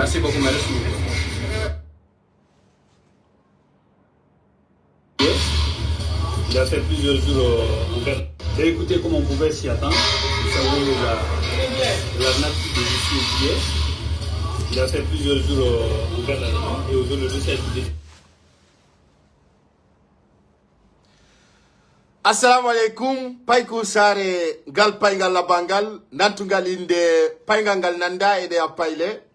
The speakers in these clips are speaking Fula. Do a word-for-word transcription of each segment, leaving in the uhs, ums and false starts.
Merci beaucoup, merci. Il a fait plusieurs jours euh, en fait. J'ai écouté comme on pouvait s'y attendre. Vous savez, la, la nature de justice. Il a fait plusieurs jours euh, en fait. Et aujourd'hui, je sais écouter. Assalamu aleykum. Payku saare ngal payngal labbangal nantungal innde payngal ngal nannda e ɗeya payle.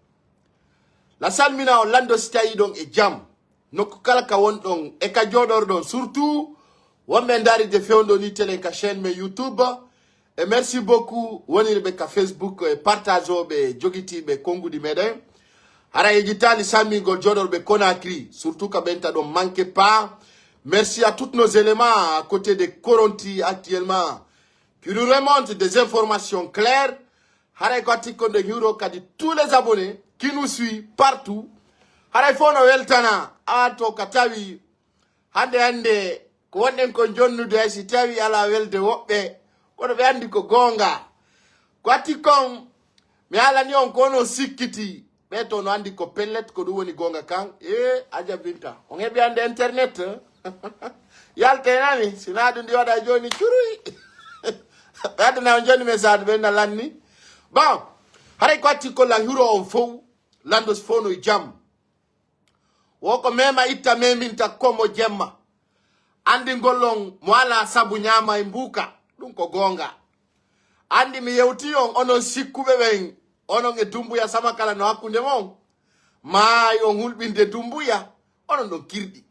La salmina on lanndo si tawi ɗon e jam nokku kala ka wonɗon e ka jooɗorɗon, surtout wonɓe ndaaride fewndo ni télé ka chaîne men YouTube. E merci beaucoup wonirɓe ka Facebook e partage oɓe jogitiiɓe konnguɗi meɗen. Hara e jitaali sammingol jooɗorɓe Conakry, surtout ka ɓenta ɗon manque pas. Merci à tous nos éléments à côté de Koronti actuellement qui nous remontent des informations claires. Haray ko atti kon ɗen hiwro kadi tous les abonnés qui nous suit partout. Haray fof no weltana a to ka tawi hannde hannde ko wonɗen kon jonnude hay si tawi ala welde woɓɓe kono ɓe anndi ko goonga. Ko atti kon mi haalani on ko onon sikkiti ɓe to no anndi ko pellet ko ɗum woni goonga kan. E ajabinta on heɓi hannde internet. Yaltenani sina ɗum ndi waɗa joni curuy. Ɓe addana on joni message ɓe na lanni. Bon, haray ko atti ko lan huro on fow lanndo si fow no e jam. Wo ko mema itta meminta ko mo jemma. Anndi ngol on mo ala sabu ñaama e mbuuka ɗum ko goonga. Anndi mi yewti on onon sikkuɓe ɓen onon e Dumbuya sama kala no hakkunde mon. Maayi on hulɓinde Dumbuya onon ɗon kirɗi.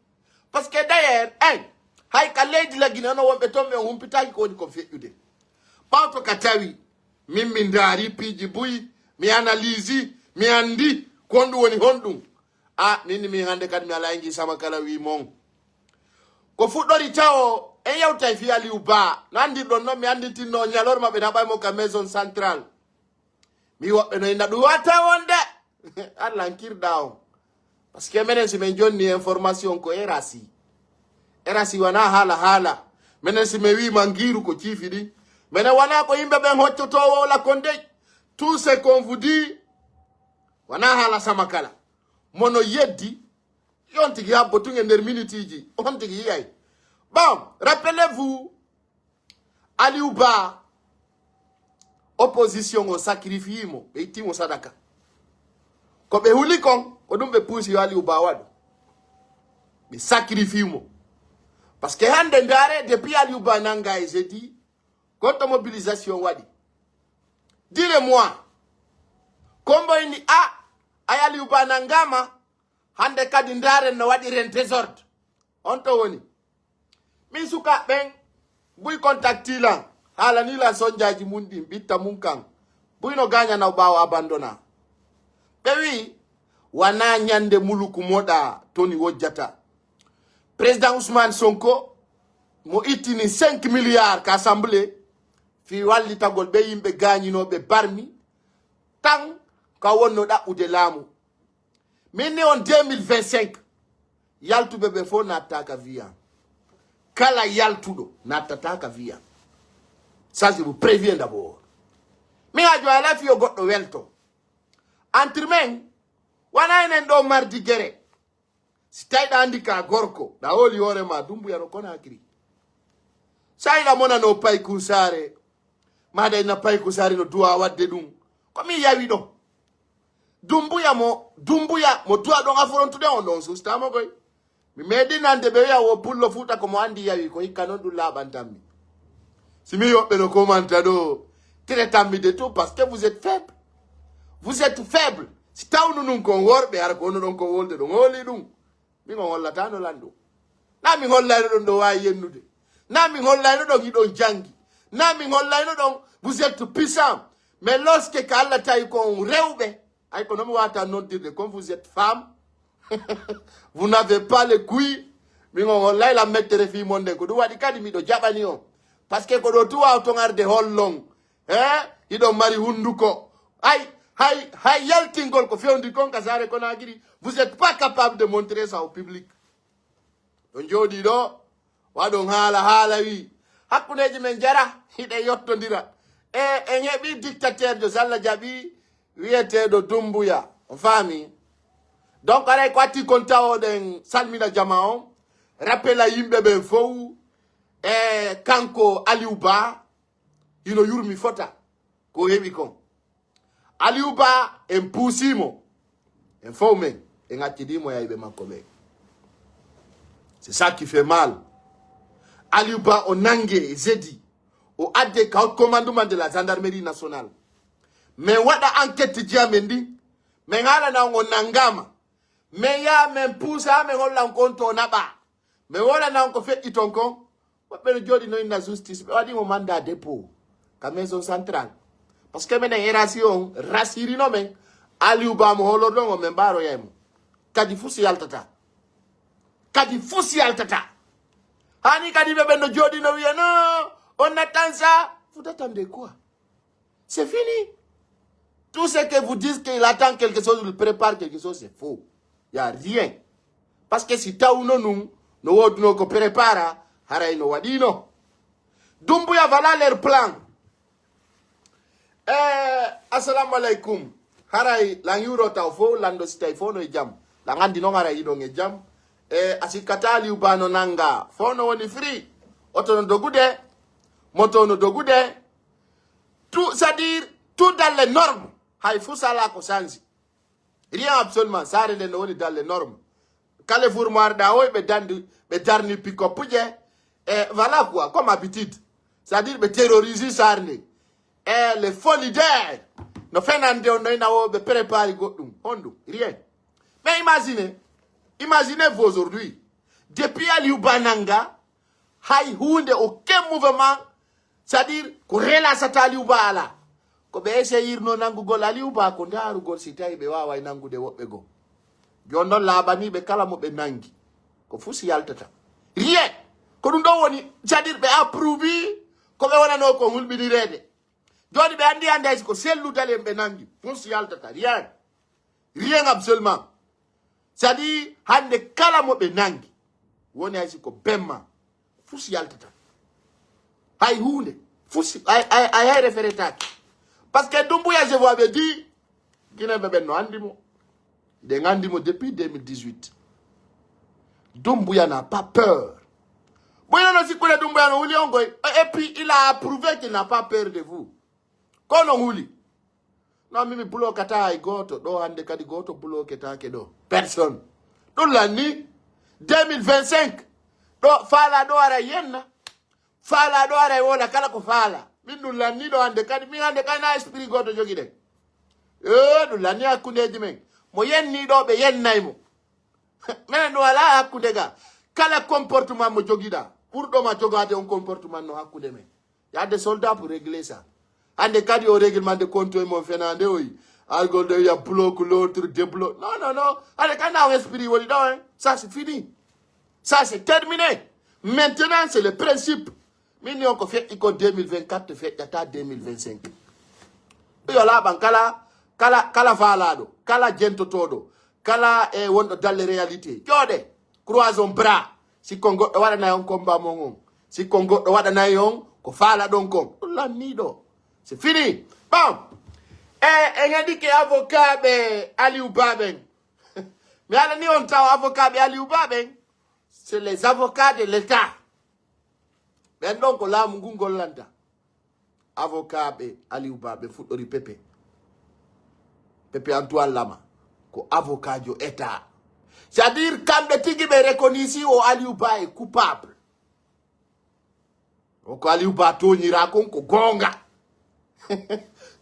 Parce que d'ailleurs en hay ka leydi lagine onon wonɓe toon ɓe on humpitaaki ko woni kon feƴƴude. Ɓawto ka tawi min mi ndaari piiji buy mi analysi mi anndi ko honɗum woni honɗum. A min mi hannde kadi mi alaa e ngii sama kala wii mon. Ko fuɗɗori tawo en yewtay fii Aliou Ba no anndirɗon noon mi annditinno ñalorma ɓe naɓay mo ka maison centrale. Mi woɓɓe no inna ɗum watta wonde. Allah an kirɗa on. Parce que menen si min jonni information ko erasi. Erasi wona haala haala. Menen si min wii mangiru ko ciifi ɗin. Menen wona ko yimɓe ɓen hoccoto wowla kon dey. Tout ce qu'on vous dit wona haala sama kala. Mono yeddi on tigi habbo tun e nder minitiji on tigi yiyay. Bon, rappelez-vous Aliou Ba opposition o sacrifie mo ɓe itti mo sadaka. Ko ɓe huli kon ko ɗum ɓe puusi yo Aliou Ba waɗu. Ɓe sacrifie mo. Parce que hannde ndaare depuis Aliou Ba nanga e jeudi gonto mobilisation waɗi. Dire moi kombo ini a ay Aliou Ba nangama. Hannde kadi ndaaren no waɗiren désordre. On to woni min sukaaɓe ɓen buy contacti lan haalani lan sonjaaji mun ɗin ɓitta mun kan buy no gaañanaw ɓaawo abandona. Ɓe wi'i wana ñande muluku moɗa toni wojjata. Président Ousmane Sonko mo ittini cinq milliards ka assemblée fii wallitagol ɓe yimɓe gaañinooɓe barmi tan ka wonno ɗaɓɓude laamu. Min ni on deux mille vingt-cinq yaltuɓe ɓe fof nattaka viya. Kala yaltuɗo nattata ka viya. Ça je vous préviens d'abord. Mi hajo ala fiyo goɗɗo welto. Entre men wana enen ɗo mardi gere. Si tawi ɗa andi ka gorko ɗa holi hoore ma Dumbuya no Conakry. Sa yiɗa monano pay kunsare maɗa ina pay kunsare no duwa wadde ɗum. Ko min yawi ɗo. Dumbuya mo Dumbuya mo duwa ɗon affrontude on ɗon sustama koy. Mi meɗi nande ɓe wiya wo pullo fuuta ko mo andi yawi ko hikka noon ɗum laaɓantammi. Si mi yoɓɓe no komanta ɗo tretanmi de tout parce que vous êtes faible. Vous êtes faible. Si tawnu nun kon worɓe hara ko onuɗon ko wolde ɗon holi ɗum. Min on hollatano lanɗo. Na min hollayno ɗon ɗo wawi yennude. Na min hollayno ɗon hiɗon jangi. Na min hollayno ɗon vous êtes puissant. Mais lorsque ko Allah tawi ko on rewɓe ay ko nomi wata noddirde comme vous êtes femme. Vous n'avez pas le kuy. Min on hollay lan mettere fii mon nden ko ɗum waɗi kadi miɗo jaɓani on. Parce que ko ɗo tu wawton arde hollon he hiɗon mari hunduko. Hay hay hay yaltingol ko fewndi kon ka saare Konakiri vous êtes pas capable de montrer ça au public. Ɗo jooɗi ɗo waɗon haala haala wi hakkundeji men jara hiɗe yottodira. E en heɓi dictateur jo salla jaɓi wiyeteɗo Dumbuya. On faami? Donc aray ko atti kon tawoɗen salmina jama on, rappela yimɓe ɓen fow. E kanko Aliou Ba hino yurmi fota ko heɓi kon. Aliou Ba en puusimo, en fow men en accidimo yayɓe makko ɓe. C'est ça qui fait mal. Aliou Ba o nange e jeudi, o adde ka haut commandement de la gendarmerie nationale. Min waɗa enquête ji amen ɗin, min haalana on o nangama. Min yaha min puusa, min holla on kon to naɓa. Min wolana on ko feƴƴi ton kon. Woɓɓe no jooɗi no inna justice, ɓe waɗi mo mandat dépôt ka maison centrale. Parce que minen R A C on rasirino men, Aliou Ba mo holorɗon o, min mbaroyay mo. Kadi fus yaltata. Kadi fus yaltata. Hani kadi ɓe ɓen no jooɗi no wiya non, on attend ça. Vous attendez quoi? C'est fini. Tout ce que vous dites qu'il attend quelque chose, il prépare quelque chose, c'est faux. Il y a rien. Parce que si tawno nun no woduno ko prépara, haray no waɗino. Dumbuya, voilà leur plan. Eh, assalamu alaikum. Haray lan yuro taw fo, lando si tay fo no e jam. Lan andi non haray iɗon e jam. Eh, asikata Aliou Ba no nanga fo no woni free. Oto no dogude. Moto no dogude. Tout, c'est-à-dire, tout dans les normes. Hay fusala ko sansi. Rien absolument. Saare nden no woni dans les normes. Kala furmo arɗa oy ɓe dandi, ɓe darni pick-up je. E voilà quoi, comme habitude. C'est-à-dire ɓe terrorise saare nde. E les faux leaders no fenande on no ina o ɓe prépare goɗɗum. Honɗum? Rien. Mais imaginez, imaginez-vous aujourd'hui. Depuis Aliou Ba nanga, hay hunde, aucun mouvement, c'est-à-dire ko relasata Aliou Ba ala. Ko ɓe essayirno nangugol Aliou Ba ko ndarugol si tawi ɓe waway nangude woɓɓe goo. Jon non laaɓaniɓe kala mo ɓe nangi. Ko fus yaltata. Rien. Ko ɗum ɗon woni, c'est-à-dire ɓe approuve ko ɓe wonano ko hulɓinireede. Joni ɓe andi hande hay si ko sellu dalen ɓe nangi. Fus yaltata. Rien. Rien absolument. C'est-à-dire hande kala mo ɓe nangi, woni hay si ko bemma, fus yaltata. Hay hunde. Fus, ay, ay, ay, hay referetaki. Parce que Dumbuya, je vous avais dit, Guinéen ɓe ɓen no andi mo. Ɓen andi mo depuis deux mille dix-huit. Dumbuya n'a pas peur. Boyno no sikkude Dumbuya no huli on koy. Et puis il a prouvé qu'il n'a pas peur de vous. Kono huli. Non, min mi blokata hay gooto ɗo, hande kadi gooto bloketake ɗo. Personne. Ɗum lanni deux mille vingt-cinq. Ɗo faala ɗo ara yenna. Faala ɗo ara e wola kala ko faala. Min ɗum lanni ɗo hande kadi. Min hande kadi na esprit gooto jogiɗen. E ɗum lanni hakkundeji men. Mo yenni ɗo ɓe yennay mo. Minen ɗum ala hakkunde ga. Kala comportement mo jogiɗa, ɓurɗo ma jogade on comportement no hakkunde men. Il y a des soldats pour régler ça. Hande kadi o règlement de compte e mon fenande oyi. Algol de wiya bloque l'autre, débloque. Non, non, non. Hande kadi na on esprit woni ɗo, hein. Ça c'est fini. Ça c'est terminé. Maintenant c'est le principe. Min ni on ko feƴƴi ko deux mille vingt-quatre feƴƴata deux mille vingt-cinq. Yo laaɓan kala, kala, kala faalaɗo, kala jentotoɗo, kala e wonɗo dalle réalité. Jooɗe, croisons bras. Si ko goɗɗo waɗanay on combat mon on. Si ko goɗɗo waɗanay on ko faalaɗon kon. Ɗum lanniɗo. C'est fini. Bon. E, en heɗike avocat ɓe Aliou Ba ɓen. Mi haala ni on taw avocat ɓe Aliou Ba ɓen. C'est les avocats de l'État. Ɓen ɗon ko laamu ngun gollanta. Avocat ɓe Aliou Ba ɓe fuɗɗori Pepe. Pepe Antoine Lama. Ko avocat jo État. C'est-à-dire kamɓe tigi ɓe reconnaissir o Aliou Ba est coupable. O ko Aliou Ba toñira kon ko goonga.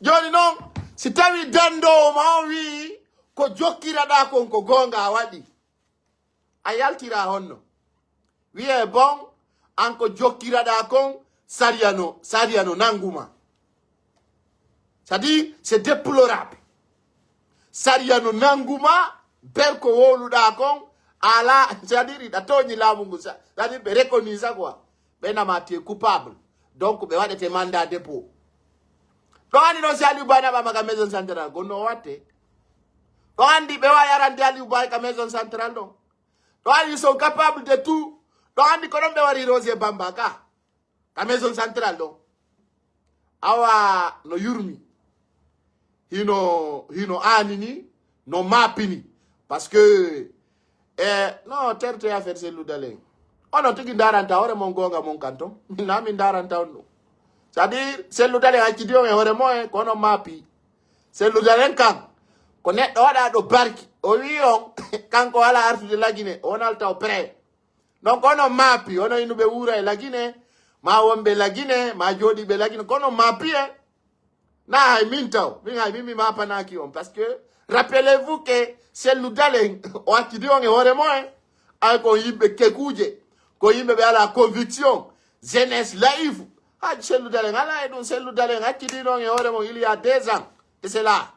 Joni non, si tawi dandowo ma on wii ko jokkiraɗa kon ko goonga a waɗi. A yaltira honno? Wiye bon, an ko jokkiraɗa kon, sariya no, sariya no nanguma. C'est-à-dire, c'est déplorable. Sariya no nanguma, ber ko wowluɗa kon, ala, c'est-à-dire, iɗa toñi laamu ngu, c'est-à-dire, ɓe reconnaît ça quoi. Ɓe nama tu es coupable. Donc, ɓe waɗete mandat dépôt. Ɗo andi ɗon si Aliou Ba naɓama ka maison centrale, gonno o watte. Ɗo andi ɓe wawi arande Aliou Ba ka maison centrale ɗon. Ɗo andi ils sont capables de tout. Ɗo andi ko ɗon ɓe wari Roger Bamba ka. Ka maison centrale ɗon. Awa no yurmi. Hino, hino anini. No maapini. Parce que, eh, no terte affaire Cellou Dalein. Onon tigi ndaranta hoore mon goonga mon kan ton. Min na min ndaranta on ɗum. C'est-à-dire, Cellou Dalein accidi on e hoore mon e ko onon maapi. Cellou Dalein kan, ko neɗɗo waɗa ɗo barki. O wi on, kanko wala artude Lagine, o wonalta o prêt. Donc, onon maapi, onon innuɓe wuura e Lagine, ma wonɓe Lagine, ma jooɗiiɓe Lagine, ko onon maapi e. Na hay min taw, min hay min mi mapanaki on. Parce que, rappelez-vous que Cellou Dalein, o accidi on e hoore mon e. Ay ko yimɓe kekuje, ko yimɓe ɓe ala conviction, jeunesse laïfu. Ha Cellou Dalein, ala e ɗum Cellou Dalein, accidi on e hoore mon, il y a deux ans de cela.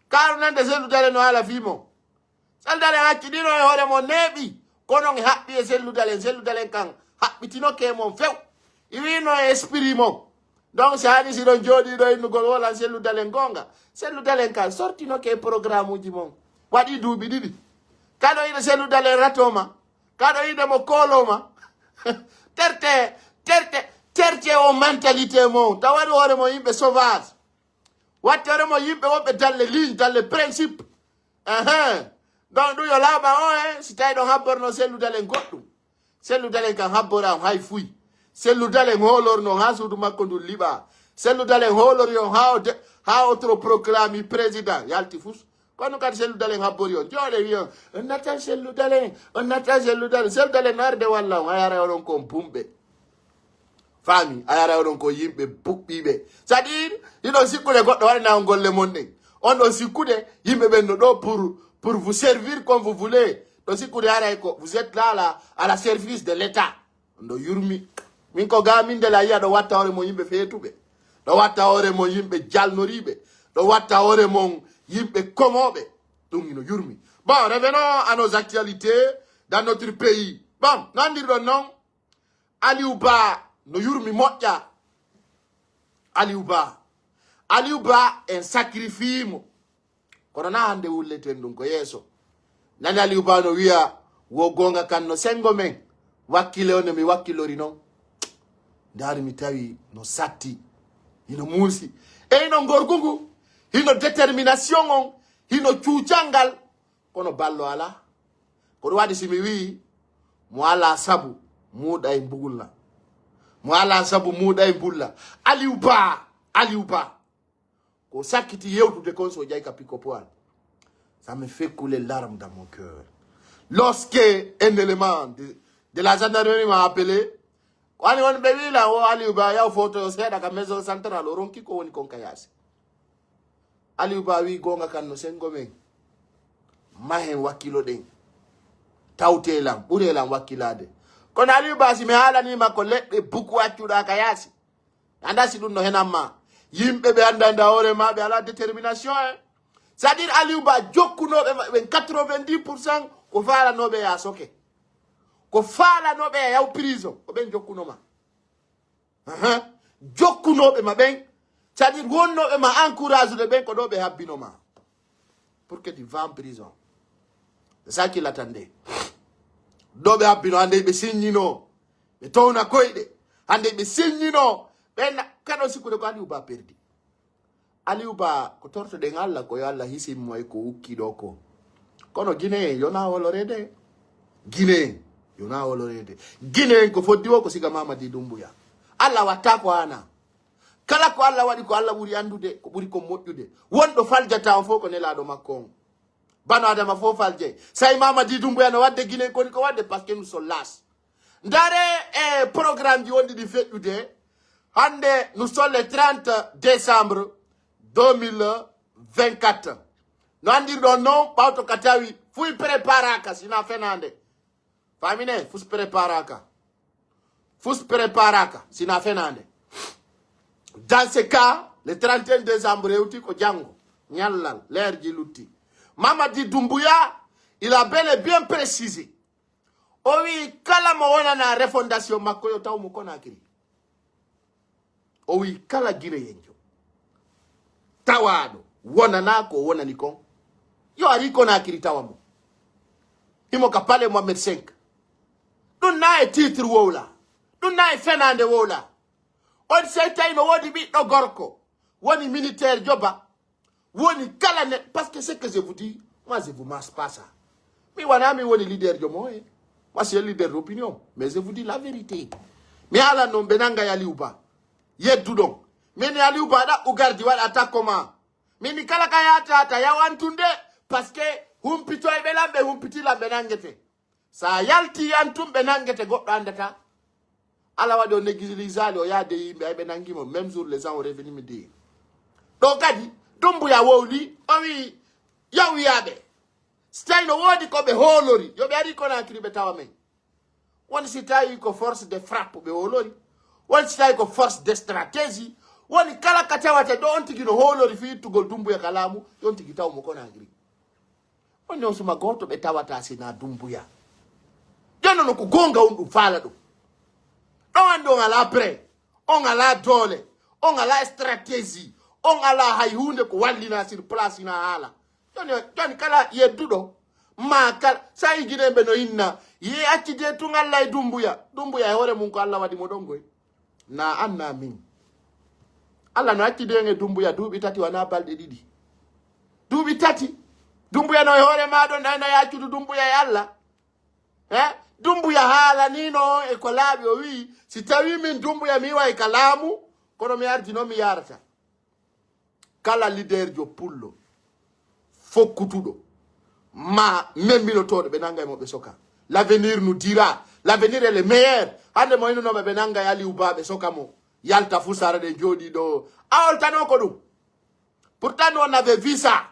Kaaru nande Cellou Dalein no ala fii mon. Cellou Dalein accidi on e hoore mon neeɓi. Kono on haɓɓi e Cellou Dalein, Cellou Dalein kan haɓɓitinoke mon few. Iwino e esprit mon. Donc, si hani si ɗon jooɗi ɗo innugol wolan Cellou Dalein goonga. Cellou Dalein kan sortinoke programme uji mon. Waɗi duuɓi ɗiɗi. Kaɗo ina Cellou Dalein ratoma. Kaɗo ina mo koloma. Terte, terte, terte o mentalité mon. Tawaɗi hoore mo yimɓe sauvage. Wattore mo yimɓe wonɓe dalle ligne, dalle principe. Ahan. Donc ɗum yo laaɓa o e, si tawi ɗon habborno Cellou Dalein goɗɗum. Cellou Dalein kan habbora on hay fuy. Cellou Dalein hoolorno ha suudu makko ndu liɓa. Cellou Dalein hoolori on ha o de, ha o tro proclami président. Yalti fus. Kono kadi Cellou Dalein habbori on. Jooɗe wi on, on nattan Cellou Dalein, on nattan Cellou Dalein. Cellou Dalein no arde walla on, a yara oɗon kon bumɓe. Faami, a yara oɗon ko yimɓe puɓɓiiɓe. C'est-à-dire, hiɗon sikkude goɗɗo waɗana on golle mon ɗen. On ɗon sikkude yimɓe ɓen no ɗo pour, pour vous servir comme vous voulez. Ɗon sikkude haray ko vous êtes là, là, à la service de l'État. On ɗo yurmi. Min ko ga min de la yiya ɗo watta hoore mon yimɓe feetuɓe. Ɗo watta hoore mon yimɓe jalnoriiɓe. Ɗo watta hoore mon yimɓe komooɓe. Ɗum ino yurmi. Bon, revenons à nos actualités dans notre pays. Bon, nandirɗon non. Aliou Ba no yurmi moƴƴa. Aliou Ba. Aliou Ba en sacrifie mo. Kono na hannde wulleten ɗum ko yeeso. Nani Aliou Ba no wiya wo goonga kan no senngo men. Wakkile o no mi wakkilori noon. Ndaari mi tawi no satti. Hino muusi. E hino ngorgu ngu. Hino détermination on. Hino cuucal ngal. Kono ballo alaa. Ko ɗum waɗi si mi wii mo alaa sabu muuɗa e mbugulla. Mo alaa sabu muuɗa e mbulla. Aliou Ba, Aliou Ba. Ko sakkiti yewtude kon so jaay ka piko poal. Ça me fait couler larmes dans mon cœur. Lorsque un élément de, de la gendarmerie m'a appelé, ko ani won ɓe wii lan o Aliou Ba yaw foto yo seeɗa ka maison centrale o ronki ko woni kon ka yaasi. Aliou Ba wii goonga kan no senngo men. Mahen wakkilo ɗen. Tawte lan, ɓure lan wakkilaade. Kono Aliou Ba si mi haalanii ma ko leɗɗe buku accuɗa ka yaasi. Anda si ɗum no henan ma. Yimɓe ɓe annda annda hoore ma ɓe ala détermination e. C'est-à-dire Aliou Ba jokkunooɓe maɓɓe quatre-vingt-dix pour cent ko faalanooɓe ya soke. Ko faalanooɓe ya yaw prison ko ɓen jokkuno ma. Ahan. Jokkunooɓe ma ɓen, c'est-à-dire wonnooɓe ma encourage ude ɓen ko ɗo ɓe habbino ma. Pour que tu vas en prison. C'est ça qui l'attendait. Ɗo ɓe habbino hannde ɓe signino. Ɓe towna koyɗe. Hannde ɓe signino. Ɓen kaɗo sikkude ko Aliou Ba perdi. Aliou Ba ko tortoɗen Allah ko yo Allah hisin mo e ko ukki ɗo ko. Kono Guinéen yona wolorede. Guinéen yona wolorede. Guinéen ko foddi wo ko siga Mamadi Doumbouya. Allah watta ko ana. Kala ko Allah waɗi ko Allah ɓuri anndude, ko ɓuri ko moƴƴude. Wonɗo faljata on fof ko nelaaɗo makko on. Bano Adama fof faljay. Say Mamadi Doumbouya no waɗde Guinéen koni ko waɗde parce que nous sommes las. Ndare e programme ji wonɗi ɗi feƴƴude. Hannde nous sommes le trente décembre deux mille vingt-quatre. No anndirɗon noon ɓawto ka tawi fuy préparaka sina fenande. Famine fus préparaka. Fus préparaka sina fenande. Dans ce cas, le trente et un décembre hewti ko janngo. Ñallal, leerji lutti. Mamadi Doumbouya, il a bel et bien précisé. O wi kala mo wonana refondation makko yo taw mo Conakry. O wi kala Guinéenjo tawaaɗo wonana ko wonani kon yo ari Conakry tawa mo. Himo ka palais Mohamed cinq. Ɗum na e titre wowla. Ɗum na e fenande wowla. On sey tawi no woodi ɓiɗɗo gorko woni militaire joba. Woni kala ne, parce que ce que je vous dis, Moi, je vous mens pas ça. Mi wana mi woni leader jomo e. Moi, c'est un leader d'opinion. Mais je vous dis la vérité. Mi ala non ɓe nanga Aliou Ba. Yedduɗon. Min Aliou Ba ɗaɓɓu gardi waɗa takko ma. Min kala ka yata ta yawan tunde. Parce que humpitoy ɓe lamɓe humpiti lamɓe nangete. Sa yalti yan tun ɓe nangete goɗɗo andata. Ala waɗi o négligeali o yaade yimɓe ay ɓe nangimo même jour les gens o revenu mi di. Ɗo kadi Dumbuya wowli o wi yaw wiyaɓe. Si tawi no woodi ko ɓe hoolori yo ɓe ari Conakry ɓe tawa men. Woni si tawi ko force de frappe ɓe hoolori. Woni si tawi ko force de stratégie. Woni kala ka tawate ɗo on tigi no hoolori fi ittugol Dumbuya ka laamu yo on tigi taw mo Conakry. On non suma gooto ɓe tawata sina Dumbuya. Jono no ko gonga on ɗum faala ɗum. Ɗo andi on ala prêt, on ala doole, on ala stratégie, on ala hay hunde ko wallina sur place ina haala. Joni joni kala yedduɗo ma kala sa igineɓe no inna ye acci de tun Allah e Dumbuya. Dumbuya e hoore mum ko Allah waɗi mo ɗon goy. Na an na min. Allah no acci de e Dumbuya duuɓi tati wana balɗe ɗiɗi. Duuɓi tati. Dumbuya no e hoore ma ɗon nayna yaccudu Dumbuya e Allah. He? Dumbuya haalanino on e ko laaɓi o wi'i si tawi min Dumbuya mi iway ka laamu kono mi ardi noon mi yarata. Kala leader jo pullo fokkutuɗo ma memminotooɗo ɓe nangay mo ɓe soka. L'avenir nous dira. L'avenir est le meilleur. Hande mo inonoɓe ɓe nangay Aliou Ba ɓe soka mo yalta fu sara ɗe jooɗi ɗo a oltano ko ɗum. Pourtant nous on avait vu ça.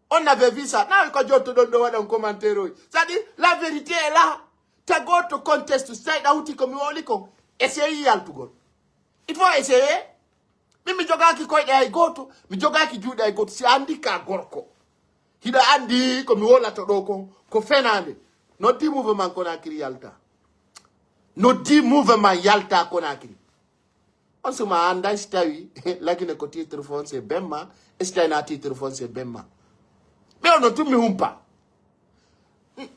On avait vu ça. Nawi ko jottoɗon ɗo waɗan commentaire oy c'est-à-dire la vérité est là. Ta goto conteste si tawi ɗawti ko mi wowli kon. Essaye yaltugol. Il faut essayer. Min mi jogaki koyɗe hay goto mi jogaki juuɗe hay goto si andi ka gorko hiɗa andi ko mi wolato ɗo kon ko fenande. Noddi mouvement Conakry yalta. Noddi mouvement yalta Conakry. On suma anda si tawi lagine ko titre foncier bemma e si tawi na titre foncier bemma. Ɓe ono tun mi humpa.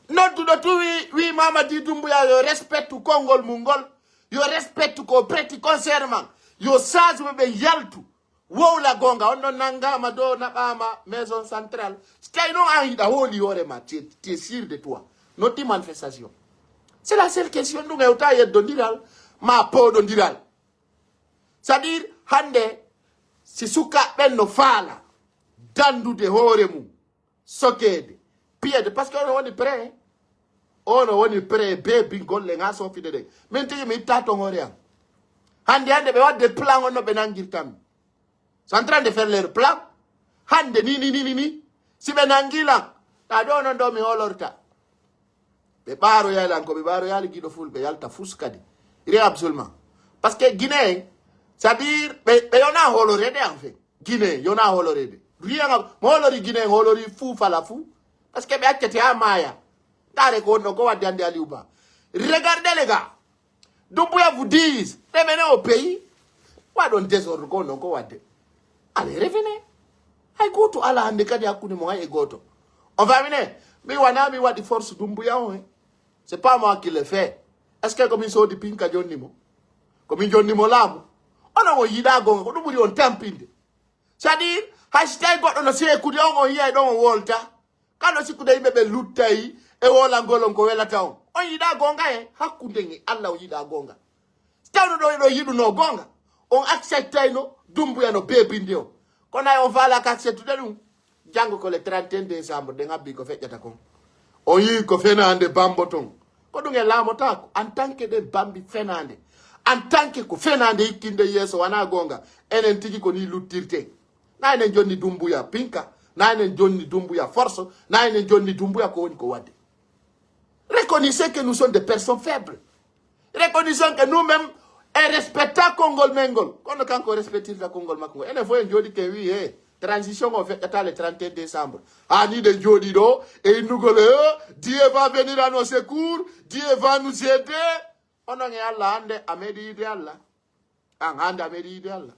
Nodduɗo tu wi wi Mamadi Dumbuya yo respectu konngol mum ngol. Yo respectu ko preti concert man. Yo sage ɓe ɓe yaltu. Wowla gonga on non nangama do naɓama maison centrale. Si tawi non an hiɗa hooli hoorema tie sûr de toi. Noddi manifestation. C'est la seule question ɗum hewta yeddodiral ma pooɗodiral. C'est-à-dire hande si sukaɓe ɓen no faala dandude hoore mum sokeede piyede parce que ono woni prêt. Ono woni prêt be bingol le ga sofide ɗen. Min tigi mi itta ton hoore am. Hande hande ɓe wadde plan on no ɓe nangirtanmi. Sont en train de faire leur plan. Hande ni ni ni ni ni si ɓe nangi lan ta ɗo non ɗo mi holorta. Ɓe ɓaaro yaylan ko ɓe ɓaaro yali giɗo fulɓe yalta fus kadi. Ire absolument. Parce que guinéen c'est-à-dire ɓe yona holorede en fait. Guinéen yona holorede. Rien mo holori guinéen holori fou fala fou. Parce que ɓe accete ha maya. Ndare ko wonno ko wadde hande Aliou Ba. Regardez les gars. Dumbuya vous dise revenez au pays. Waɗon désordre ko non ko wadde. Allez revenez. Hay goto ala hande kadi hakkunde mo hay e goto. On famine mi wana mi waɗi force Dumbuya on he. C'est pas moi qui le fait. Est ce que komin soodi pinka jonni mo? Komin jonni mo laamu? Onon on yiɗa gonga ko ɗum ɓuri on tampinde. C'est-à-dire hay si tawi goɗɗo no seekude on on yiyay ɗon o wolta. Kano sikkude yimɓe ɓe luttay e wolangol on ko welata on. On yiɗa gonga he hakkude e Allah on yiɗa gonga. Si tawno ɗo ɗo yiɗuno gonga on acceptayno Dumbuya no bebinde on. Kono ay on faalaka acceptude ɗum. Janngo ko le trente et un décembre ɗen abbi ko feƴƴata kon. On yii ko fenaande bambo ton. Ko ɗum en laamotaako en tant que ɗen bambi fenaande. En tant que ko fenaande hikkinde yeeso wona goonga. Enen tigi ko ni luttirten. Na enen jonni Dumbuya pinka, na enen jonni Dumbuya force, na enen jonni Dumbuya ko woni ko wadde. Reconnaissez que nous sommes des personnes faibles. Reconnaissons que nous-mêmes en respecta konngol men ngol. Kono kanko respectirta konngol makko ngol. Enen fof en jooɗi ken wi he transition o feƴƴata le trente et un décembre. Ha ni ɗen jooɗi ɗo e innugol e Dieu va venir à nos secours, Dieu va nous aider. Onon e Allah hande a meeɗi yiide Allah. An hande a meeɗi yiide Allah.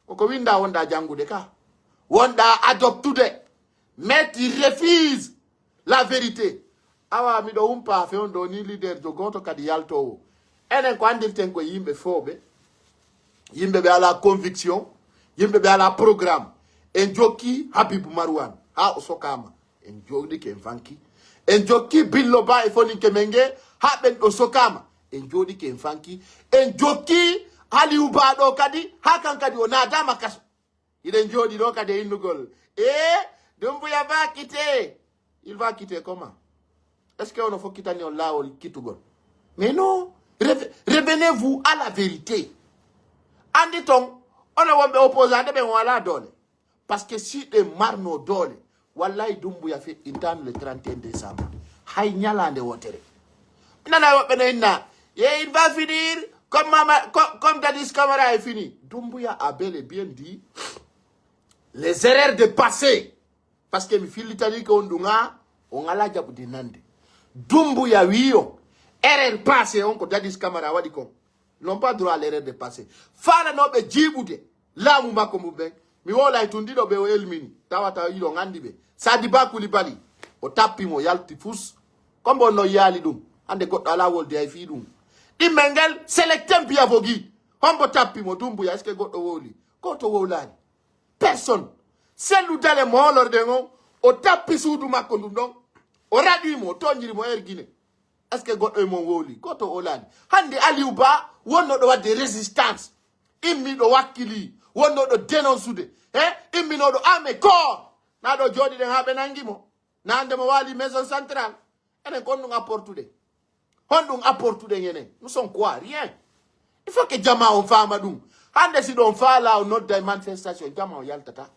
Koko winda wonɗa janngude ka. Wonɗa adoptude. Mais tu refuses la vérité. Awa miɗo humpa fewndo ni leader jo gooto kadi yaltowo. Enen ko anndirten ko yimɓe fooɓe. Yimɓe ɓe ala conviction. Yimɓe ɓe ala programme. En jokki Habibu Marwan. Ha o sokama. En jooɗike en fanki. En jokki Billo Ba e foninke men nge, haa ɓen ɗo sokama. En jooɗike en fanki. En jokki Aliou Ba ɗo kadi, haa kan kadi o naatama kaso. Hiɗen jooɗi ɗo kadi e innugol. E, Doumbouya va quitter. Il va quitter comment? Est-ce que ono fokkitani on laawol kittugol? Mais non, reve- revenez-vous à la vérité. Anndi ton, ono wonɓe opposant ɓen o alaa doole. Parce que si ɗe marno doole, wallahi Doumbouya feƴƴintano le trente et un décembre. Hay ñalaande wootere. Mi nana woɓɓe no inna, ye, il va finir comme, Mama, co- comme Dadis Camara est fini. Doumbouya a bel et bien dit les erreurs de passé. Parce que mi fillitani ko on ɗum ha, on alaa jaɓude nande. Doumbouya wi on, erreur passé on ko Dadis Camara waɗi kon. N'ont pas droit à l'erreur de passé. Faalanoɓe jiiɓude laamu makko mum ɓen. Mi wowlay tun ɗiɗo ɓe o elmini. Tawata yiɗo nganndi ɓe. Sadi Ba Koulibaly. O tappi mo yalti fus. Kombo no yaali ɗum. Hande goɗɗo alaa wolde hay fii ɗum. Ɗimmel ngel sélecteur mbiya fogi. Hombo tappi mo Doumbouya. Est-ce que goɗɗo wowli? Goto wowlani. Personne. Sellu Dale mo holorɗen on. O tappi suudu makko ndun ɗon. O raɗi mo, o toñiri mo Air Guinée. Est-ce que goɗɗo e mon wowli? Goto o laali. Hande Aliou Ba wonno ɗo wadde résistance. Immi ɗo wakkili. Wonno ɗo dénoncude. He? Immi no ɗo ame corps. Na ɗo jooɗiɗen ha ɓe nangi mo. Na hande mo waali maison centrale. Enen kon ɗum apportude. Honɗum apportuɗen enen? Nous sommes quoi? Rien. Il faut que jama on faama ɗum. Hande si ɗon faala on nodda e manifestation, jama on yaltata.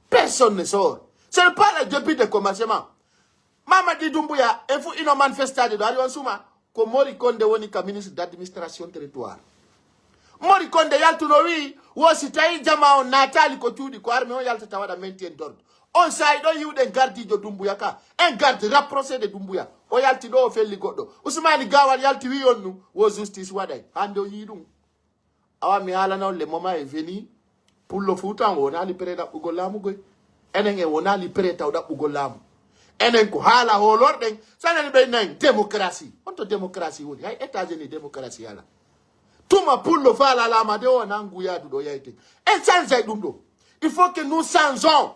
Personne ne sort. Ce n'est pas le début de commencement. Mamadi Doumbouya, en fu ino manifestade ɗo, ari on suma. Ko Mori Konde woni ka ministre d'administration territoire. Mori Konde yaltuno wi, wo si tawi jama on naatali ko cuuɗi, ko armée on yaltata waɗa maintien d'ordre. On saa'i ɗon yiwɗen gardiijo Doumbouya ka. Un garde rapproché de Doumbouya. O yalti ɗo, o felli goɗɗo. Ousmane Gawal yalti wi on ɗum, wo justice waɗay. Hande o yii ɗum. Awa mi haalana on le moment est venu. Pullo Fuuta on wonaali prêt ɗaɓɓugol laamu goy. Enen en wonaali prêt taw ɗaɓɓugol laamu. Enen ko haala hoolorɗen, sanani ɓe nayi démocratie. On to démocratie woni? Hay États-Unis démocratie ala. Tuma Pullo faala laama de o nangu yaadu ɗo yayte. En change ay ɗum ɗo. Il faut que nous changeons.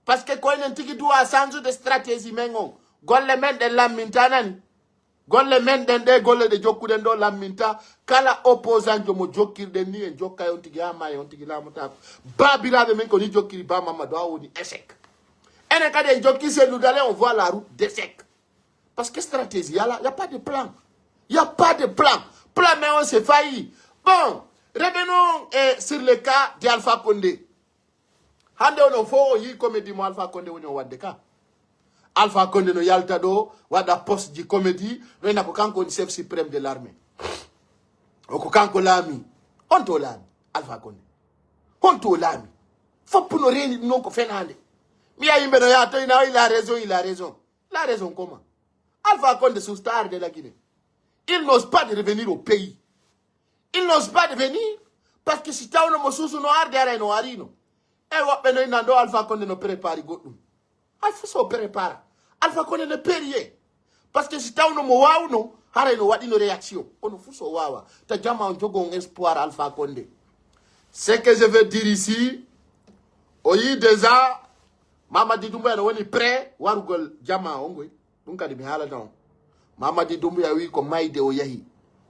Parce que ko enen tigi duwa change de stratégie men on. Golle men ɗen lamminta nani. Golle men ɗen ɗe golle ɗe jokkuɗen ɗo lamminta. Kala opposant jo mo jokkirɗen ni en jokkay on tigi ha maayi on tigi laamotako. Baabiraaɓe men ko ni jokkiri ba Mamadou ha woni échec. Enen kadi en jokki Cellou Dalein, on voit la route d'échec. Parce que stratégie, y a, la- y a pas de plan. Y a pas de plan. Plan, mais on s'est failli. Bon, revenons eh, sur le cas de Alpha Condé. Hande onon fof on yii comédie mo Alpha Condé woni o wadde ka. Alpha Condé no yalta ɗo, waɗa poste ji comédie, no ina ko kanko woni chef suprême de l'armée. O ko kanko laami. On to laami, Alpha Condé. On to laami. Foppu no reeni ɗum noon ko fenaande. Mi yi'a yimɓe no yaha to ina, il a raison, il a raison. La raison comment? Alpha Condé susta arde la Guinée. Il n'ose pas de revenir au pays. Il n'ose pas de venir. Parce que si tawno mo suusuno arde, aray no arino. E woɓɓe no innan ɗo Alpha Condé no prépari goɗɗum. Hay fo so prépara. Alpha Condé ne peut rien. Parce que si tawno mo wawno, haray no waɗino réaction. Kono fo so wawa. Ta jama on jogo on espoir Alpha Condé. Ce que je veux dire ici, o yi déjà Mamadi Doumbouya no woni prêt warugol jama on goy. Ɗum kadi mi haalata on. Mamadi Doumbouya wi ko mayde o yahi.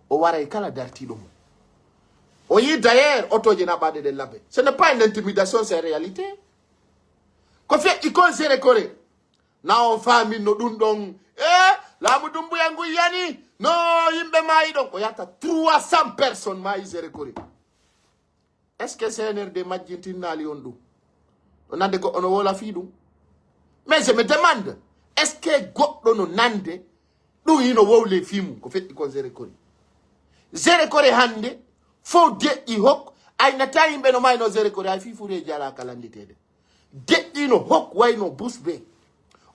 O waray kala dartiɗo mo. O yi d'ailleurs otoje naɓaɗe ɗen labbe. Ce n'est pas une intimidation, c'est réalité. Ko feƴƴi kon Sere Kore. Na on faaminno ɗum ɗon. E laamu Doumbouya ngu yani. No yimɓe maayi ɗon. O yata trois cents personnes maayi Sere Kore. Est-ce que C N R D majjintinnaali on ɗum? Ɗo nande goɗɗo no wola fii ɗum. Mais je me demande, est-ce que goɗɗo no nande ɗum hino wowle fii mum ko feƴƴi kon Sere Kore? Sere Kore hande fof deƴƴi hok, aynata yimɓe no mayno Sere Kore, hay fii fureeji alaa ka lannditeede. Deƴƴi no hok wayno bus be.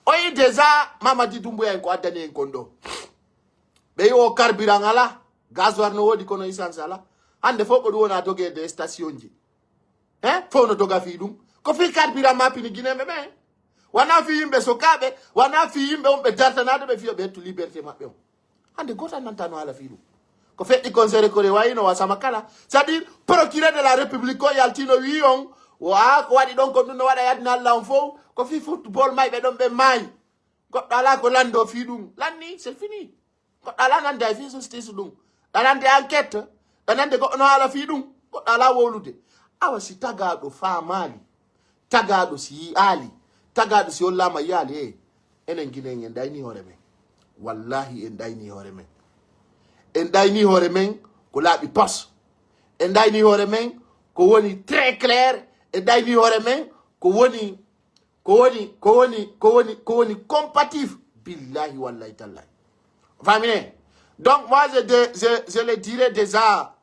O yi déjà Mamadi Doumbouya en ko addani en kon ɗo. Ɓe yi o carburant alaa, gasoil no woodi kono essence alaa. Hande fof ko ɗum wona dogeede e station ji. He? Fof no doga fii ɗum. Ko fii carburant ma pini Guinéen ɓe ɓe. Wona fii yimɓe sokaaɓe, wona fii yimɓe on ɓe dartanaaɗo ɓe fiya ɓe hettu liberté maɓɓe on. Hande goto nantano haala fii ɗum. Ko feƴƴi kon Sere Kore wayino wa sama kala. C'est-à-dire, procureur de la République ko yaltino wi on, Wa ko waɗi ɗon ko ɗum no waɗa yadna Allah on fow, ko fii football mayɓe ɗon ɓe maayi. Goɗɗo alaa ko lanndo fii ɗum. Lanni, c'est fini. Goɗɗo alaa nande hay fii justice ɗum. Ɗa nande enquête, ɗa nande goɗɗo no haala fii ɗum. Goɗɗo alaa wowlude. Awa si tagaaɗo faamaali, tagaaɗo si yi'aali, tagaaɗo si hollaama yi'aali, e, enen Guinéen en ɗayni hoore men. Wallahi en ɗayni hoore men. En ɗayni hoore men ko laaɓi pos. En ɗayni hoore men ko woni très clair. En ɗayni hoore men ko woni, ko woni, ko woni, ko woni, ko woni compatible. Billahi wallahi tallahi. Vous comprenez? Donc moi, je, je, je le dirais déjà,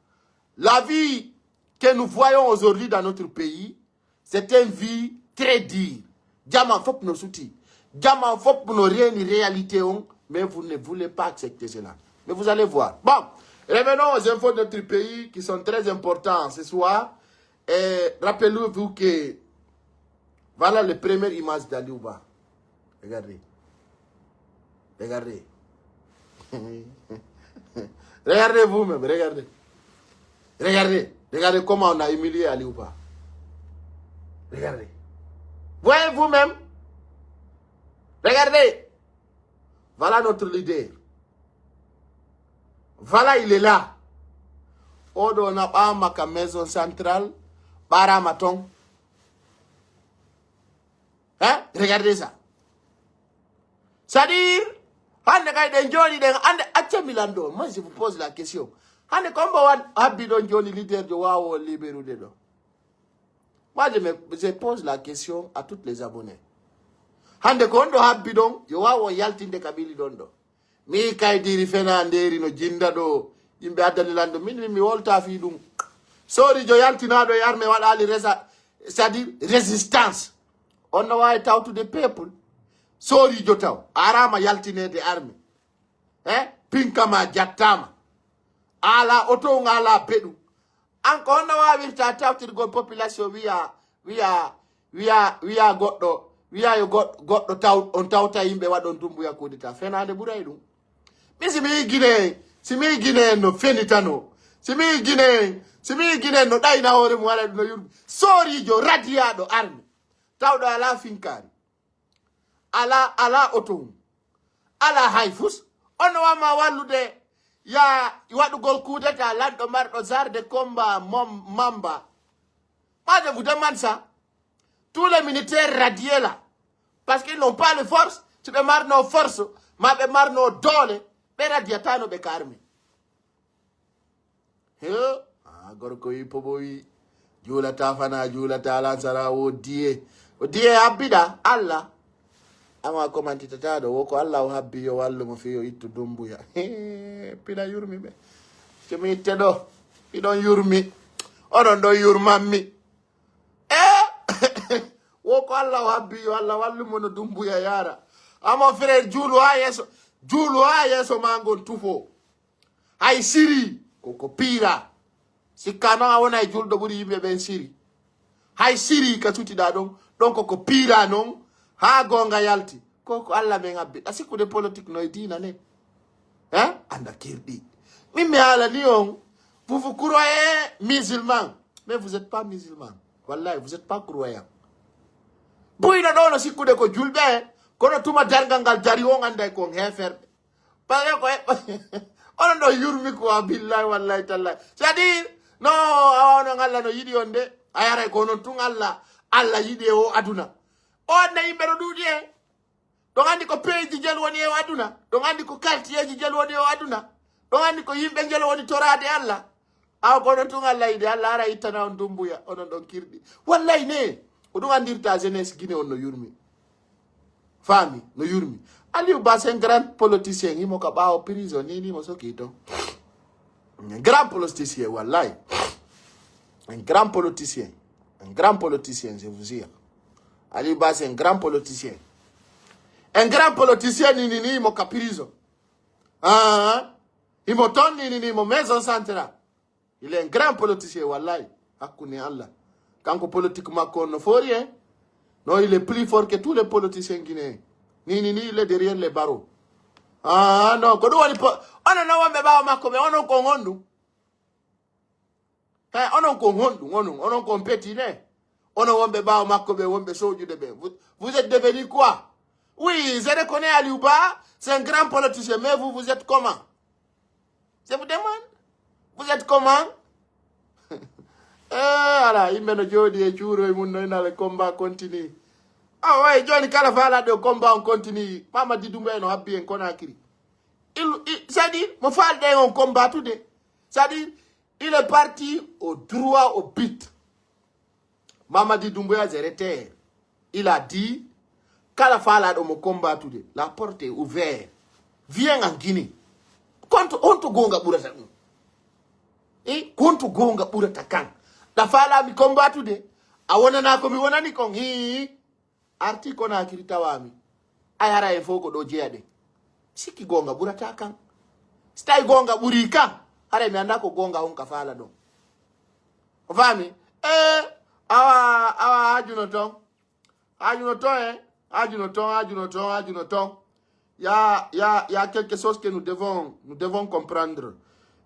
la vie que nous voyons aujourd'hui dans notre pays, c'est une vie très dure. Jama fof no suti. Jama fof no reeni réalité on, mais vous ne voulez pas accepter cela. Mais vous allez voir. Bon, revenons aux infos de notre pays qui sont très importants ce soir. Et rappelez-vous que voilà les premières images d'Aliou Ba. Regardez. Regardez. Regardez vous-même, regardez. Regardez. Regardez comment on a humilié Aliou Ba. Regardez. Voyez vous-même. Regardez. Voilà notre leader. Voilà, il est là. Oɗo naɓaama ka maison centrale, ɓaraama ton. Hein? Regardez ça. C'est-à-dire, hannde kay ɗen jooɗi ɗen, hannde accami lanndo. Moi, je vous pose la question. Hannde ko mbo wan habbi ɗon jooni leader jo waawo libérude ɗo. Moi, je, me, je pose la question à toutes les abonnés. Hannde ko on ɗo habbi ɗon, yo waawo yaltinde ka ɓili ɗon ɗo. Mi kay diri fena nderi no jinda ɗo. Yimɓe addani lanndo, min, min mi wolta fii ɗum. Sori jo yaltinaaɗo e arme waɗaali resa, c'est-à-dire résistance. On no waawi tawtude peuple. Sori jo taw, araama yaltineede arme. Eh? Pinka ma jattaama. Ala oto, ala beɗu. An ko honno waawirta tawtirgol population wiya, wiya, wiya, wiya goɗɗo, wiya yo goɗ-, goɗɗo taw, on tawta yimɓe waɗon Dumbuya kudeta. Fenaande ɓuray ɗum. Mi si mi Guinée, si mi Guinée no fenitano. Si mi Guinée, si mi Guinée no ɗayna hoore mum, waɗa ɗum no yurmi. Soriijo radiyaaɗo arme. Tawɗo alaa finkaari. Alaa, alaa oto mum. Alaa hay fus. On no wama wallude ya waɗugol kudeta lanɗo marɗo zarde combat mom-, mamba. Moi, je vous demande ça. Tous les militaires radiés là. Parce qu'ils n'ont pas les forces. Si ɓe marno force, ma ɓe marno doole, ɓe radiyatano ɓe ka arme. He, ah, gorko wi pobo wi, juulata fana, juulata lansara, wo diye. O diye habbiɗa, Allah. Ama komantitata ɗo, wo ko Allah o habbi yo wallu mo fi yo ittu Dumbuya. He, piɗa yurmi ɓe. So mi itte ɗo, miɗon yurmi. Onon ɗon yurmanmi. Eh! Wo ko Allah o habbi yo Allah wallu mo no Dumbuya yara. Ah, mon frère, juulu ha yeeso, juulu ha yeeso ma ngon tufo. Hay siri, ko, ko piira. Sikka noon a wona e julɗo ɓuri yimɓe ɓen siri. Hay siri ka sutiɗa ɗon, ɗon ko, ko piira noon, haa goonga yalti. Ko, ko Allah men abbi. A sikkude politique no e diina ne? Hein? Anda kirɗi. Min mi haalani on, vous vous croyez musulman, mais vous êtes pas musulman. Wallahi, vous êtes pas croyant. Buyno ɗo no sikkude ko julɓe, kono tuma dargal ngal dari on anday kon heeferɓe. Parce que ko e-, onon ɗo yurmi quoi, billahi wallahi tallahi. C'est-à-dire, no, awa onon Allah no yiɗi on de. A yaray ko onon tun Allah, Allah yiɗi e o aduna. O aduna yimɓe no ɗuuɗi e. Ɗon andi ko pays ji jel woni e o aduna. Ɗon andi ko quartier ji jel woni e o aduna. Ɗon andi ko yimɓe jel woni toraade Allah. Awa ko onon tun Allah yiɗi, Allah ara ittana on Dumbuya, onon ɗon kirɗi. Wallahi ne, ko ɗum andirta jeunesse Guinée on no yurmi. Faami, no yurmi. Aliou Ba, c'est un grand politicien, himo ka ɓaawo prison, ni, ni mo soki ton. Un grand politicien, wallahi. Un grand politicien. Un grand politicien, je vous jure. Aliou Ba, c'est un grand politicien. Un grand politicien, ni, ni, ni mo ka prison. Ah, himo ton, ni, ni, ni mo maison centrale. Il est un grand politicien, wallahi. Hakkunde Allah. Kanko politique makko on no fori, hein. Non, il est plus fort que tous les politiciens guinéens. Ni, ni, ni, il est derrière les barreaux. Ah, non, ko ɗum woni po-, onon non wonɓe ɓaawo makko ɓe, onon ko honɗum? He, onon ko honɗum, onon, onon ko on petit ne? Onon wonɓe ɓaawo makko ɓe, wonɓe soƴude ɓe. Vous, vous êtes devenu quoi? Oui, je reconnais Aliou Ba, c'est un grand politicien, mais vous, vous êtes comment? Je vous demande, vous êtes comment? Eh, ala, yimɓe no jooɗi e cuuro e mum, no ina le combat continue. Ah ouais, joni kala faalaɗo combat on continue. Mamadi Doumbouya no habbi en Conakry. Il, il, c'est-à-dire, mo faalɗe on combat tude. C'est-à-dire, il est parti au droit au but. Mamadi Doumbouya, je réitère. Il a dit, kala faalaɗo mo combattude, la porte est ouverte. Viens en Guinée. Konto, honto goonga ɓurata ɗum? E honto goonga ɓurata kan? Ɗa faalami combattude, a wonana ko mi wonani kon. Hii, arti Conakry tawami. Ay hara en fof ko ɗo jeyaɗen. Sikki goonga ɓurata kan. Si tawi goonga ɓuri kan, haray mi annda ko goonga on ka faala ɗon. O faami? E awa, awa, hajuno ton. Hajuno ton, e hajuno ton, hajuno ton, hajuno ton. Il y a, il y a, il y a quelque chose que nous devons, nous devons comprendre.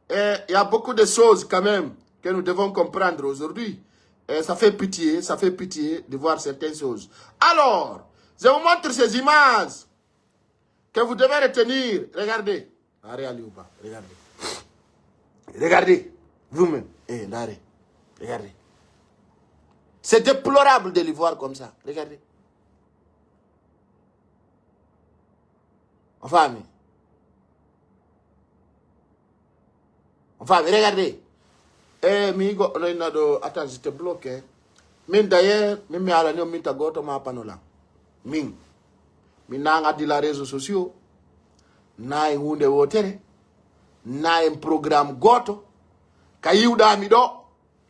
Et il y a beaucoup de choses quand même que nous devons comprendre aujourd'hui. Et ça fait pitié, ça fait pitié de voir certaines choses. Alors, je vous montre ces images que vous devez retenir. Regardez. Allez, allez, ou pas. Regardez. Regardez. Vous-même. Eh, regardez. Regardez. C'est déplorable de les voir comme ça. Regardez. On faami? On faami? Regardez. E mi yigo no inna ɗo, attends, je te bloque. Min d'ailleurs, min mi alani on min ta goto ma panola. Min. Min na ngaddi la réseaux sociaux. Na en hunde wotere. Na en programme goto. Ka yiwɗami ɗo,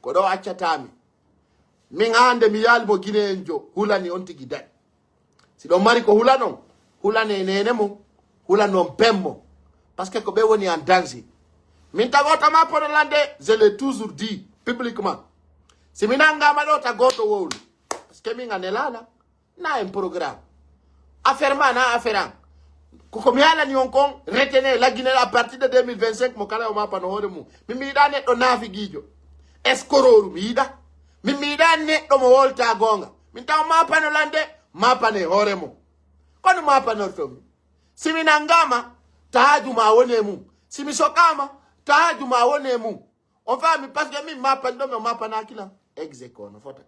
ko ɗo accatami. Min hande mi yaali mo Guinée en jo, hulani on tigi daɗi. Si ɗon mari ko hulanon, hulane nene mon, hulanon ben mon. Parce que ko ɓe woni en danger. Min ta goto ma panola nde, je l'ai toujours dit publiquement. Si mi nangama ɗo ta goto wowlu. Parce que min a nelala. Na en programme. Affaire ma na affaire an. Ko ko mi haalani on kon, retenez, la Guinée à partir de deux mille vingt-cinq, mo kala o mapano hoore mum. Min mi yiɗa neɗɗo naafigiijo. Escroc mi yiɗa. Min mi yiɗa neɗɗo mo wolta goonga. Min taw mapano lande, mapane hoore mum. Kono mapanorto mi. Si mi nangama, ta haaju ma woni e mum. Si mi sokama, ta haaju ma woni e mum. On faami? Parce que min mapanɗo mi, o mapanaki lan. Exe ko no fota.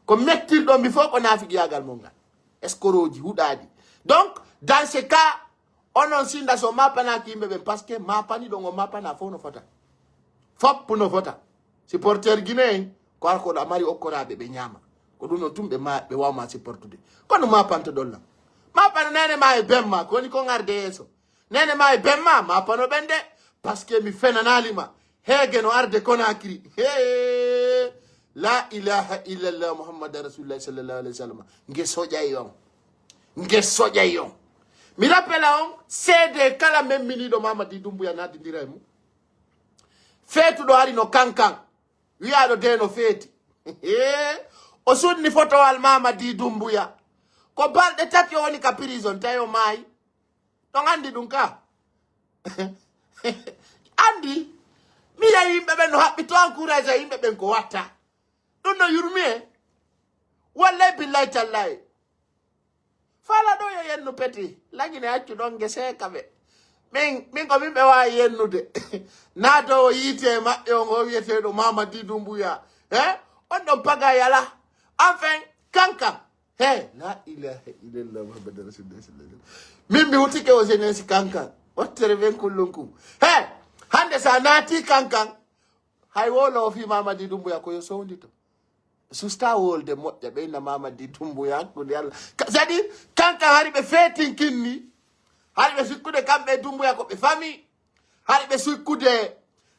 Ko mettirɗo mi fof ko naafiqiyaagal mon ngal. Escroc ji huɗaaɗi. Donc, dans ce cas, onon sinda so mapanaki yimɓe ɓen, parce que mapani ɗon o mapana fof no fota. Fop no fota. Supporter Guinée en, ko ala ko ɗo mari okkoraaɓe ɓe ñaama. Ko ɗum ɗon tun ɓe ma, ɓe wawma supportude. Kono mapanto ɗon lan. Mapana nene ma e ben ma, ko woni kon arde yeeso. Nene ma e ben ma, mapano ɓen de. Parce que mi fenanali ma. Heege no arde Conakry. He. La ilaha illallah Muhammad Rasulullah sallallahu alaihi wasallam. Nge soƴay on. Nge soƴay on. Mi rappela on, seede kala memminiiɗo Mamadi Doumbouya naddindira e mum. Feetuɗo ari no kankan. Wi'aaɗo de no feeti. O sunni fotowal Mamadi Doumbouya. Ko balɗe tati o woni ka prison, tawi o maayi. Ɗon anndi ɗum ka? Anndi. Mi yi'a yimɓe ɓen no haɓɓi to encourage yimɓe ɓen ko watta. Ɗum no yurmi e. Wallay billay tallay. Fala ɗo yo yennu peti. Lagine accu ɗon nge seeka ɓe. Min, min ko min ɓe waawi yennude. Naatoowo yiite e maɓɓe on o wiyeteeɗo Mamadi Doumbouya. He? On ɗon pagay ala. Enfin, kankan. He, la ilaha illallah Muhammadu Rasulullah sallallahu alaihi wasallam. Min mi wutike o jeunesse kankan. Wattere ɓen kullum kum. He, hande sa naati kankan. Hay wolo o fi Mamadi Doumbouya ko yo sowndito. Susta wolde moƴƴa ɓe inna Mamadi Doumbouya hakkunde Allah. Ka, c'est-à-dire, kankan hari ɓe feetinkinni. Hari ɓe sikkude kamɓe e Doumbouya ko ɓe fami. Hari ɓe sikkude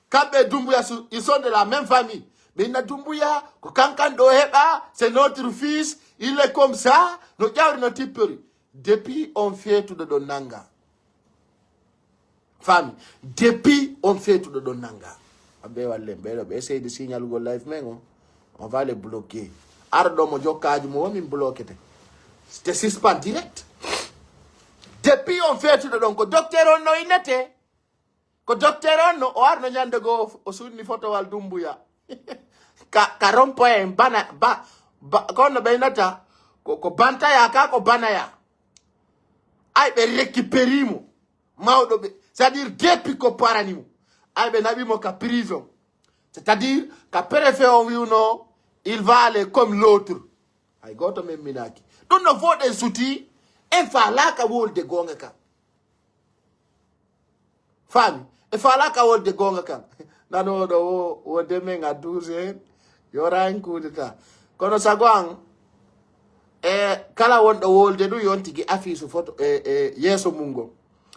kamɓe e Doumbouya su, ils sont de la même famille. Ɓe inna Doumbouya ko kankan ɗo heɓa, c'est notre fils, il est comme ça, no ƴawri no tippori. Depuis on feetuɗo ɗon nanga. Faami? Depuis on feetuɗo ɗon nanga. Aɓe wallen ɓeɗo ɓe essayde signalugol live men on. On va les bloquer. Arɗo mo jokkaaju mo min bloquete. Te suspend direct. Depuis on feetuɗo ɗon ko docteur on no innete. Ko docteur on no o arno ñande goo o sunni fotowal Doumbouya. Ka, ka rond-point en bana, ba, Ba- ko honno ɓeynata? Ko, ko bantaya ka, ko banaya. Ay, ɓe récupéri mo. Mawɗo ɓe, c'est-à-dire depuis ko parani mo. Ay, ɓe naɓi mo ka prison. C'est-à-dire ka préfet on wiwno, il va aller comme l'autre. Hay gooto memminaki. Ɗum no fof ɗen suti, en faalaka wolde goonga kan. Faami? E faalaka wolde goonga kan. Nano ɗo wo, wo demen à douze hen, yora en coup d'état. Kono sago an, e kala wonɗo wolde ɗum yon tigi affiche photo e, e yeeso mum ngon.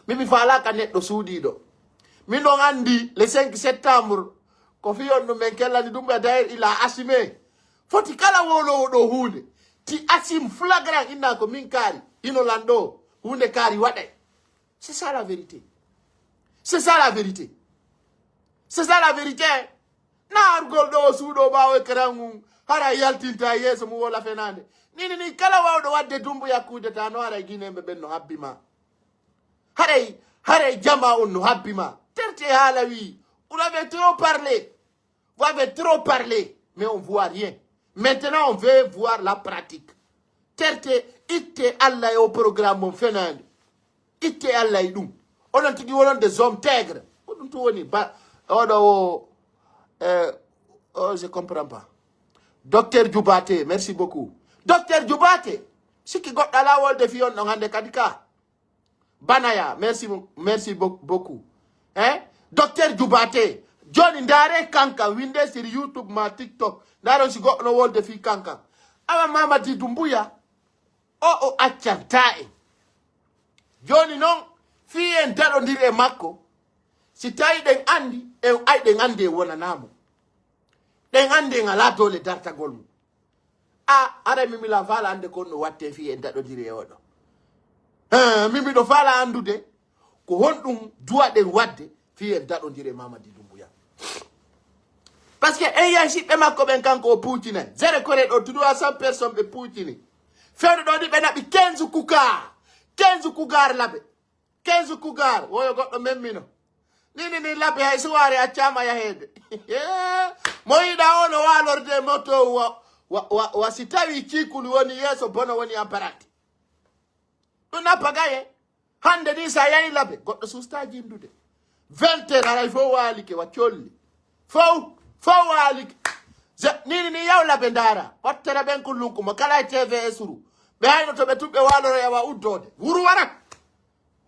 Min mi faalaka neɗɗo suuɗiiɗo. Min ɗon anndi le cinq septembre, ko fiyon ɗum men kellani ɗum, ɓe d'ailleurs il a assumé. Foti kala wolowo ɗo huunde, ti assume flagrant, inna ko min kaari, hino lanɗo, huunde kaari waɗay. C'est ça la vérité. C'est ça la vérité. C'est ça la vérité. Na argol ɗo o suuɗo ɓaawo écran mum, hara yaltinta yeeso mum wala fenaande. Nini ni kala wawɗo wadde Dumbuya coup d'état no, haray Guinéen ɓe ɓen no habbi ma. Haray, haray jama on no habbi ma. Terte haala wi, vous avez trop parlé. Vous avez trop parlé, mais on voit rien. Maintenant, on veut voir la pratique. Terte, itte Allah e o programme on fenaande. Itte Allah e ɗum. Onon tigi wonon des hommes tègres. Ko ɗum tun woni ba, oɗo o, eh, oh, je comprends pas. Docteur Djoubate, merci beaucoup. Docteur Djoubate, sikki goɗɗo alaa wolde fi on ɗon hannde kadi ka. Banaya, merci, mo- merci beau- beaucoup. Hein? Docteur Djoubate, joni ndaare kankan, winde sur YouTube ma TikTok. Ndaron si goɗɗo no wolde fi kankan. Awa Mamadi Dumbuya, o o accanta en. Joni non, fi en daɗondir e makko. Si tawi ɗen andi, en ay ɗen andi en wonanamo. Ɗen andi en ala doole dartagol mum. A, aray mi mila faala ande kon no watte fi en daɗodiri e oɗo. Eh, mi miɗo faala andude ko honɗum duwaɗen wadde fi en daɗodiri e Mamadi Dumbuya. Parce que en yahi siɓɓe makko ɓen kanko o puutinay. Zéro kore ɗo trois cents personnes ɓe puutini. Fewde ɗo ni ɓe naɓi quinze kuka. Quinze kugar laɓe. Quinze kugar, woyo goɗɗo memmino. Nini ni laɓe hay suwaare accama yaheede. Mo yiɗa o no waalorde moto wa, wa, wa, wa si tawi cikulu woni yeeso bono woni apparati. Ɗum nappa gaye. Hande ni sa yahi laɓe, goɗɗo susta jindude. Vingt heures haray fof waalike wa colli. Fof, fof waalike. Je- Nini ni yaw laɓe ndaara. Ɓottera ɓen kullunku mo kala e T V e suru. Ɓe hayno to ɓe tuɓɓe waaloro yawa uddode. Wuru wara.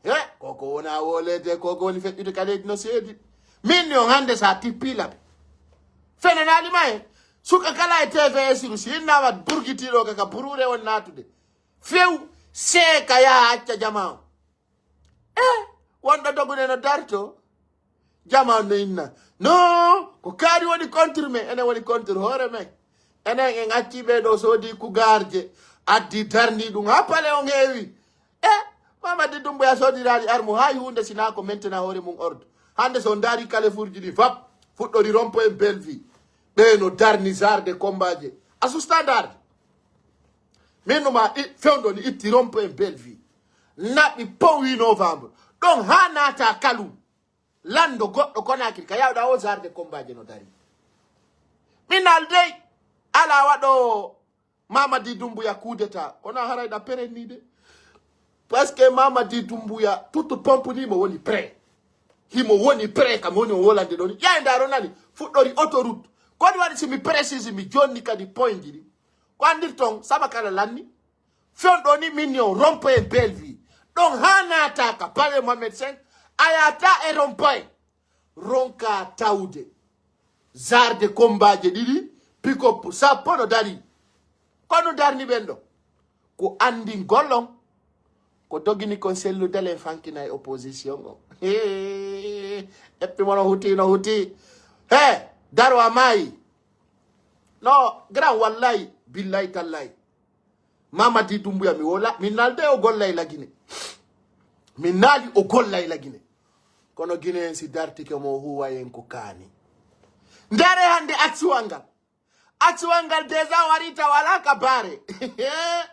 He, koko wona wolede, koko woni feƴƴude ka leydi no seedi. Min ni on hande sa tippi laɓe. Fenanaali ma en. Suka kala e T V e suru si innama burgitiɗo ka ka burure on natude. Few seeka yaha acca jama on. E, wonɗo dogude no darto. Jama on no inna. No, ko kaari woni contre men, enen woni contre hoore men. Enen en acci ɓe ɗo soodi kugarje, addi darni ɗum ha pale on heewi. E, Mamadi Dumbuya soodiraali armu hay hunde sina ko maintena hoore mum ordre. Hande so ndaari Carrefour ji ɗi fap, fuɗɗori Rond-point Bellevue. Ɓe no darni zarde combat je. A susta ndaarde. Min numa i- fewndo ni itti Rond-point Bellevue. Naɓi powi novembre. Ɗon ha naata Kalou. Lando goɗɗo Conakry ka yawɗa o zarde combat je no dari. Min aldey ala waɗo Mamadi Dumbuya coup d'état. Kono haray ɗa perennide. Parce que Mamadi Dumbuya, toute pompe ni mo woni prêt. Himo woni prêt kam woni o wolande ɗon. Yaay ndaro nani fuɗɗori autoroute. Ko ɗum waɗi si mi précise mi jonni kadi point ji ɗi. Ko andirton sama kala lanni. Fewndo ni min yo Rond-point Bellevue. Ɗon ha naata ka Palais Mohamed cinq. A yata e Rond-point. Ronka tawde. Zarde combat je ɗiɗi. Pick-up sappo no dari. Kono darni ɓen ɗo. Ko andingol on. Ko dogini kon sellu delen fankina e opposition o. Hee. Eppi mo no huti, no huti. He, daro a maayi. No, grand wallahi, billahi tallahi. Mamadi Dumbuya mi wola, min nalde o gollay lagine. Min naali o gollay lagine. Kono Guinéen si dartike mo huwayen ko kaani. Ndare hande aksiwal ngal. Aksiwal ngal déjà wari taw ala ka baare.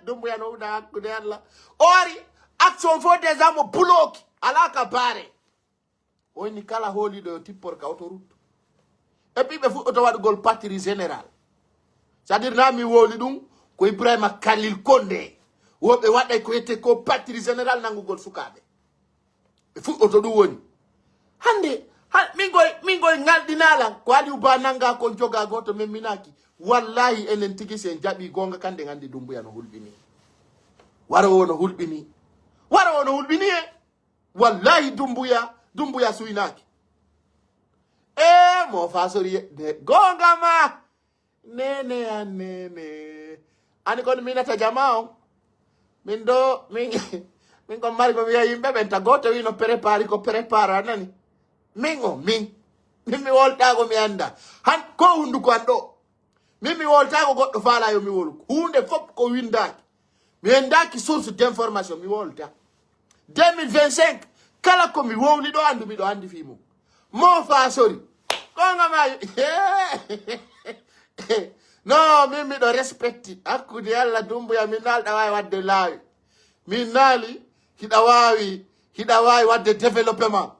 Dumbuya no huɗa hakkude Allah. O wari action fof déjà mo bloki. Ala ka baare. O inni kala hooliɗo yo tippor ka autoroute. Et puis ɓe fuɗɗoto waɗugol patrie générale. C'est-à-dire na mi woli ɗum, Ko Ibrahima Khalil Konde. Woɓe waɗay ko wiyetee ko patrie générale nanngugol sukaaɓe. Ɓe fuɗɗoto ɗum woni. Hannde, ha-, min koy, min koy ngalɗinaa lan. Ko Aliou Ba nanngaa kon jogaa gooto memminaaki. Wallaahi enen tigi si en jaɓii goonga kan ɗen anndi Dummbuya no hulɓinii. Waro o no hulɓinii. Waro o no hulɓinii e. Wallaahi Dummbuya, Dummbuya suynaaki. E mo fasori ne goonga ma. Nene an nene. Ani kon minata jama on. Min do, min, min kon mari ko wiya yimɓe ɓen ta gooto wi no prépare ko prépare a nani. Min o, min. Min mi woltaako mi annda. Han ko hunnduko an ɗo. Min mi woltaako goɗɗo faala yo mi wolu. Huunde fof ko winndaaki. Mi winndaaki source d'information, mi wolta. Deux mille vingt-cinq, kala ko mi wowli ɗo anndu, miɗo anndi fii mum. Mo fa sori. Goonga ma, no, min miɗo respecti. Hakkunde Yalla Dummbuya, min naalɗa waawi waɗde laawi. Min naali, hiɗa waawi, hiɗa waawi waɗde développement.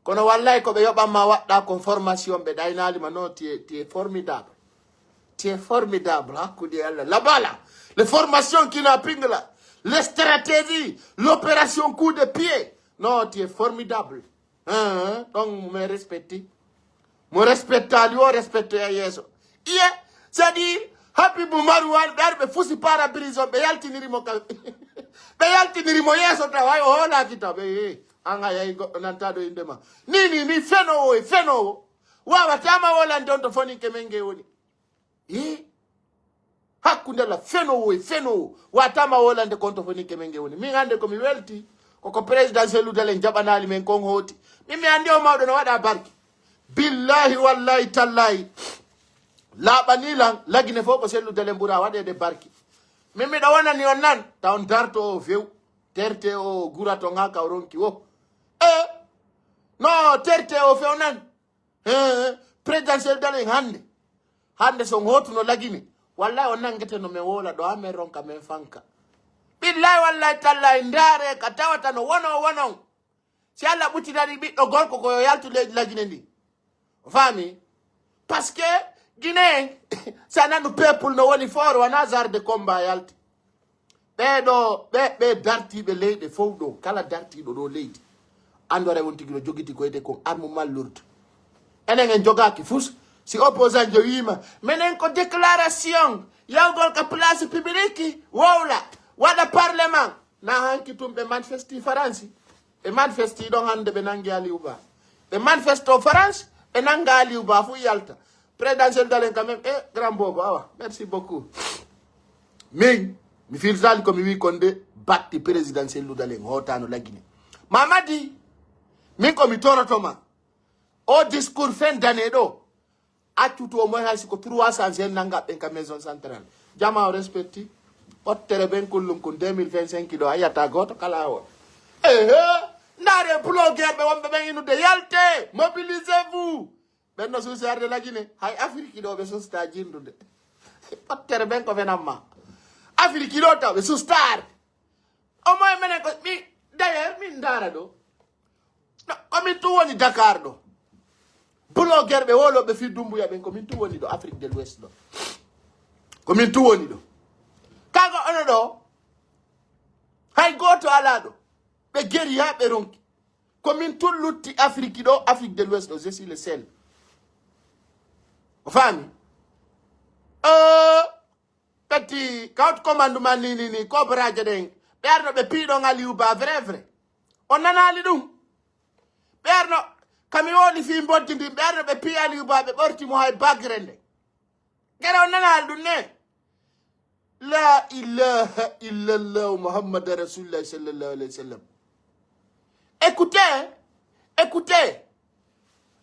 Kono wallay ko ɓe yoɓan ma waɗɗa kon formation ɓe ɗaynaali ma. Non, tu es, tu es formidable. Tu es formidable, hakkunde Yalla. Là-bas là, les formations qui n'a pingla, les stratégies, l'opération coup de pied. Non, tu es formidable. Hein, donc, mi respecti. Mo respectaali o respecte e yeeso. Iye, c'est-à-dire, Habibou Marwan, ɓe ari ɓe fusi para prison, ɓe yaltiniri mo ka, ɓe yaltiniri mo yeeso taw, hay o hoolaaki taw, ɓe, eh, an a yahi goɗɗo nanta ɗo innde ma. Ni, ni, ni, fenoowo e fenoowo. Waawataama wolande on to foninke men nge woni. Eh? Hakkunde la fenoowo e fenoowo. Waawataama wolande kon to foninke men nge woni. Min hannde ko mi welti, koko président Cellou Dalein jaɓanaali men kon hooti. Min mi anndi o mawɗo no waɗa barki. Billahi, wallahi, tallahi. Laaɓani lan, lagine fof ko Cellou Dalein ɓura waɗeede barki. Min miɗo wonani on nan, taw on darto o few. Terte o gura to ŋa ka o ronki wo. E, no terte o few nan. He, président Cellou Dalein hannde. Hannde so on hootuno lagine. Wallahi on nanngete no men woola ɗo, amen ronka men fanka. Billahi, wallahi, tallahi, ndaare ka tawata no wono wonon. Si Allah ɓuttinani ɓiɗɗo gorko ko yo yaltu leydi lagine ndi. O faami? Parce que Guinée, si a nanu peuple no woni fort, wona genre de combat yalti. Ɓee ɗo, ɓe, ɓe dartiiɓe leyɗe fof ɗo, kala dartiiɗo ɗo leydi, anndore on tigi no jogiti ko wiyetee kon arme mal lourde. Enen en jogaaki fus, si opposant jo wiima, menen ko déclaration, yawgol ka place publique, wowla, waɗa parlement. Na hanki tun ɓe manifesti Faransi. Ɓe manifesti ɗon hannde, ɓe nanngi Aliou Ba. Ɓe manifesto France, ɓe nannga Aliou Ba, fu yalta. Président Cellou Dalein quand même, eh, grand bobo, awa, merci beaucoup. Min, mi firtali ko mi wi kon de, batti président Cellou Dalein, hootano lagine. Mamadi, min ko mi toroto ma. O discours fin d'année ɗo, accu to moy hay si ko trois cents jeunes nannga ɓen ka maison centrale. Jama o respecti. Ɓottere ɓen kullum kun deux mille vingt-cinq ɗo, a yiyata gooto kala o. Ehe, ndaare blogueur ɓe wonɓe ɓen inude, yalte, mobilisez-vous. Ɓen no suusi arde lagine, hay Afrique ɗo ɓe susta jindude. Ɓottere ɓen ko fenan ma. Afrique ɗo taw ɓe susta arde. Au moins menen ko mi, d'ailleurs, min ndaara ɗo. No, ko min tun woni Dakar ɗo. Blogueur ɓe woloɓe fii Dumbuya ɓen, ko min tun woni ɗo, Afrique de l'Ouest ɗo. Ko min tun woni ɗo. Kaga ono ɗo. Hay gooto alaa ɗo. Ɓe geri haa ɓe ronki. Ko min tun lutti Afrique ɗo, Afrique de l'Ouest ɗo, je suis le seul. O faami? Euh, Kadi, kawtu commandement ni, ni, ni, kobraaje ɗen. Ɓe arno ɓe piiɗon Aliou Ba, vrai, vrai. On nanaali ɗum? Ɓe arno, kami woni fii mboddi ndin, ɓe arno ɓe pii Aliou Ba, ɓe ɓorti mo hay bagre nde. Gere on nanaali ɗum ne? La ilaha illallah Muhammad Rasulullah sallallahu alaihi wasallam. Écoutez, écoutez.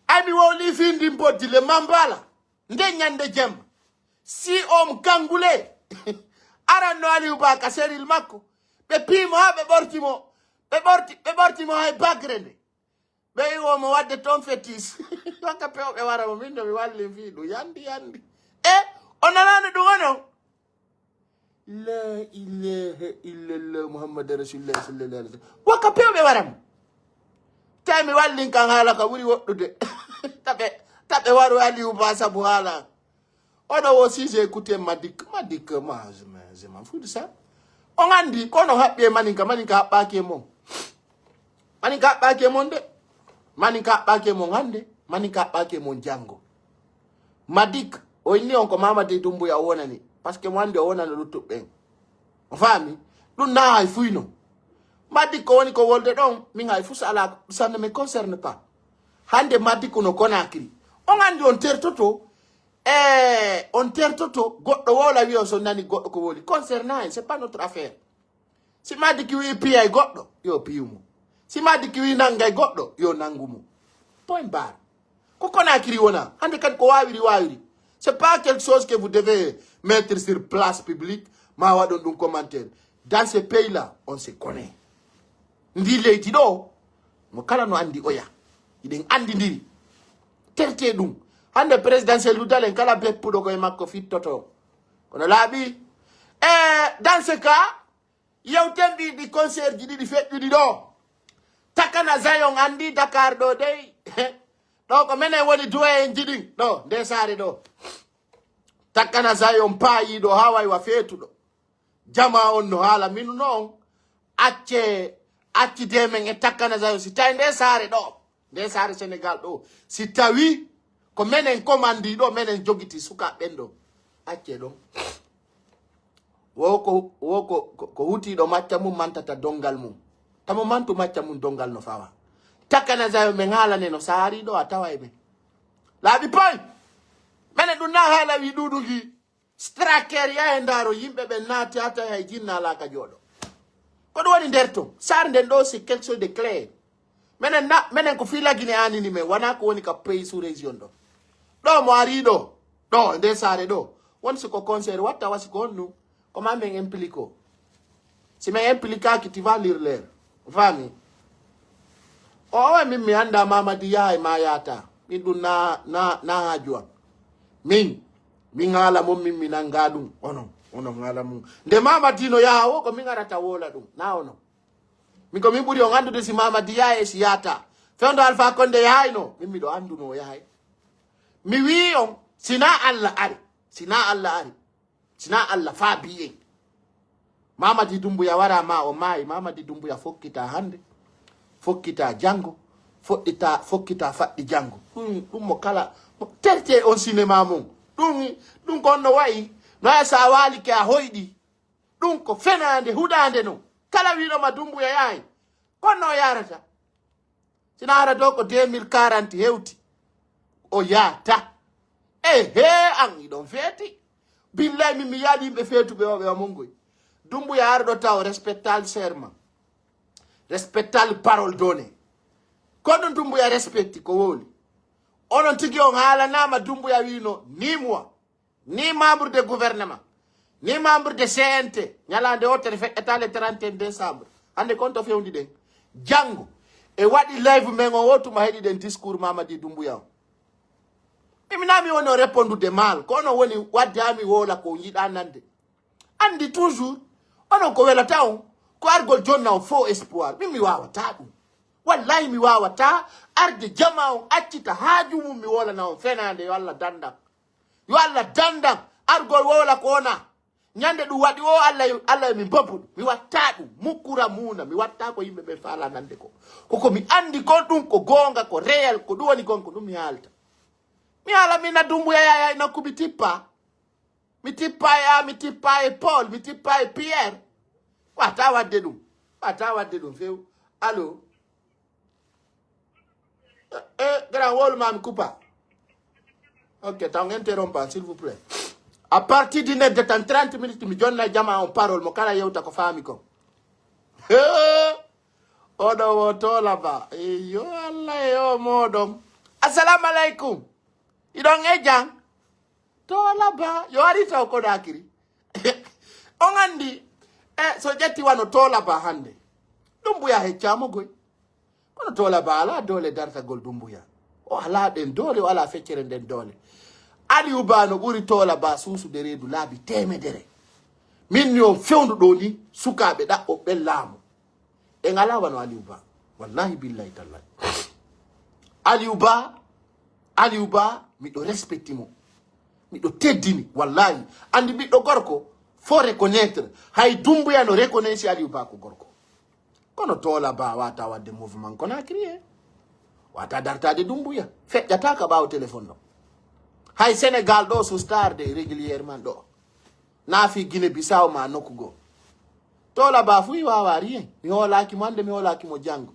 Ay mi wowli fii ndin mboddi le mambala. Nde ñande jemma, si on kangule, aranno Aliou Ba ka seril makko, ɓe piimo haa ɓe ɓorti mo, ɓe ɓorti, ɓe ɓorti mo hay bagre nde. Ɓe iwo mo wadde toon fetis. Wakka pewɓe wara mo, min no mi walli fii ɗum. Yandi, yandi. E, o nanaano ɗum onon? La ilaha illallah Muhammad Rasulullah sallallahu alaihi wasallam. Wakka pewɓe wara mo. Tawi mi wallin kan haala ka ɓuri woɗɗude. Taɓe, taɓe waru Aliou Ba sabu haala. Oɗo wo sujet écouté Madik, Madik, moi, je me, Je m'en fous de ça. On anndi, kono haɓɓi e maninka, maninka haɓɓaaki e mon. Maninka haɓɓaaki e mon de. Maninka haɓɓaaki e mon hannde, maninka haɓɓaaki e mon janngo. Madik, o inni on ko Mamadi Doumbouya o wonani. Parce que mo anndi o wonani luttuɓe ɓen. O faami? Ɗum na hay fuyno. Madik ko woni ko wolde ɗon, min hay fus ala, ça ne me concerne pas. Hannde Madik no Conakry. On anndi on tertoto, e on tertoto, goɗɗo woola wi on so nani goɗɗo ko woli. Concernant, c'est pas notre affaire. Si Madik wi piyay goɗɗo, yo piyu mo. Si Madik wi nangay goɗɗo, yo nangu mo. Point barre. Ko Conakry wona, hannde kadi ko wawiri wawiri. C'est pas quelque chose que vous devez mettre sur place publique, ma waɗon ɗum commentaire. Dans ce pays-là, on se connaît. Ndi leydi ɗo, mo kala no anndi oya. Hiɗen anndindiri. Terte ɗum. Hannde présidentiel luddalen kala beppuɗo koye makko fittoto. Kono laaɓi. E dans ce cas, yewten ɗi, ɗi concert ji ɗiɗi feƴƴuɗi ɗo. Takana Zion anndi Dakar ɗo dey. Ɗo ko menen woni duwayen ji ɗin. Ɗo, nde saare ɗo. Takana Zion paayiɗo haa waywa feetuɗo. Jama on no haala minu noon. Acce, accide men e Takana Zion. Si tawi nde saare ɗo, nde saare Sénégal ɗo, si tawi ko menen komandi ɗo, menen jogiti sukaaɓe ɓen ɗo. Acce ɗon. Wo ko, wo ko, ko, ko hutiiɗo macca mum mantata dongal mum. Tamo mantu macca mum dongal no fawa. Takana Zion men haalane no saari ɗo a tawa e men. Laaɓi poy! Menen ɗum na haala wi ɗuɗu gi. Straker yahe ndaaro yimɓe ɓen naati a tawi hay jinna alaa ka jooɗo. Ko ɗum woni nder ton. Saar nden ɗo c'est quelque chose de clair. Menen na, menen ko fii lagine anini men, wona ko woni ka pays sous région ɗo. Ɗo mo ari ɗo, ɗo, nde saare ɗo. Won si ko concert watta, wasi ko honɗum, ko ma men implique o. Si men impliquaaki, tu vas lire l'heure. Faami? O, o, min mi annda Mamadi Yahay ma yaata. Min ɗum na, na, na haaju am. Min, min haala mon, min mi nanga ɗum. Onon, onon haala mon. Nde Mamadi no yaha o, ko min arata woola ɗum. Na onon. Min ko min ɓuri on anndude si Mamadi yahay e si yaata. Fewndo Alpha Condé yahayno, min miɗo annduno o yahay. Mi wii on, sina Allah ari, sina Allah ari, sina Allah faabi en. Mamadi Doumbouya wara ma o maayi, Mamadi Doumbouya fokkita hannde, fokkita janngo, foɗɗita, fokkita faɗɗi janngo. Ɗum, ɗum mo kala, mo terte on cinéma mon. Ɗum, ɗum ko on no wayi, no wayi so a waalike a hoyɗi. Ɗum ko fenaande, huɗaande non. Kala wiiɗo ma Doumbouya yahay, kono o yarata. Sina hara ɗo ko deux mille quarante hewti. O yaata. Ehe, an iɗon feeti. Billahi min mi yaali yimɓe feetuɓe o ɓe amongoy. Doumbouya arɗo taw respectal serment. Respectal parole donnée. Ko ɗum Doumbouya respecti ko woni. Onon tigi on haalanama Doumbouya wino ni moi. Ni membre de gouvernement, ni membre de C N T, ñalaande wootere feƴƴata le trente et un décembre. Hannde kon to fewndi ɗen. Janngo, e waɗi live men o, o tuma heɗi ɗen discours Mamadi Doumbouya o. Mimi na mi woni o répondude mal, ko onon woni wadde ha mi woola ko yiɗa nande. Anndi toujours, onon ko welata on, ko argol jonna on faux espoir. Min mi wawata ɗum. Wallahi mi wawata arde jama on accita haaju mum mi wolana on fenaande yo Allah dandam. Yo Allah dandam, argol wowla ko wona. Ñande ɗum waɗi o, Allah, Allah e min mbabbu ɗum. Mi watta ɗum, mukkura muuna, mi watta ko yimɓe ɓe faala nande ko. Koko mi anndi kon ɗum ko goonga, ko réel, ko ɗum woni kon, ko ɗum mi haalta. Mi haala mina Doumbouya yaaya e nokku mi tippa. Mi tippa e A, mi tippa e Paul, mi tippa e Pierre. Wata wadde ɗum. Wata wadde ɗum few. Allo. Eh, eh, grand, wolu ma mi coupa. Ok, taw interrompa, s'il vous plaît. À partir d'une heure de temps, trente minutes, mi jonna jama on parole, mo kala yewta ko faami kon. He! Oɗo wo tola ba. Eyo, Allah e o moɗon. Assalamu alaikum. Iɗon e jam? Tola ba. Yo ari taw ko dakiri. On anndi, e, so ƴetti wano tola ba hannde. Ɗum buya heccamo goy. Kono Tola Ba alaa doole dartagol Dumbuya. O alaa ɗen doole, o alaa feccere nden doole. Aliou Ba no ɓuri Tola Ba suusude reedu laabi teemedere. Min ni on fewndu ɗo ni, sukaaɓe ɗaɓɓo ɓen laamu. En alaa wano Aliou Ba. Wallahi billahi tallahi. Aliou Ba, Aliou Ba, miɗo respecti mo. Miɗo teddini, wallahi. Anndi ɓiɗɗo gorko, Faut reconnaître. Hay Dumbuya no reconnaître Aliou Ba ko gorko. Kono Toola Ba wata wadde mouvement Conakry e. Wata dartade Dumbuya. Feƴƴata ka ɓaawo téléphone ɗo. Hay Sénégal ɗo sustarde régulièrement ɗo. Naafi Guinée Bissau ma nokku goo. Toola Ba fu i wawa rien. Mi hoolaki mo hande, mi hoolaki mo janngo.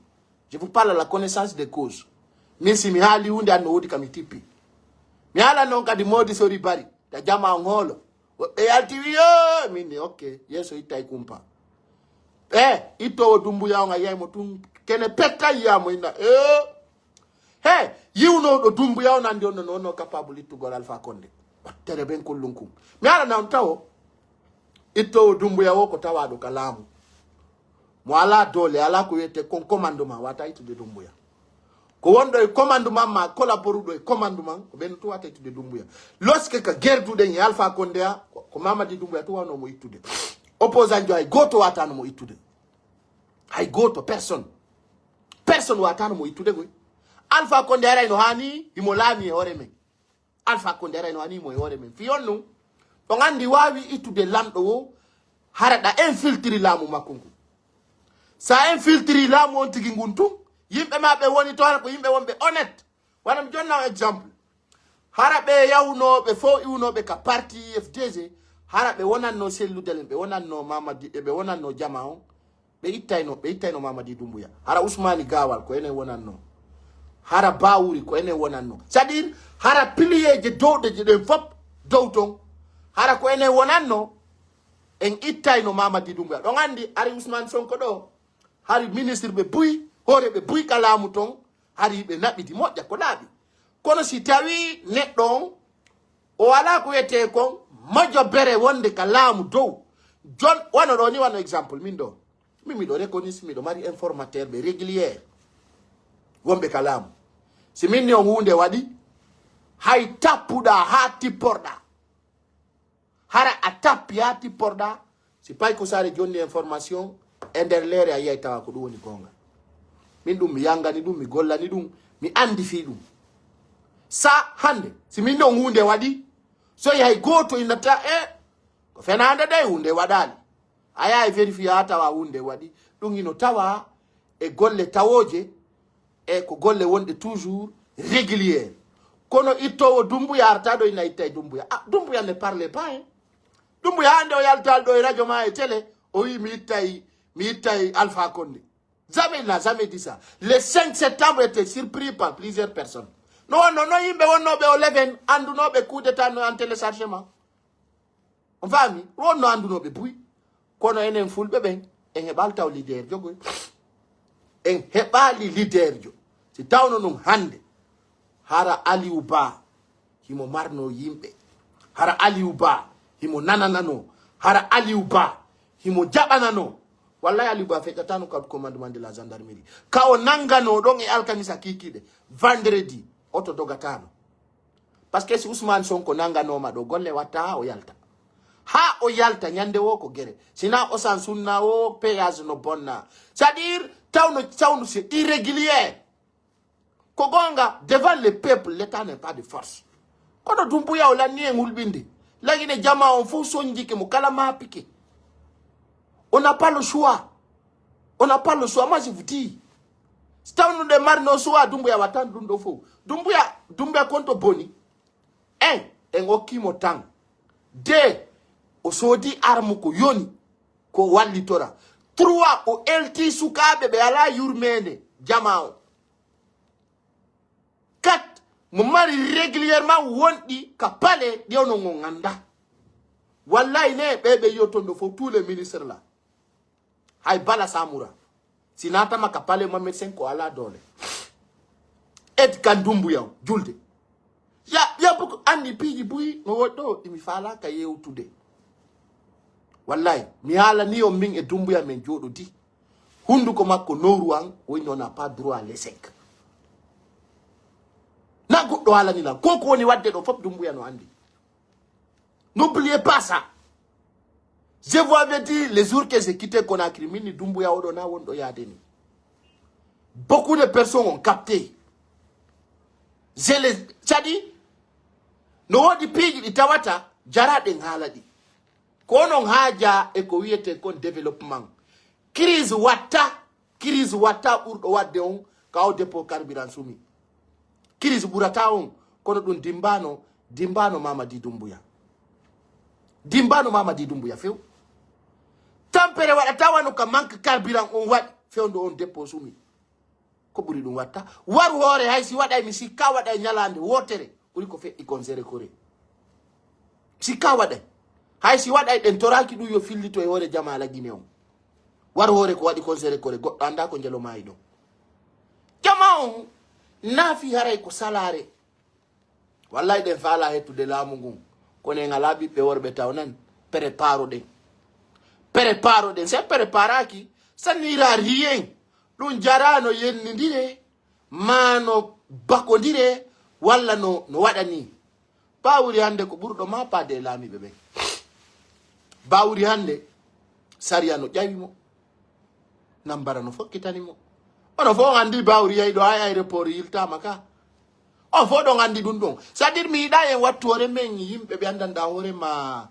Je vous parle la connaissance de cause. Min si mi haali hunde an no woodi ka mi tippi. Mi haala noon kadi moodi sori bari. Ta jama on hoolo. Woɓɓe yalti wi yo min ni ok. Yeeso ittay kumpa. E ittowo Dumbuya on a yiyay mo tun kene petta yiyamo inna. E he yiwnowɗo Dumbuya on andi on no wonno capable ittugol Alpha Condé. Wattere ben kullum kum. Mi haala na on tawo. Ittowo Dumbuya wo ko tawaɗo ka laamu. Mo ala doole, ala ko wiyete kon commandement, wata ittude Dumbuya. Ko wonɗo e commandement ma, collaboruɗo e commandement, ko ɓen tu wata ittude Dumbuya. Lorsque ka gerduɗen e Alpha Condé a, ko, ko Mamadi Dumbuya tu wawno mo ittude. Opposant jo hay gooto watano mo ittude. Hay gooto, personne. Personne watano mo ittude koy. Alpha Condé arayno hani, himo laami e hoore men. Alpha Condé arayno hani mo e hoore men. Fiyon nun, on andi wawi ittude lamɗo wo, hara ɗa infiltri laamu makko ngu. Sa infiltri laamu on tigi ngun tun, yimɓe ma ɓe woni to hara ko yimɓe wonɓe honnête. Wona mi jonna on exemple. Hara ɓe yahunoɓe fof iwnoɓe ka parti F D G, hara ɓe wonanno sellude len, ɓe wonanno Mamadi, ɓe wonanno jama on. Ɓe ittayno, ɓe ittayno Mamadi Dumbuya. Hara Ousmani Gawal ko enen wonanno. Hara Bawuri ko enen wonanno. C'est-à-dire, hara pilier je dowɗe je ɗen fop dow ton. Hara ko enen wonanno, en ittayno Mamadi Dumbuya. Ɗon andi, hari Ousmane Sonko ɗo, hari ministre ɓe buy, hoore ɓe buy ka laamu ton, hari ɓe naɓidi moƴƴa ko laaɓi. Kono si tawi neɗɗo on, o ala ko wiyete kon, majobere wonde ka laamu dow. Jon, wano ɗo ni, wano exemple, min ɗo. Min miɗo reconnaître, miɗo mari informateur ɓe régulier. Wonɓe ka laamu. Si min ni on huunde waɗi, hay tappuɗa haa tipporɗa. Hara a tappi haa tipporɗa, si pay ko sare jonni information, e nder leere a yiyay tawa ko ɗum woni goonga. Min ɗum mi yangani ɗum, mi gollani ɗum, mi andi fii ɗum. Sa hande, si min ɗon huunde waɗi, so hay gooto innata, e, ko fenaande ɗe huunde waɗaali. A yahay vérifier haa tawa huunde waɗi. Ɗum hino tawa e golle tawooje, e ko golle wonɗe toujours régulier. Kono ittowo Dumbuya arta ɗo ina ittay Dumbuya. Ah, Dumbuya ne parle pas, hein. Dumbuya hande o yaltal ɗo e radio ma e télé, o wi mi ittay, mi ittay Alpha Condé. Jamais, il n'a jamais dit ça. Le cinq septembre, était surpris par plusieurs personnes. No wonno no yimɓe wonnoɓe o leven, andunoɓe coup d'état no en téléchargement. On faami? Wonno andunoɓe buy. Kono enen fulɓe ɓen, en heɓal taw leader jogoy. En heɓali leader jo. Si tawno ɗum hande, hara Aliou Ba, himo marno yimɓe. Hara Aliou Ba, himo nananano. Hara Aliou Ba, himo jaɓanano. Wallahi Aliou Ba feƴƴatano carte commandement de la gendarmerie. Ka o nangano ɗon e alkamisa kikiɗe. Vendredi, oto dogatano. Parce que si Ousmane Sonko nanganoma ɗo, golle watta haa o yalta. Haa o yalta, ñande wo ko gere. Sina osan sunna o, péage no bonna. C'est-à-dire, tawno, tawno c'est irrégulier. Ko gonga, devant le peuple, l'État n'est pas de force. Kono Dumbuya o lanni en hulɓinde. Lagine jama on fof sonjike mo kala ma piqué. On n'a pas le choix. On n'a pas le choix. Moi, je vous dis. Si tawno ɗe marno choix, Dumbuya wattan ɗum ɗo fof. Dumbuya, Dumbuya konto boni. Un, en okkimo tan. Deux, o soodi arme ko yoni, ko wallitora. Trois, o elti sukaaɓe ɓe alaa yurmeende jama o. Quatre, mo mari régulièrement wonɗi ka palais ɗi ono ngo ngannda. Wallahi ne ɓe ɓe yottondo fof tous les ministres là. Hay Bala Samoura. Si natama ka palais Mohamed cinq ko ala doole. Et kan Dumbuya o, julde. Ya, ya beaucoup andi piiji buy no woɗɗo, imi faalaka yewtude. Wallahi, mi haalani on min e Dumbuya men jooɗodi. Hunduko makko nowru an, o inni on n'a pas droit à l'échec. Na goɗɗo haalani lan. Ko ko woni wadde ɗo fof Dumbuya no andi. N'oubliez pas ça. Je vous avais dit, les jours que j'ai quitté Conakry, min ni Dumbuya oɗo na wonɗo yaade ni. Beaucoup de personnes ont capté. Je les, c'est-à-dire, no woodi piiji ɗi tawata, jaraɗen haala ɗi. Ko onon haaja e ko wiyetee kon développement. Crise watta, crise watta ɓurɗo waɗde on ka o dépôt carburant sumi. Crise ɓurata on, kono ɗum dimbaano, dimbaano Mamadi Doumbouya. Dimbaano Mamadi Doumbouya few. Tampere waɗata wano ka manque carburant on waɗi fewndo on dépôt sumi. Ko ɓuri ɗum watta? Waru hoore, hay si waɗay, mi sikka waɗay ñalaande wootere ɓuri ko feƴƴi kon Sérékore. Sikka waɗay. Hay si waɗay, ɗen toraaki ɗum yo fillito e hoore jamaa Lagine on. Waru hoore ko waɗi kon Sérékore, goɗɗo anndaa ko njelo maayi ɗon. Jamaa on naafi haray ko salaare. Wallay ɗen faala hettude laamu ngun. Kono en alaa ɓiɓɓe worɓe taw nan. Préparo ɗen. Préparo ɗen. Si en préparaaki, ça n'ira rien. Ɗum jaraano yennindire, maa no bakondire, walla no, no waɗa ni. Bawuri hannde ko ɓurɗo ma paade e laamiiɓe ɓen. Bawuri hannde, sariya no ƴawi mo. Nambara no fokkitani mo. Ono fof on anndi Bawuri yahi ɗo, hay aéroport yiltaama ka. On fof ɗon anndi ɗum ɗon. C'est-à-dire, mi yiɗaa en wattu hoore men yimɓe ɓe anndanɗaa hoore ma,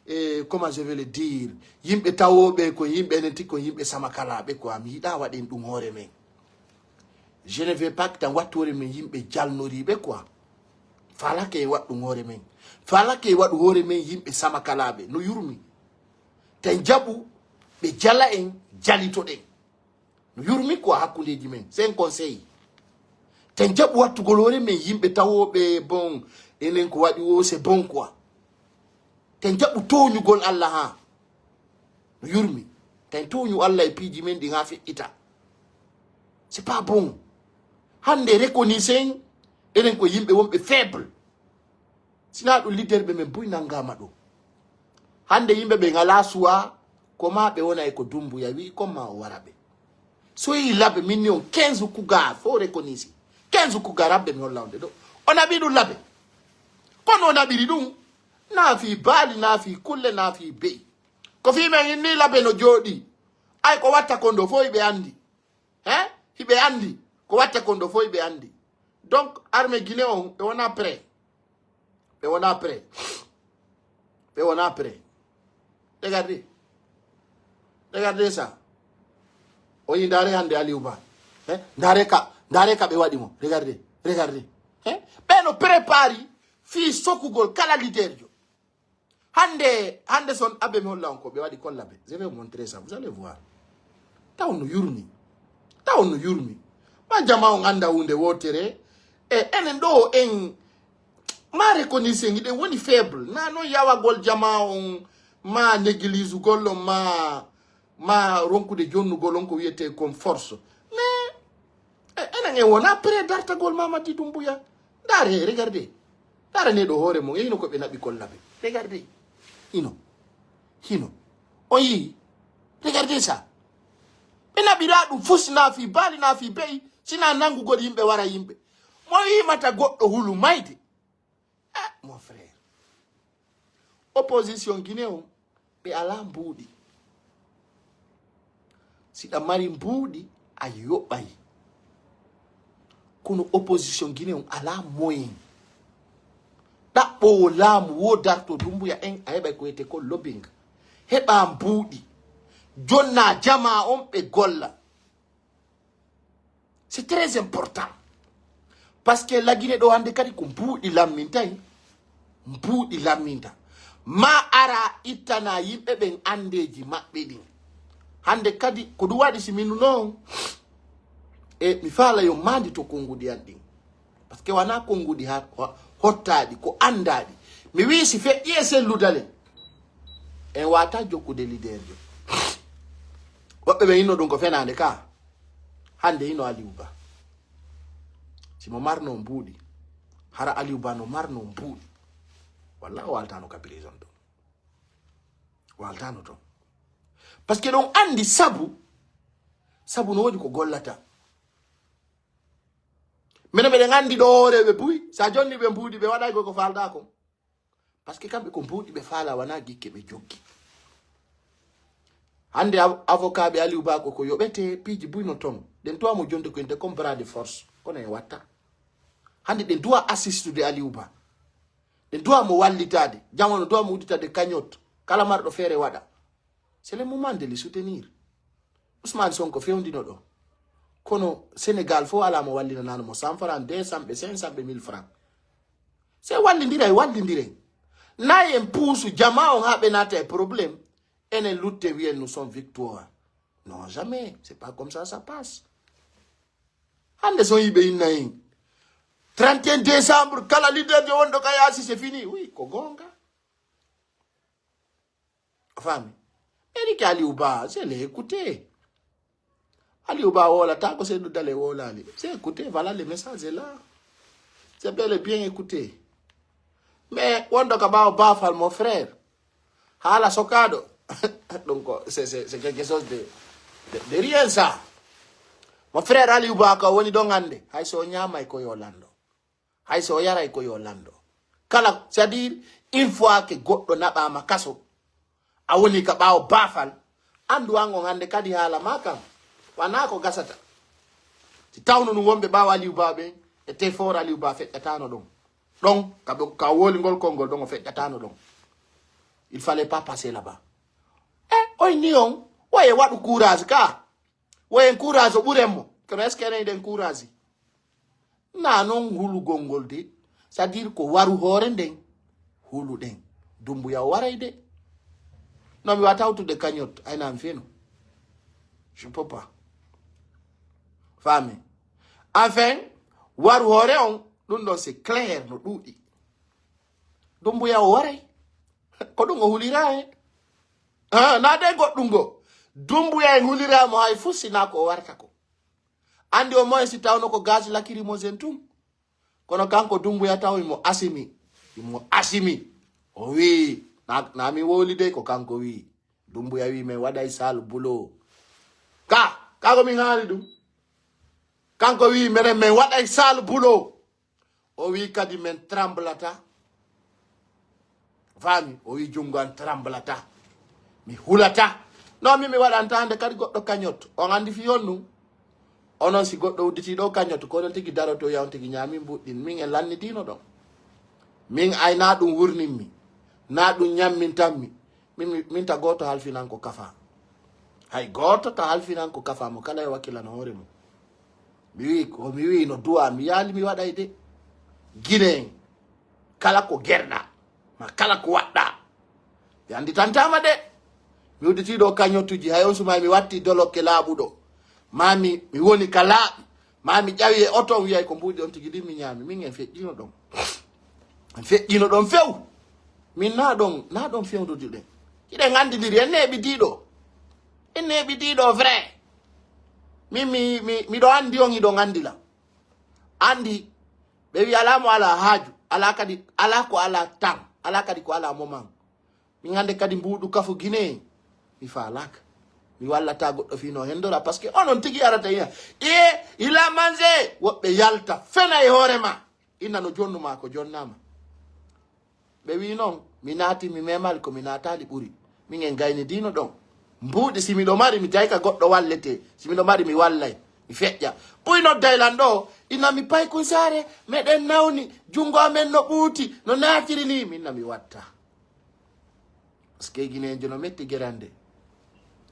e, comment je vais le dire, yimɓe tawooɓe ko yimɓe enen tigi ko yimɓe samakalaaɓe quoi. Mi yiɗaa waɗen ɗum hoore men. Je ne veux pas que tan wattu hoore men yimɓe jalnoriiɓe quoi. Faalake en waɗu ɗum hoore men. Faalake en waɗu hoore men yimɓe samakalaaɓe. No yurmi. Ten jaɓu ɓe jala en, jalitoɗen. No yurmi quoi hakkundeeji men. C'est un conseil. Ten jaɓu wattugol hoore men yimɓe tawooɓe bon, enen ko waɗi o, c'est bon quoi. Ten jaɓu tooñugol Allah ha. No yurmi. Ten tooñu Allah e piiji men ɗin ha feƴƴita. C'est pas bon. Hannde reconnaissez en, enen ko yimɓe wonɓe faible. Sinaa ɗum leader ɓe men buy nanngaama ɗo. Hannde yimɓe ɓe ngalaa suwa, ko ma ɓe wona e ko Dumbuya wi'i, kon ma o wara ɓe. So yi labe min ni on quinze kuga, fo reconnaissez. Quinze kuga rabbe mi holla on ɗe ɗo. O naɓi ɗum labe. Kono o naɓiri ɗum, naa fii baali, naa fii kulle, naa fii be'i. Ko fii men inni labe no jooɗi. Ay ko watta kon ɗo fo hiɓe anndi. Hein? Hiɓe anndi. Ko watta kon ɗo fo hiɓe anndi. Donc, armée Guinée on, ɓe wona prêt. Ɓe wona prêt. Ɓe wona prêt. Regardez. Regardez ça. O yi ndaare hannde Aliou Ba. Hein? Ndaare ka, ndaare ka ɓe waɗi mo. Regardez. Regardez. Hein? Ɓe no prépari fii sokugol kala leader jo. Hannde, hannde son abe mi holla on ko ɓe waɗi kolla ɓe. Je vais vous montrer ça. Vous allez voir. Taw no yurmi. Taw no yurmi. Ma jama on annda huunde wootere. E enen ɗo en ma reconnaissez ngiɗen woni faible. Na non yawagol jama on ma négligugol on ma, ma ronkude jonnugol on ko wiyetee kon force. Mais, e, enen en wona prêt dartagol Mamadi Doumbouya. Ndaare, regardez. Ndaare ne ɗo hoore mon. E hino ko ɓe naɓi kolla ɓe. Regardez. Hino. Hino. On yii? Regardez ça. Ɓe naɓira ɗum fof sinaa fii baali, naa fii be'i, sinaa nanngugol yimɓe wara yimɓe. Mo yimata goɗɗo hulu mayde. Ah, mon frère. Opposition Guinée on, ɓe alaa mbuuɗi. Si ɗa mari mbuuɗi, a yoɓay. Kono opposition Guinée on alaa moyen. Ɗaɓɓoowo laamu wo darto Dumbuya en, a heɓay ko wiyetee ko lobbying. Heɓa mbuuɗi. Jonna jama on ɓe golla. C'est très important. Parce que Lagine ɗo hannde kadi ko mbuuɗi lammintay. Mbuuɗi lamminta. Ma ara ittana yimɓe ɓen anndeeji maɓɓe ɗin. Hannde kadi ko ɗum waɗi si minu noon. E mi faala yo maandi to konnguɗi an ɗin. Parce que wona konnguɗi ha, ho-, hottaaɗi, ko anndaaɗi. Mi wi'i si feƴƴi e selludale. En wata jokkude leader jo. Woɓɓe ɓe inno ɗum ko fenaande ka. Hannde hino Aliou Ba. Si mo marno mbuuɗi, hara Aliou Ba no marno mbuuɗi, walla o waltano ka prison ɗon. O waltano ton. Parce que ɗon anndi sabu, sabu no woodi ko gollata. Minen meɗen anndi ɗo hooreeɓe buy, sa jonni ɓe mbuuɗi, ɓe waɗay ko ko faalɗa kon. Parce que kamɓe ko mbuuɗi ɓe faala, wona gikke ɓe joggi. Hannde av-, avocat ɓe Aliou Ba ko, ko yoɓete piiji buy no ton. Ɗen tuwa mo jonde ko inte comme bras de force. Kono en watta. Hannde ɗen tuwa assistude Aliou Ba. Ɗen tuwa mo wallitaade. Jamano tuwa mo udditade cagnotte. Kala marɗo feere waɗa. C'est le moment de les soutenir. Ousmane Sonko fewndino ɗo. Kono Sénégal fof alaa mo wallinanaano mo cent francs, deux cents ɓe, cinq cents ɓe, mille francs. Se wallindiray, wallindiren. Nayi en puusu jama on haa ɓe naata e problème. Enen lutte wiyen nous sommes victoire. Non, jamais. C'est pas comme ça ça passe. Hannde so yiɓe inna en. Trente et un décembre, kala leader de wonɗo ka yaasi, c'est fini. Oui, ko goonga. A faami? Erike Aliou Ba, c'est l'écouter. Aliou Ba wolata ko Seydou Dale wolali. C'est écouter, voilà, le message est là. C'est bel et bien écouter. Mais wonɗo ka ɓaawo baafal, mon frère. Haala sokaaɗo. Donc, c'est, c'est, c'est quelque chose de, de, de rien ça. Mon frère Aliou Ba ka woni ɗon hannde. Hay so o ñaamay ko yo lanndo. Hay so o yaray ko yo lanndo. Kala, c'est-à-dire, une fois que goɗɗo naɓaama kaso, a woni ka ɓaawo baafal, anndu an on hannde kadi haala ma kan, wanaa ko gasata. Si tawno ɗum wonɓe ɓaawo Aliou Ba ɓen, e te fort Aliou Ba feƴƴataano ɗon. Ɗon, ka ɓe, ka woli ngol konngol ɗon o feƴƴataano ɗon. Il fallait pas passer là-bas. E, oy ni on, waye waɗu courage ka. Wayen courage o ɓuren mo. Kono est-ce que enen ɗen courage? Na non hulugol ngol de. C'est-à-dire ko waru hoore nden. Huluɗen. Dumbuya o waray de. Non, mi wata hawtude cagnotte. Ay, na mi feno. Je peux pas. Faami? Enfin, waru hoore on, ɗum ɗon c'est clair no ɗuuɗi. Dumbuya o waray. Ko ɗum o hulira he. Ah, na de goɗɗum go. Dumbuya en hulira mo hay fuu si na ko o warta ko. Andi o moyen si tawno ko gaz lacrymogène tun. Kono kanko Dumbuya taw imo asimi. Imo asimi. O wi, na, na mi woli de ko kanko wi. Dumbuya wi men waɗay sale boulot. Ka, ka ko min haali ɗum. Kanko wi meren men waɗay sale boulot. O wi kadi men tremblata. Faami? O wi junngo an tremblata. Mi hulata. Non, mi, mi waɗanta hannde kadi goɗɗo cagnotte. On anndi fi on ɗum. Onon si goɗɗo udditi ɗo cagnotte, ko onon tigi daroto ya on tigi ñaami mbuɗɗin. Min en lannitiino ɗon. Min ay na ɗum wurninmi. Na ɗum ñammintanmi. Min, min, min ta gooto halfinan ko kafa. Hay gooto ta halfinan ko kafa mo kala e wakkilano hoore mum. Mi wi, ko mi wi no duwa, mi yaali mi waɗay de. Guinéen, kala ko gerɗa, ma kala ko waɗɗa. Mi annditantama de. Mi udditi ɗo cagnotte uji, hay on suma mi watti dolokke laaɓuɗo. Ma mi, mi woni ka laaɓi. Ma mi ƴawi e oto, on wiyay ko mbuuɗi on tigi ɗin mi ñaami. Min en feƴƴino ɗon. En feƴƴino ɗon few. Min na ɗon, na ɗon fewndudi ɗen. Hiɗen anndidiri, en neeɓi diiɗo. En neeɓi diiɗo vrai. Min mi, mi, miɗo anndi on, hiɗon anndi lan. Anndi, ɓe wi alaa mo alaa haaju, alaa kadi, alaa ko alaa tan, alaa kadi ko alaa moman. Min hannde kadi mbuuɗu kafu Guinée, mi faalaaka. Mi wallata goɗɗo fii no hendora, parce que onon tigi arata yiya. Iye, il a mangé, woɓɓe yalta, fena e hoore ma. Inna no jonnu ma ko jonnaama. Ɓe wi non, mi naati, mi memali ko mi naatali ɓuri. Min en gayni diino ɗon. Mbuuɗi si miɗo mari, mi tawi ka goɗɗo wallete. Si miɗo mari, mi wallay. Mi feƴƴa. Ɓuy nodday lan ɗo, ina mi paykun saare, meɗen nawni, junngo amen no ɓuuti, no naatiri ni, min na mi watta. Parce que Guinéen jono metti gerande.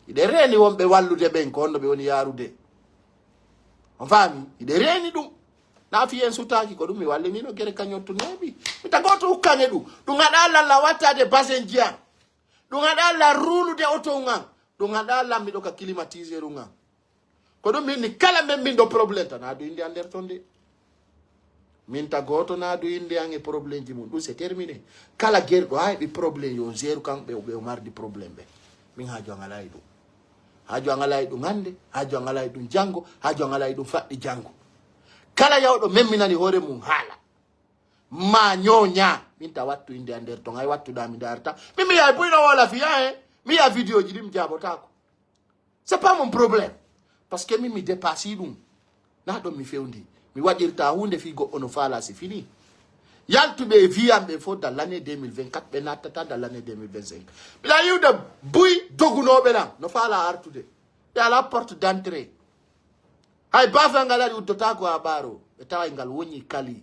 Hiɗe reeni wonɓe wallude ɓen, ko honno ɓe woni yaarude. On faami? Hiɗe reeni ɗum. Na fiyen sutaaki ko ɗum mi wallinino gere kañottu neeɓi. Mi tagoto ukkange ɗum. Ɗum haɗa lalla wattade basen jiyan. Ɗum haɗa la ruulude oto ngan. Ɗum haɗa lammiɗo ka climatiseur ngan. Ko ɗum min ni kala men min ɗo problème tan. Adu indi an nder ton de. Min ta gooto na du innde an e problème ji mum. Ɗum c'est terminé. Kala gerɗo ha heɓi problème yo jeru kan ɓe, ɓe o mardi problème ɓe. Min haaju an alaa e ɗum. Haaju an alaa e ɗum hannde, haaju an alaa e ɗum janngo, haaju an alaa e ɗum faɗɗi janngo. Kala yawɗo memminani hoore mum haala. Ma ñooña, min ta wattu innde an nder ton, hay wattuɗa mi darta. Min mi yaay buyno wala fiya he. Mi ya vidéo ji ɗi mi jaabotaako. C'est pas mon problème. Parce que min mi dépassé ɗum. Na ɗon mi fewndi. Mi waɗirta huunde fii goɗɗo no faala si fini. Yaltuɓe e viyan ɓe fof dans l'année deux mille vingt-quatre, ɓe nattata dans l'année deux mille vingt-cinq. Mbiɗa yiwde buy dogunooɓe lan no faala artude. Ɓe ala porte d'entrée. Hay baafal ngal ari uddotaako ha ɓaaro. Ɓe taway ngal woni kali.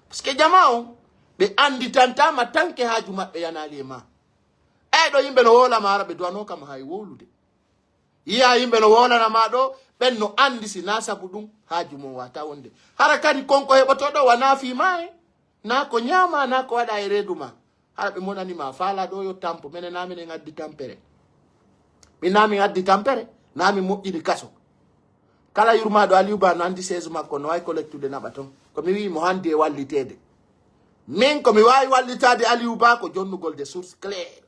Parce que jama on, ɓe annditantama tanke haaju maɓɓe yanaali e ma. E Ay ɗo yimɓe no wowlama hara ɓe duwano kam hay wowlude. Yiya yimɓe no wowlana ma ɗo, ɓen no andi si na sabu ɗum haaju mon wata wonde. Hara kadi kon ko heɓotoɗo wana fii ma e na ko ñaama na ko waɗa e reedu ma. Hara ɓe monani ma faala ɗo yo tampo, mene na minen addi tampere. Min na min addi tampere, na min moƴƴini kaso. Kala yurmaɗo Aliou Ba no andi seesu makko no wawi collectude naɓa ton. Ko mi wi'i mo handi e walliteede. Min ko mi wawi wallitaade Aliou Ba ko jonnugol de source claire.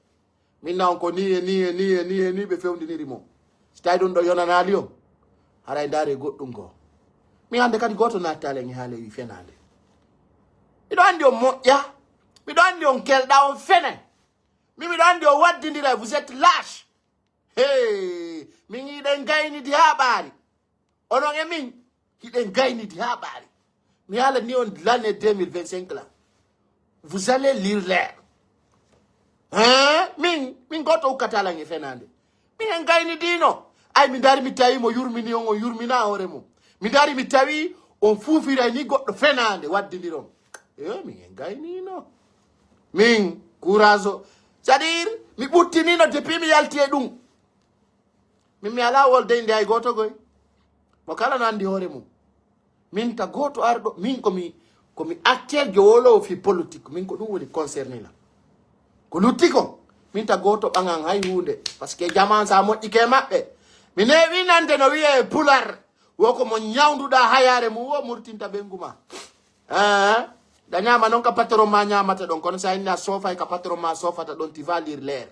Min na on ko ni e ni e ni e ni e ni ɓe fewndiniri mo. Si tawi ɗum ɗo yonanaali on, haray ndaare goɗɗum goo. Mi hannde kadi gooto nattaali en e haale wi fenaande. Miɗo anndi on moƴƴa. Miɗo anndi on kelɗa on fene. Min miɗo anndi on waddindira, vous êtes lâche. Hey, min hiɗen gaynidi haa ɓaari. Onon e min, hiɗen gaynidi haa ɓaari. Mi haala ni on l'année deux mille vingt-cinq là. Vous allez lire l'air. Hein? Min, min goto ukkata lan e fenaande. Min en gaynidino. Ay, mi dari mi tawi mo yurmini on, on yurmina hoore mum. Mi dari mi tawi on fuufiray ni goɗɗo fenaande waddindiron. Eyo, min en gaynino. Min, courage o. C'est-à-dire, mi ɓuttinino depuis mi yalti e ɗum. Min mi alaa wolde inde hay gooto goy. Mo kala no anndi hoore mum. Min ta gooto arɗo, min ko mi, ko mi actuel jowolowo fii politique. Min ko ɗum woni concerné lan. Ko lutti kon, min ta gooto ɓaŋan hay huunde. Parce que jaman sa moƴƴike e maɓɓe. Mi neewi nande no wi'e e pular. Wo ko mo ñawnduɗaa hayaare mum, wo murtinta ɓengu ma. Eh, da ñaama non ka patron ma ñaamata ɗon, kono sa inni a soofay ka patron ma soofata ɗon, tu vas lire l'air.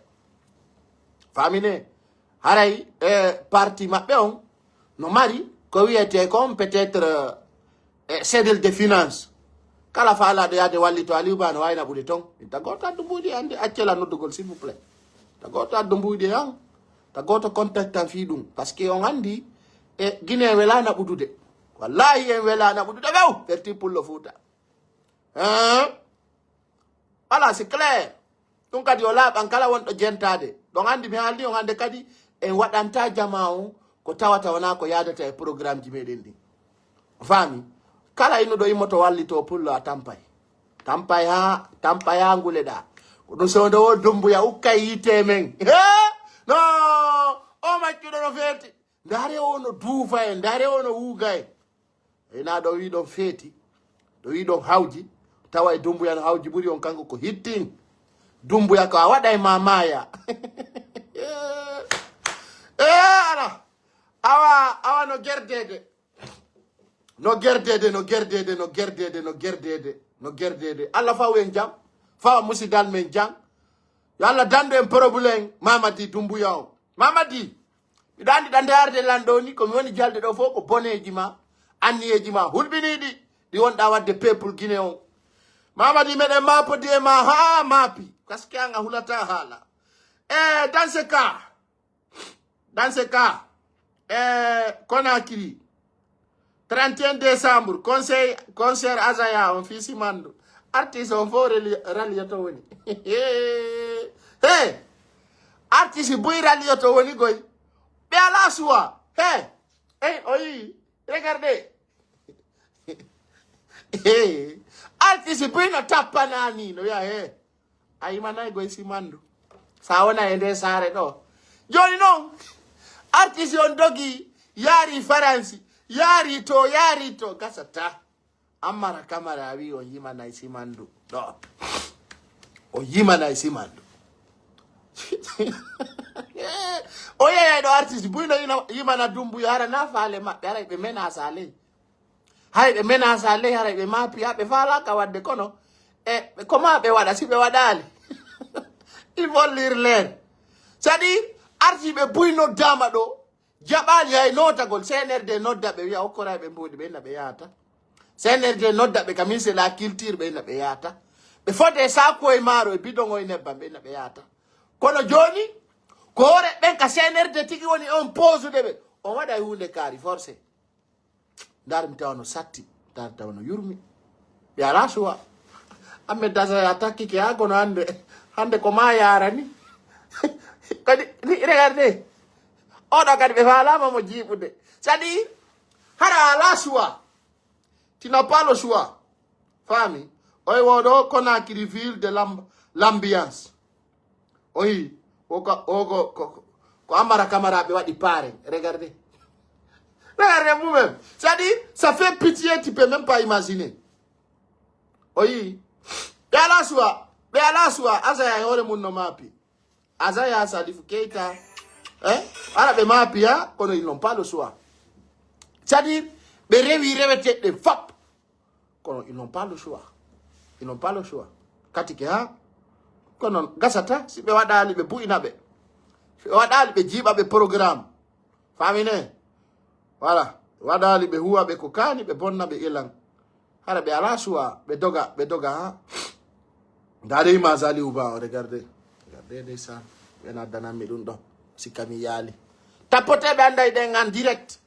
Faamine? Haray, eh, parti maɓɓe on no mari ko wiyete kon peut-être, eh, cellule de finance. Kala faalaaɗo yaade wallito Aliou Ba no waawi naɓude ton. Inta gooto addu mbuuɗi ande accela noddugol, s'il vous plaît. Ta gooto addu mbuuɗi an. Ta gooto contact an fii ɗum. Parce que on andi, e Guinée wela naɓudude. Wallahi en wela naɓudude ɓew. Ferti pullo Fuuta. Hein? Voilà, c'est clair. Ɗum kadi o laaɓan kala wonɗo jentaade. Ɗon anndi mi haaldi on hannde kadi en waɗanta jamaa on ko tawata wonaa ko yaadata e programmeji meɗen ɗin. O faami? Kala innuɗo immoto wallito pullo a tampay. Tampay haa, tampay haa nguleɗaa. Ko ɗum so nde wo Dumbuya ukkay yiite men. He? No! O maccuɗo no feeti. Ndaare o no duufa en, ndaare o no wuuga en. Ina ɗo wi ɗon feeti, ɗo wi ɗon hawji, tawa e Dumbuya no hawji ɓuri on kanko ko hittin. Dumbuya ko a waɗa e ma maaya. Eh, ala. Awa, awa no gerdede. No gerdede, no gerdede, no gerdede, no gerdede, no gerdede. Allah faw en jam. Fawa musidal men jam. Yo Allah dandu en problème. Mamadi Dumbuya on. Mamadi. Miɗo anndi ɗa ndaarde lan ɗo ni, ko mi woni jalde ɗo fof ko boneeji ma, anniyeeji ma hulɓiniiɗi, ɗi wonɗa waɗde peuple Guinée on. Mamadi, meɗen maapodi e ma haa maapi, parce que an a hulata haala. E dans ce cas, dans ce cas, e Conakry, trente et un décembre, conseil, concert Azaya on fii Simandu. Artiste on fof reli-, ralliya to woni. Hey! Artiste buy ralliya to woni goy. Ɓe alaa suwa. Hey! Hey, o yii. Regardez. Hey! Artiste buy no tappana ni, no wiya, hey. A yimanay goy Simandu. Sa wona e nde saare ɗo. Jooni noon, artiste on dogi, yaari Faransi, yaari to, yaari to, gasata. Ammara Kamara wi on yimanay Simandu. Ɗo. O yimanay Simandu. O yeyay ɗo artiste, buy no yina-, yimana Dumbuya, hara na faale maɓɓe, hara ɓe menasa ley. Hay ɓe menasa ley, haray ɓe maapi, haa ɓe faalaaka waɗde kono. E, ko maa ɓe waɗa, si ɓe waɗaali. Il faut lire l'air. C'est-à-dire, arti ɓe buy noddaama ɗo, jaɓaali hay nootagol, C N R D nodda ɓe, wiya okkoray ɓe mbuuɗi, ɓe inna ɓe yaata. C N R D nodda ɓe ka ministre de la culture, ɓe inna ɓe yaata. Ɓe fodde saakuwo e maaro e bidon o e nebbam, ɓe inna ɓe yaata. Kono jooni, ko hoore ɓen ka C N R D tigi woni on poosude ɓe. On waɗay huunde kaari, forcé. Ndaar mi tawa no satti, ndaar tawa no yurmi. Ɓe alaa suwa. Ahmed Dasa ya takkike haa kono hannde, hannde ko maa yaarani. Kadi, ni, regardez. Oɗo kadi ɓe faalaama mo jiiɓude. C'est-à-dire, hara alaa suwa. Tu n'as pas le choix. Faami? Oy wo ɗo Conakry ville de l'amb-, l'ambiance. Oyi, O ko, o ko, ko, ko Amara Kamara ɓe waɗi paare. Regardez. Regardez vous-même. C'est-à-dire, ça fait pitié, tu peux même pas imaginer. O yii. Ɓe alaa suwa. Ɓe alaa suwa. Azaya e hoore mum no maapi. Azaya, Salif Keita. Hein? Ara ɓe maapi, hein? Kono ils n'ont pas le choix. C'est-à-dire, ɓe rewi reweteeɗe fop. Kono ils n'ont pas le choix. Ils n'ont pas le choix. Kati ke, ha? Kono gasata, si ɓe waɗaali ɓe bu'ina ɓe. Si ɓe waɗaali ɓe jiiɓa ɓe programme. Famine. Voilà. Waɗaali ɓe huwa ɓe ko kaani, ɓe bonna ɓe ilan. Hara ɓe alaa suwa, ɓe doga, ɓe doga, ha? Regardez image Aliou Ba, o, regardez. Regardez ndeysaan. Ɓen addanammi ɗum ɗo. Sikka mi yaali. Tapoteɓe anday ɗen en direct.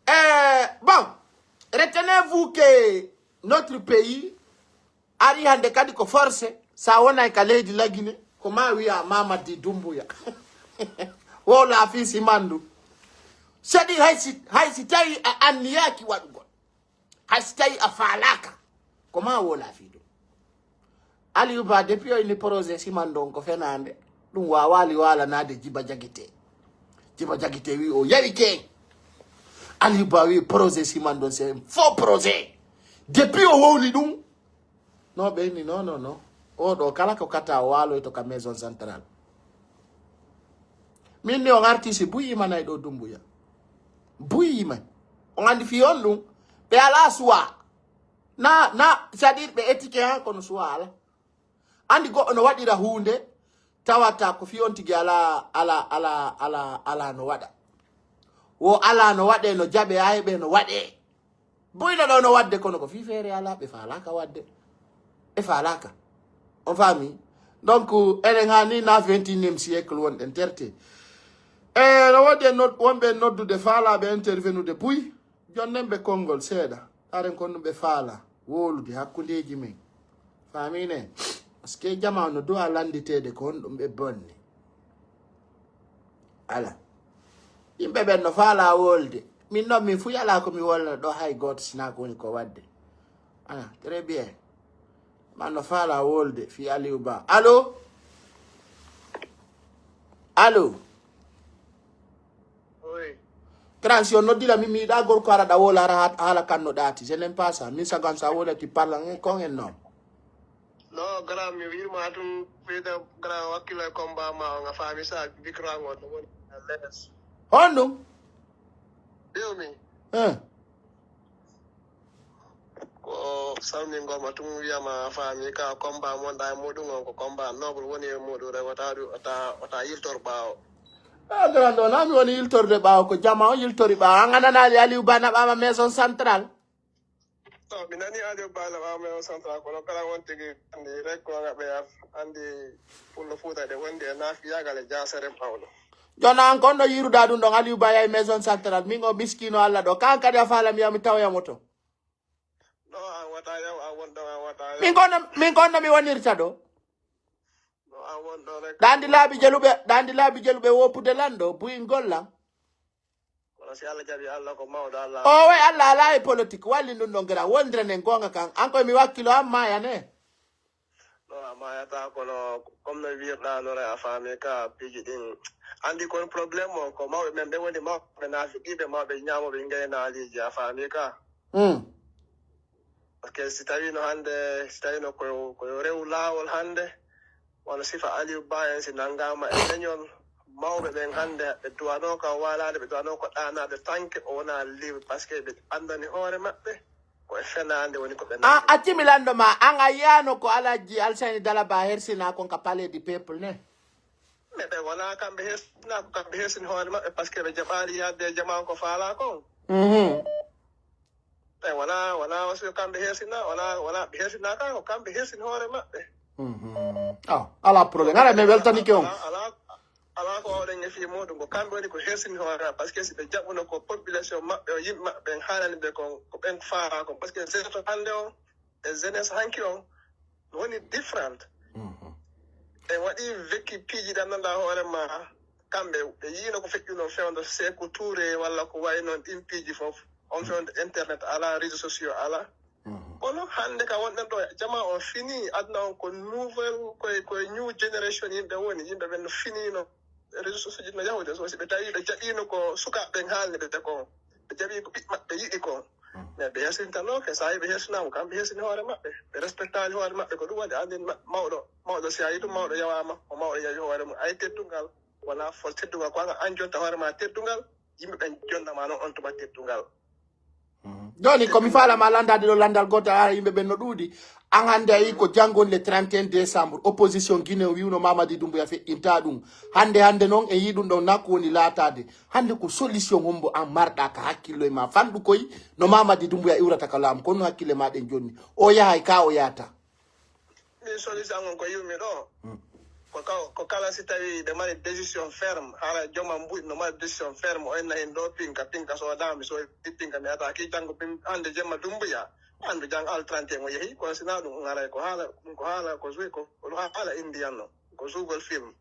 Eh, bon, retenez-vous que notre pays ari hannde kadi ko forcé, sa wonay ka leydi Lagine, ko ma wiya Mamadi Doumbouya. Wo laafi si mandu. Sadi hay si, hay si tawi a anniyaaki waɗugol. Hay si tawi a faalaaka, ko ma wo laafi ɗum. Aliou Ba, depuis o inni projet Simandon ko fenaande, ɗum waawaali waalanaade Jiba Jagite. Jiba Jagite wi o yawi ke. Aliou Ba wi projet Simandon c'est un faux projet. Depuis o wowli ɗum, no ɓe inni non, non, non. O ɗo kala ko kata o waaloyto ka maison centrale. Min ni on artiste buy imanay ɗo Dumbuya. Buy imay. On andi fi on ɗum. Ɓe alaa suwa. Na, na, c'est-à-dire ɓe étiquette han kono suwa ala. Andi goɗɗo no waɗira huunde, tawata ko fi on tigi ala, ala, ala, ala, ala no waɗa. Wo ala no waɗe, no jaɓe, ayɓe no waɗe. Buyno ɗo no waɗde, kono ko fi feere ala, ɓe faalaaka waɗde. Ɓe faalaaka. On faami? Donc, eɗen hani na vingt et unième siècle wonɗen terte. E no woodi e nod-, wonɓe noddude faalaaɓe intervenude buy. Jonnen ɓe konngol seeɗa. Haren kon ɗum ɓe faala wowlude hakkundeeji men. Faamine? Parce que jamaa no duwa lannditeede ko honɗum ɓe bonni. Ala. Yimɓe ɓen no faala wolde. Min noon, min fuu alaa ko mi wolna ɗo hay gooto, sinaa ko woni ko waɗde. Ala, très bien. Man no faala wolde fii Aliou Ba. Allo? Allo? Oui. Grand, si on noddira mi, mi yiɗa gorko ara ɗa wola ara ha-, haala kan no ɗaati. Je n'aime pas ça. Min sagan sa wola ti parla nge kon en non. Non, grand, mi wirma tun fida grand wakkila e combat ma o nga fami sa bikra ngo to woni les. Honɗum? Biumi. Eh. Ko salmingol ma tun wiyama fami ka combat mo nda e muɗum on ko combat noble woni e muɗum rek wata du-, wata, wata yiltor ɓawo. Ah, grand ɗo, na mi woni yiltorde ɓawo, ko jama o yiltori ɓawo. An a nanaali Aliou Ba naɓama maison centrale? To, mi nani Aliou Ba naɓama maison centrale, kono kala won tigi andi rek ko ngaɓe andi pullo Fuuta ɗe wondi e nafiyagal e jasere mawɗo. Jona an kon no yiruɗa ɗum ɗon Aliou Ba yahi maison centrale, min o miskino Allah ɗo, kan kadi a fala mi yaw mi tawoya mo to. No, an wata yaw, an won ɗon, an wata yaw. Min kon no, min kon no mi wonirta ɗo. No, an won ɗon rek. Ɗa andi laabi jeluɓe, ɗa andi laabi jeluɓe wopude lanɗo, buyin gollan. Kono si Allah jaɓi, Allah ko mawɗo, Allah. O way Allah ala e politique, walli ɗum ɗon gara, wondira nen gonga kan. An koye mi wakkilo an mayane. No, a mayata, kono comme no wirɗa no re a faami ka piiji ɗin. Andi kon problème o, ko mawɓe men ɓe woni mawɓe nafiqiɓe, mawɓe ñaamoɓe ngaynaaliiji, a faami ka. Mm. Parce que si tawino hannde, si tawino ko, ko yo rew laawol hannde, wano sifa Aliou Ba en si nanngama e leñol, mawɓe ɓen hannde ɓe duwano ka walaade, ɓe duwano ko ɗaanaade, tanke o wona libre, parce que ɓe anndani hoore maɓɓe ko e fenaande woni ko ɓe. A, a timi lanndo ma, an a yiyano ko Alhaji Alsani Dalaba hersina kon ka Palais du Peuple ne? Mais ɓe wona kamɓe hersina, ko kamɓe hersini hoore maɓɓe, parce que ɓe jaɓaali yaadde e jamaa ko faalaa kon. Mhm. E wona, wona aussi ko kamɓe hersina, wona, wona ɓe hersina ka, ko kamɓe hersini hoore maɓɓe. Mhm. Ah, ala problème. Ala, mi weltanike on. Ala, ala, ala ko wawɗen e fii muɗum, ko kamɓe woni ko hersini hoore maɓɓe, parce que si ɓe jaɓuno ko population maɓɓe o, yimɓe maɓɓe ɓen haalani ɓe kon, ko ɓen faala kon, parce que jeunesse hannde on, e jeunesse hanki on, woni different. Mhm. En waɗi vekki piiji ɗi anndanɗaa hoore ma, kamɓe ɓe yiino ko feƴƴuno fewndo Seeku Touré walla ko wayi noon ɗin piiji fof. On fewndo internet alaa, réseaux sociaux alaa. Mhm. Kono hannde ka wonɗen ɗo, jama on fini, aduna on ko nouvelle, koye, koye new generation yimɓe woni, yimɓe ɓen no finino, réseaux sociaux no yahude, so si ɓe tawi ɓe jaɓino ko sukaaɓe ɓen haalni ɓe kon, ɓe jaɓi ko ɓiɓɓe maɓɓe yiɗi kon. Mais ɓe hersintanoke, so tawi ɓe hersinama, kamɓe hersini hoore maɓɓe, ɓe respectani hoore maɓɓe, ko ɗum waɗi. Andin ma-, mawɗo, mawɗo si a yiɗi mawɗo yawama, ko mawɗo yawi hoore mum, ay teddungal, wala fol teddungal, ko an, an jonta hoore ma teddungal, yimɓe ɓen jonnama noon on tuma teddungal. Joni ko mi faalama landade ɗo landal gotal, ara yimɓe ɓen no ɗuuɗi. An hannde a yi ko janngon le trente et un décembre, opposition Guinée o wiwno Mamadi Doumbouya feƴƴinta ɗum. Hannde, hannde noon e yi ɗum ɗon nakku woni laatade. Hannde ko solution hombo an marɗa ka hakkillo e ma fanɗu koy no Mamadi Doumbouya iwrata ka laamu, kono hakkille ma ɗen jonni. O yahay ka o yahata. Min solution on ko yummi ɗo. Ko ka-, ko kala si tawi ɓe mari décision ferme, hara jooma mbuuɗi no mari décision ferme, o enna hen ɗo pinka, pinka so dami, so pinka mi ata ki janngo pin-, hannde jemma Dumbuya, anndu jang al trente et un o yehi, kono sina ɗum ngaray ko haala, ɗum ko haala ko joué ko, ko haala indiyanno, ko jouugol film.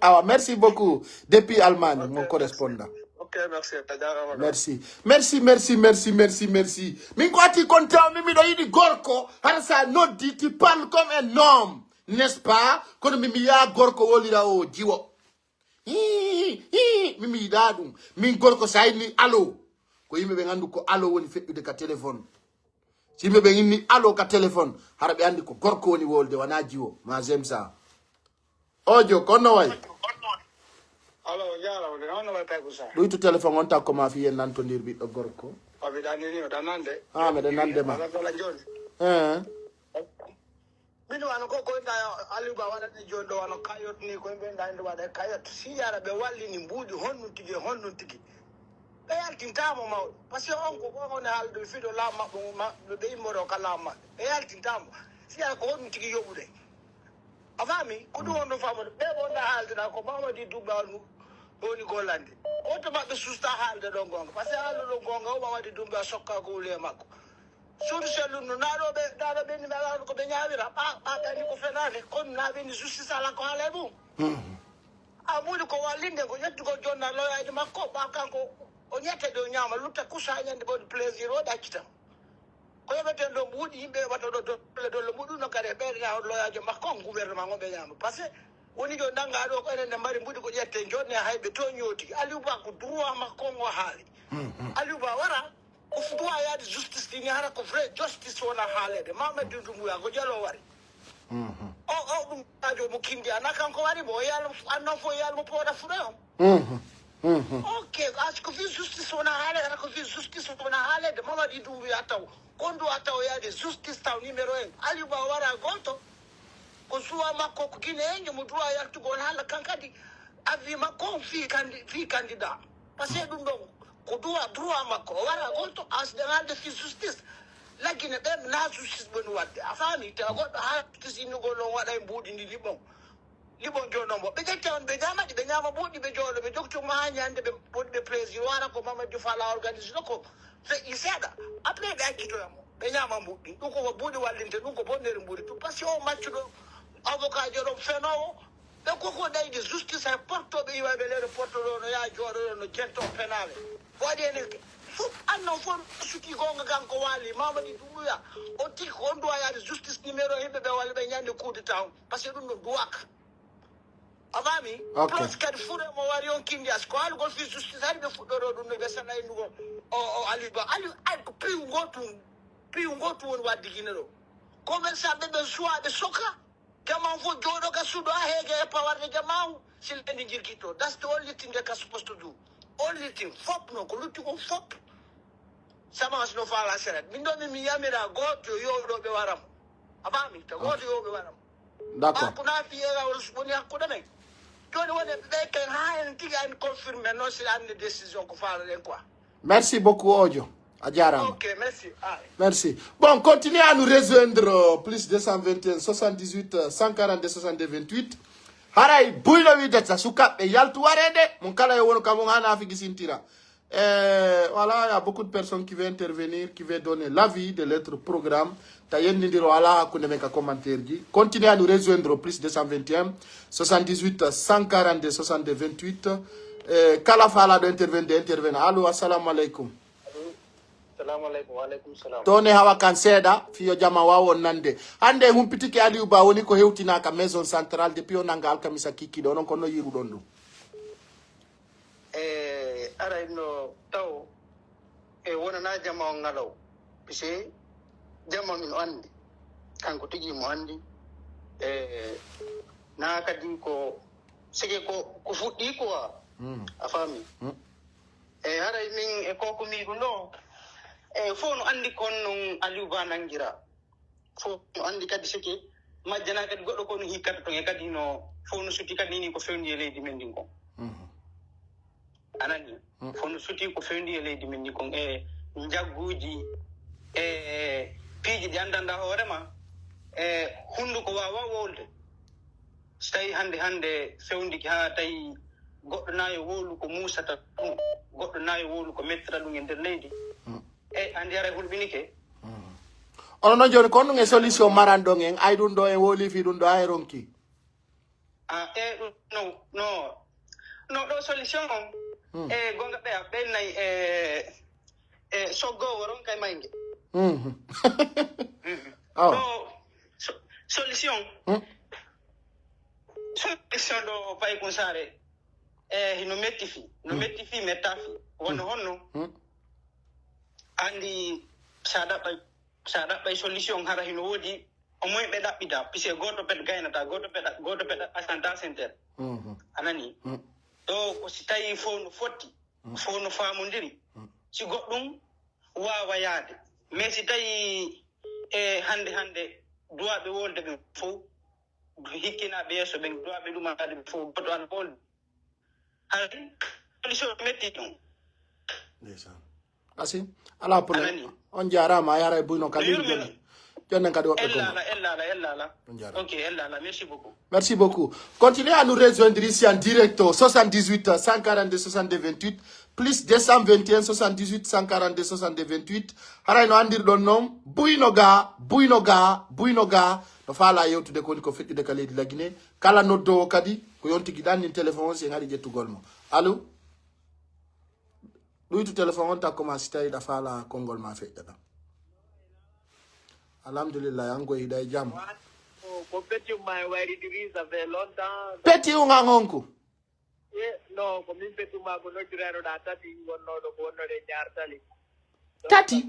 Awa, merci beaucoup. Depuis Allemagne, mon correspondant. Ok, merci. A jarama. Merci. Merci, merci, merci, merci, merci. Min ko ati kon taw mi miɗo yiɗi gorko, hara sa noddi, tu parles comme un homme, n'est-ce pas? Kono mi mi ya gorko wolira o jiwo. Hii, hii, mi mi yiɗa ɗum. Min gorko sa inni allo. Ko yimɓe ɓe gandu ko allo woni feɗɗude ka téléphone. Si yimɓe ɓe inni allo ka téléphone, hara ɓe andi ko gorko woni wolde, wana jiwo. Ma j'aime ça. Ojo, ko no way? Allo, jarama de, hono waɗata ko sa? Ɗuytu téléphone on takko ma fiyen nantondir ɓiɗɗo gorko. O ɓe ɗanini, o ɗanande. Ah, meɗen nande ma. Wala bala joni. Eh. Min wano ko ko da Aliou Ba waɗata joni ɗo wano kayot ni, ko ɓe da ndo waɗa kayot. Si yara ɓe wallini mbuuɗi honnun tigi, honnun tigi. Ɓe yaltintamo mawɗo. Parce que on ko ko on haalde fiɗo laamu maɓɓe, ma-, ɓe immoɗo ka laamu maɓɓe. Ɓe yaltintamo. Si yara ko honnun tigi yoɓude. A faami? Ko ɗum on ɗo famude. Ɓe wonda haaldira ko Mamadi Dumba on woni gollande. Wonto maɓɓe susta haalde ɗon gonga. Parce que haalde ɗon gonga o Mamadi Dumba sokka ko wuli e makko. Suudu sellu no naɗo ɓe, naɗo ɓe ni ɓe ko ɓe ñaawira. Ɓa, ɓa ɓe ni ko fenade. Kono na ɓe ni justice ala ko haala e mum. A mbuuɗi ko wallinde ko ƴettugol jonna loyaaji makko. Ɓa kanko o ñette ɗo ñaama lutta kusa ñande ɓoɗi plaisir o ɗaccita. Ko yoɓeten ɗo mbuuɗi yimɓe yoɓata ɗo dolle dolle mbuuɗi no kadi e ɓeyɗa on loyaajo makko on gouvernement on ɓe ñaama. Parce que woni jo nanga ɗo ko enen ne mbaɗi mbuuɗi ko ƴette jonne hay ɓe to ñooti. Aliou Ba ko droit makko on o haali. Aliou Ba wara ko droit yaade justice ɗini hara ko vrai justice wona haalede. Mamadi Doumbouya ko jalo wari. O, o ɗum ajo mo kindi ana kanko wari mo yal annon fo yal mo pooda fuɗo on. Ok, as ko fi justice wona haalede, ko fi justice wona haalede, Mamadi Doumbouya taw. Kondo a taw yaade justice taw numéro un. Aliou Ba wara goto. Ko suwa makko ko Guinée en mo droit yaltugol haala kan kadi. Avis makko on fi kandi-, fi candidat. Parce que ɗum ɗon ko droit, droit makko. O wara goto as de haalde fi justice. Laggine ɓe na justice ɓe no wadde. A faami tawa goɗɗo ha justice innugol on waɗa e mbuuɗi ndi liɓon. Liɓon joɗo mo. Ɓe ƴetta on, ɓe ñama ɗi, ɓe ñama mbuuɗi, ɓe jooɗo, ɓe jokki mo ha ñande ɓe woni ɓe plaisir. Wara ko Mamadou Fall a organise ɗo ko feƴƴi seeɗa. Après ɓe accitoya mo. Ɓe ñama mbuuɗi. Ɗum ko mbuuɗi wallinte, ɗum ko bonnere mbuuɗi. Ɗum parce que o maccuɗo avocat joɗo fenowo. Ɓe koko ɗayde justice hay portoɓe iwa ɓe leyɗo porto ɗo no yaha jooɗo ɗo no jento penaɓe. Waɗi enen fof annon fof suti gonga kan ko waali Mamadi Doumbouya. O tigi ko on duwa yaade justice numéro yimɓe ɓe walla ɓe ñande coup de temps. Parce que ɗum ɗo duwaka. A faami? Ok. Plus kadi fure mo wari on kindi as ko haalugol fi justice hari ɓe fuɗɗoro ɗum no ɓe sana innugol o, o Aliou Ba. Aliou ay ko piw ngotu, piw ngotu woni wadde Guinée ɗo. Commerçant ɓe ɓe suwa ɓe soka. Jaman fof jooɗo ka suudu a heege e pawarde jaman si lendi jirkitto. That's the only thing they can supposed to do. Only thing. Fop no ko lutti kon fop. Semence no faala seret. Min ɗo min mi yamira gooto yo ɗo ɓe waram. A faami? To gooto yo ɓe waram. D'accord. Ko na fiyeera wala woni hakkude men. Joni woni ɓe ken ha en tigi en confirmé non si anne décision ko faalaɗen quoi. Merci beaucoup, Ojo. A jarama. Ok, merci. Ay. Merci. Bon, continuez à nous rejoindre, euh, plus deux cent vingt et un, soixante-dix-huit, euh, cent quarante-deux, soixante-deux, vingt-huit. Haray buyno wiidata sukaɓɓe yaltu warede mon kala yo wono kamon hana figi sintira. Eh, voilà, il y a beaucoup de personnes qui veulent intervenir, qui veulent donner l'avis de l'autre programme. Ta yendindiro ala hakkunde men ka commentaire ji. Continuez à nous rejoindre au plus deux cent vingt et un, soixante-dix-huit, cent quarante-deux, soixante-deux, vingt-huit. Eh, kala fala do intervenir, intervenir. Allô, assalamu alaikum. Salamu aleykum. Wa aleykum salam. To ne hawa kan seeɗa, fiyo jama wawo nande. Hande humpitiki Aliou Ba woni ko hewtinaka Maison Centrale depuis o nanga alkamisa kikkiɗo, onon ko no yiruɗon ɗum? E aray no taw e wonana jama on ngalaw. Pise jama min o andi. Kanko tigi mo andi. E na kadi ko sike ko ko fuɗɗi quoi. Mm. A faami? Mm. E haray min e koko mi ɗum ɗo. E fof no andi kon non Aliou Ba nangira. Fof no andi kadi sike majjana kadi goɗɗo ko no hikkata ton e kadi no fof no suti kadi ni ko fewndi e leydi men ndin kon. Mhm. Anani? Mm. Fof no suti ko fewndi e leydi men ndin kon e njagguji e piiji ɗi andanda hoorema e hunduko wawa wolde. So tawi hande hande fewndiki ha tawi goɗɗo nayo wowlu ko musata ɗum, goɗɗo nayo wowlu ko mettata ɗum e nder leydi. Mm. E andi ara hulɓinike. Onon noon jooni kon ɗum e solution maran ɗon en ay ɗum ɗo en wolifi ɗum ɗo ay ronki? A e ɗum no no no ɗo solution on. Hmm. E gonga ɓeya ɓen nayi e e soggowo ron kay mayge. Mhm. Mhm. Awa. Ɗo so- solution. Hmm. Solution ɗo paykun sare e hino metti fi no metti fi metta fi wonno honno. Hmm. Andi sa ɗaɓɓay sa ɗaɓɓay solution hara hino woodi o moy ɓe ɗaɓɓita puisque goto pet gaynata goto pet goto pet asanta center. Mhm. Anani? Hmm. Ɗo ko si tawi fof no fotti fof no famodiri si goɗɗum wawa yaade mais si tawi e hande hande duwaɓe wolde ɓe fof hikkinaɓe yeeso ɓen duwaɓe ɗumade ɓe fof goto an wolde hay solution metti ɗum. Ndeysaan. Asi ala problème. Anani? On jarama ay haray buyno ka leydi Yurmino. Jonnen kadi woɓɓe Ella gonga. Ala ella ala ella ala. On jarama. Ok ella ala merci beaucoup. Merci beaucoup. Continuez à nous rejoindre ici en direct au soixante-dix-huit cent quarante-deux soixante-deux vingt-huit plus deux cent vingt et un soixante-dix-huit cent quarante-deux soixante-deux vingt-huit. Haray no andirɗon noon buyno ga buyno ga buyno ga no faala yewtude ko woni ko feƴƴude ka leydi Lagine. Kala noddowo kadi ko yontigi ɗannin téléphone on si en haɗi ƴettugol mo. Allo? Ɗuytu téléphone on takko ma si tawi ɗa faala konngol ma feƴƴa ɗam. Alhamdulillah, an koy hiɗa e jam. Ko petit ma e wayri diri ça fait longtemps. Petit un an honku? E non ko min petit ma ko noddiranoɗa tati wonnoɗo ko wonnoɗe ñaar tali. Tati?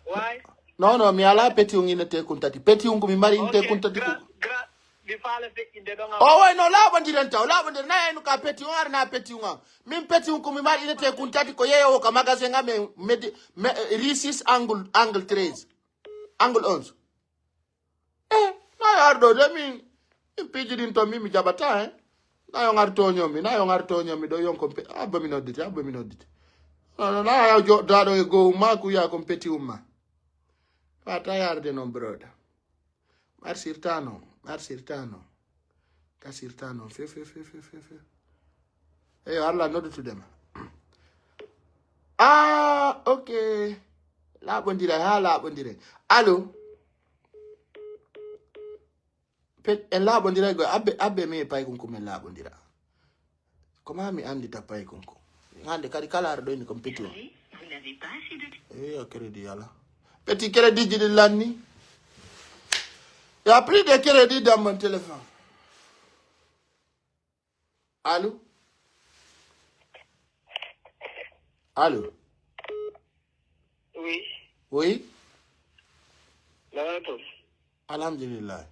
Way. Non non, mi ala petit un inete kun tati. Petit un ko mi mari inete kun tati ko. Gra mi faala feƴƴinde ɗon. O way no laaɓondiren taw laaɓondiren na enu ka petit un arna petit un an. Min petit un ko mi mari inete kun tati ko yeyowo ka magasin am e medi me risis angle angle treize. Angle onze. Eh, nayo arɗo de min min piiji ɗin to min mi jaɓata he. Nayo ngar toñomi nayo ngar toñomi ɗo yon kon abba mi noddite abba mi noddite. Nayo joɗɗaɗo e gow ma kuya kon petit umma. Fata yarde noon broda. Marsirta noon marsirta noon. Kasirta noon few few few few few few. Eyo Allah noddutude ma. Ah, ok. Laaɓondiray haa laaɓondiray. Allo? Pet en laaɓondiray goy abbe abbe mi e paykun ko min laaɓondira. Ko ma mi andita paykun ko. Hande kadi kala ara ɗoyni kon petit on. Eyo crédit ala. Petit crédit ji ɗi lanni. Ya plus de crédit dans mon téléphone. Allo? Allo? Oui. Oui? Nana toon. Alhamdulillah.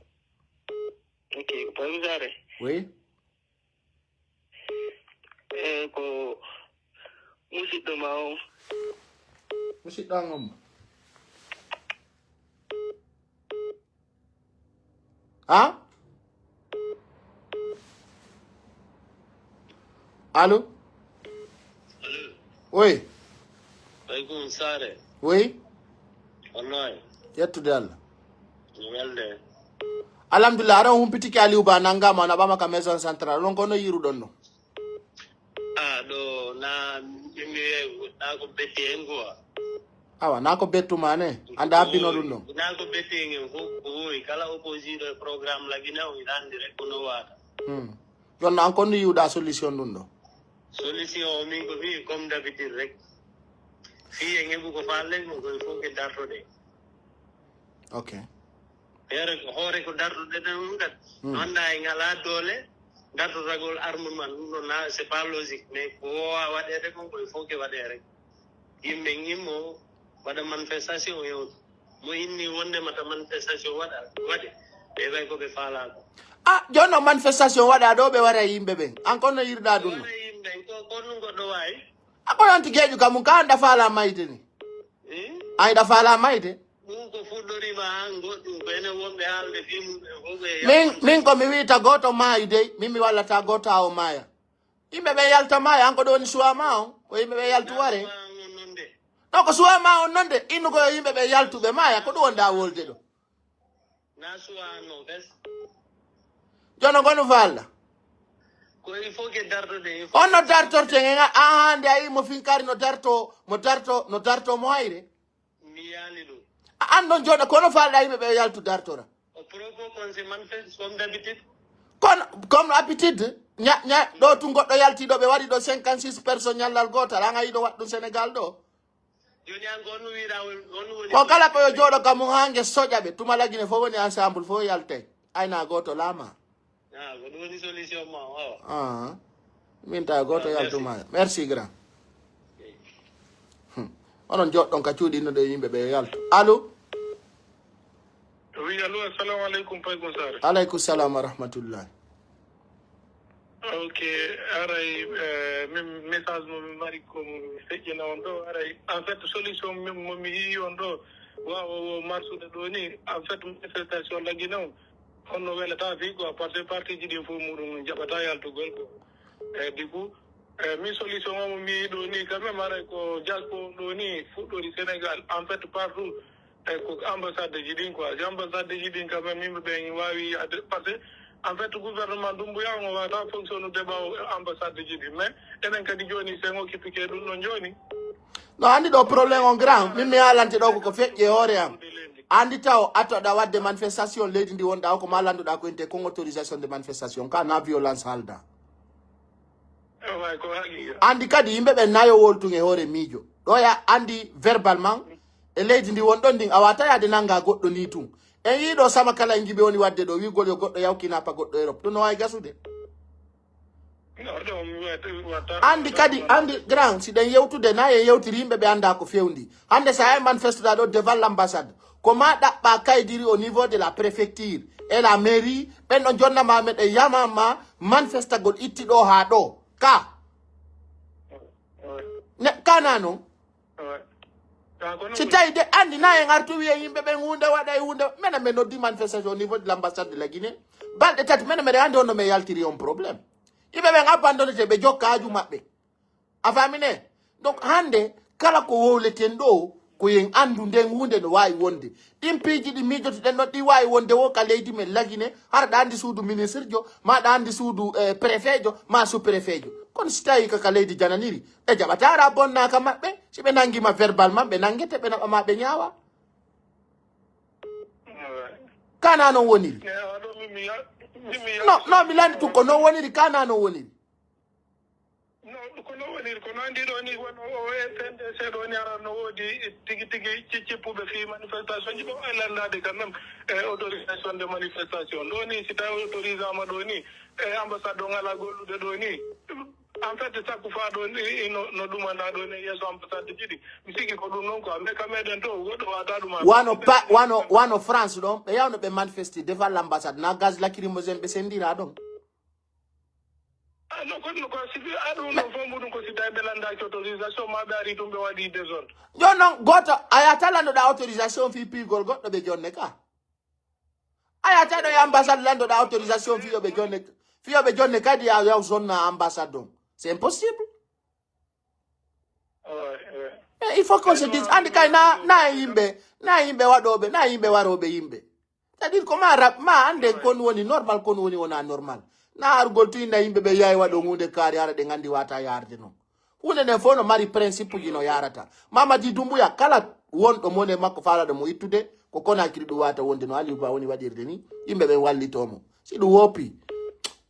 Ok ko Pam Sare. Oui? E ko musidɗo ma o. Musidɗo an on. Ha? Allo? Allo, Oui. Paykun Sare. Oui. Wallahi. Yettude Allah. No welde. Alhamdulillah, aɗa humpitiki Aliou Ba nangama na ɓama ka maison centrale. Ɗon ko no yiruɗon no? Ah, ɗo na yimɓe na ko betti en quoi. Awa, na ko bettuma ne? Anda abbino ɗum ɗon. Na ko betti en en fof ko wowi kala opposé ɗo e programme la Guinée o ina andi rek ko no wata. Hmm. Jonno an kon no yiwɗa solution ɗum ɗo? Solution o min ko wi comme d'habitude rek. Si en heɓu ko faalɗen ko, ko il faut que dartoɗen. Ok. Feere ko hoore ko dartoɗen ɗum kadi. No annda en alaa doole dartotagol arme man, ɗum ɗon na c'est pas logique, mais ko woowa waɗeede kon ko il faut que waɗee rek. Yimɓe ngimmo waɗa manifestation yewta. Mo inni wonde mata manifestation waɗa waɗe, ɓe ɓay ko ɓe faalaa ko. Ah, jooni noon manifestation waɗa ɗo ɓe wara yimɓe ɓen. An kono yirɗa ɗum no? Waɗa yimɓe ko kon ɗum goɗɗo waawi. A kono anti geeƴu kam mum ka anda faala mayde ni. Hmm? Ayɗa faala mayde. Ɗum ko fuɗɗoriima han goɗɗum ko enen wonɓe haalde fii mum ɓe fof ɓe Min min ko mi wiita gooto maayi dey, min mi wallata gooto haa o maaya. Yimɓe ɓe yalta maaya, an ko ɗo woni suwa ma on, ko yimɓe ɓe yaltu ware. On non de. Non ko suwa ma on non de, innu ko yimɓe ɓe yaltu ɓe maaya, ko ɗum wonɗa wolde ɗo. Na suwa non bes. Jono gonu falla. Ko il faut que dartoɗen il faut. On no dartorte ngen a hande ayi mo finkari no darto, mo darto, no darto mo hayre. Mi yaali ɗum. A an non joɗa kono falɗa yimɓe ɓe yaltu dartora. O propos kon se manifeste comme d'habitude. Kono comme habitude ña ña ɗo tun goɗɗo yalti ɗo ɓe waɗi ɗo cinquante-six personnes ñallal gotal an ayi ɗo waɗ ɗum Sénégal ɗo. Joni an ko on wiira on woni. Ko kala ko yo jooɗo kam mum haa nge soƴa ɓe tuma lagine fof woni ensemble fof yaltay ayna gooto laama. Ah, ko ɗum woni solution ma o. Ah, min tawi gooto yaltuma. Merci grand. Hmm. Onon joɗɗon ka cuuɗi inno ɗo yimɓe ɓe yaltu. Allo? Oui, allo, assalamu aleykum, Paygol Sarr. Aleykum salam wa rahmatullah. Ok, aray eh, min message mo mi mari ko mi feƴƴina on ɗo aray en fait solution min mo mi yii on ɗo waawa o marsude ɗo ni en fait manifestation laggina on on no welata fii quoi parce que parti ji ɗin fof muɗum jaɓata yaltugol ko e du coup e min solution o mo mi yii ɗo ni quand même aray ko diaspora ɗo ni fuɗɗori Sénégal en fait partout e ko ambassade ji ɗin quoi ambassade ji ɗin quand même yimɓe ɓen waawi yaade parce que en fait gouvernement Doumbouya on o wata fonctionnude ɓawo ambassade ji ɗin mais enen kadi joni sen occupike ɗum ɗon joni No andi ɗo problème on grand min mi haalante ɗo koko feƴƴe hoore am. Andi taw atoɗa wadde manifestation leydi ndi wonɗa o ko ma landuɗa ko inte kon autorisation de manifestation ka na violence halda. Way ko haqiqa. Andi kadi yimɓe ɓe nayo woltun e hoore miijo ɗoya andi verbalement e leydi ndi wonɗon ndin a wata yaade nanga goɗɗo ni tun. En yiiɗo sama kala en jiɓe woni wadde ɗo wigol yo goɗɗo yawkinapa goɗɗo Europe ɗum no wawi gasude. No ɗum wata wata. Andi kadi andi grand si ɗen yewtude na en yewtiri yimɓe ɓe anda ko fewndi hande sa yahi manifestuɗa ɗo devant l'ambassade ko ma ɗaɓɓa kaydiri au niveau de la préfecture et la mairie ɓen ɗon jonnama meɗen yamama manifestagol itti ɗo ha ɗo ka ne kana non. Si tawi de andi na en artu wiye yimɓe ɓen hunde waɗa e hunde mena men noddi manifestation au niveau de l'ambassade de la Guinée balɗe tati mena meɗen andi honno men yaltiri on problème. Yimɓe ɓen abandonete ɓe jokka aju maɓɓe. A famine? Donc hande kala ko wowleten ɗo ko yen andu nden hunde no wawi wonde. Ɗin piiji ɗi miijotoɗen ɗon ɗi wawi wonde wo ka leydi men lagine hara ɗa andi suudu ministre jo ma ɗa andi suudu eh, préfet jo ma sous préfet jo. Kono si tawi ka ka leydi jananiri ɓe jaɓata ara bonnaka maɓɓe si ɓe nangima verbal man ɓe nangete ɓe naɓa ma ɓe ñawa. Kana non woniri. No no mi landi tun ko non woniri kana non woniri. No ko no woniri ko no andi ɗo ni wono o F N D C ɗo ni ara no woodi tigi tigi ciccippuɓe fi manifestation ji ɗo e landade quand même e autorisation de manifestation ɗo ni si tawi autorisama ɗo ni e ambassade o ngala gollude ɗo ni en fait sakku fa ɗo ni no no ɗumanda ɗo ni yeeso ambassade ji ɗi mi sigi ko ɗum non quoi mais ka meɗen to goɗɗo wata ɗum wano pa wano wano France ɗon ɓe yawno ɓe manifesti devant l'ambassade na gaz lacrymogène ɓe sendira ɗon. Ah, non, ko ɗum ko si fi aɗum no fombu ɗum ko si tawi ɓe landaki autorisation ma ɓe ari ɗum ɓe waɗi désordre. Jon noon goto a yata landoɗa autorisation fi pigol goɗɗo ɓe jonne ka a yata ɗo e ambassade landoɗa autorisation fi yoɓe jonne fi yoɓe jonne kadi a yaw sonna ambassade on c'est impossible. Mais il faut qu'on se dise andi kay na na e yimɓe na e yimɓe waɗoɓe na e yimɓe waroɓe yimɓe. C'est-à-dire ko ma rab ma ande kon woni normal kon woni wona normal na arugol tu inna yimɓe ɓe yawi waɗo hunde kaari hara ɗe gandi wata yarde noon. Hunde nden fof no mari principe uji no yarata. Mamadi Dumbuya kala wonɗo mone makko falaɗo mo ittude ko Conakry ɗum wata wonde no Aliou Ba woni waɗirde ni yimɓe ɓen wallitomo si ɗum woppi.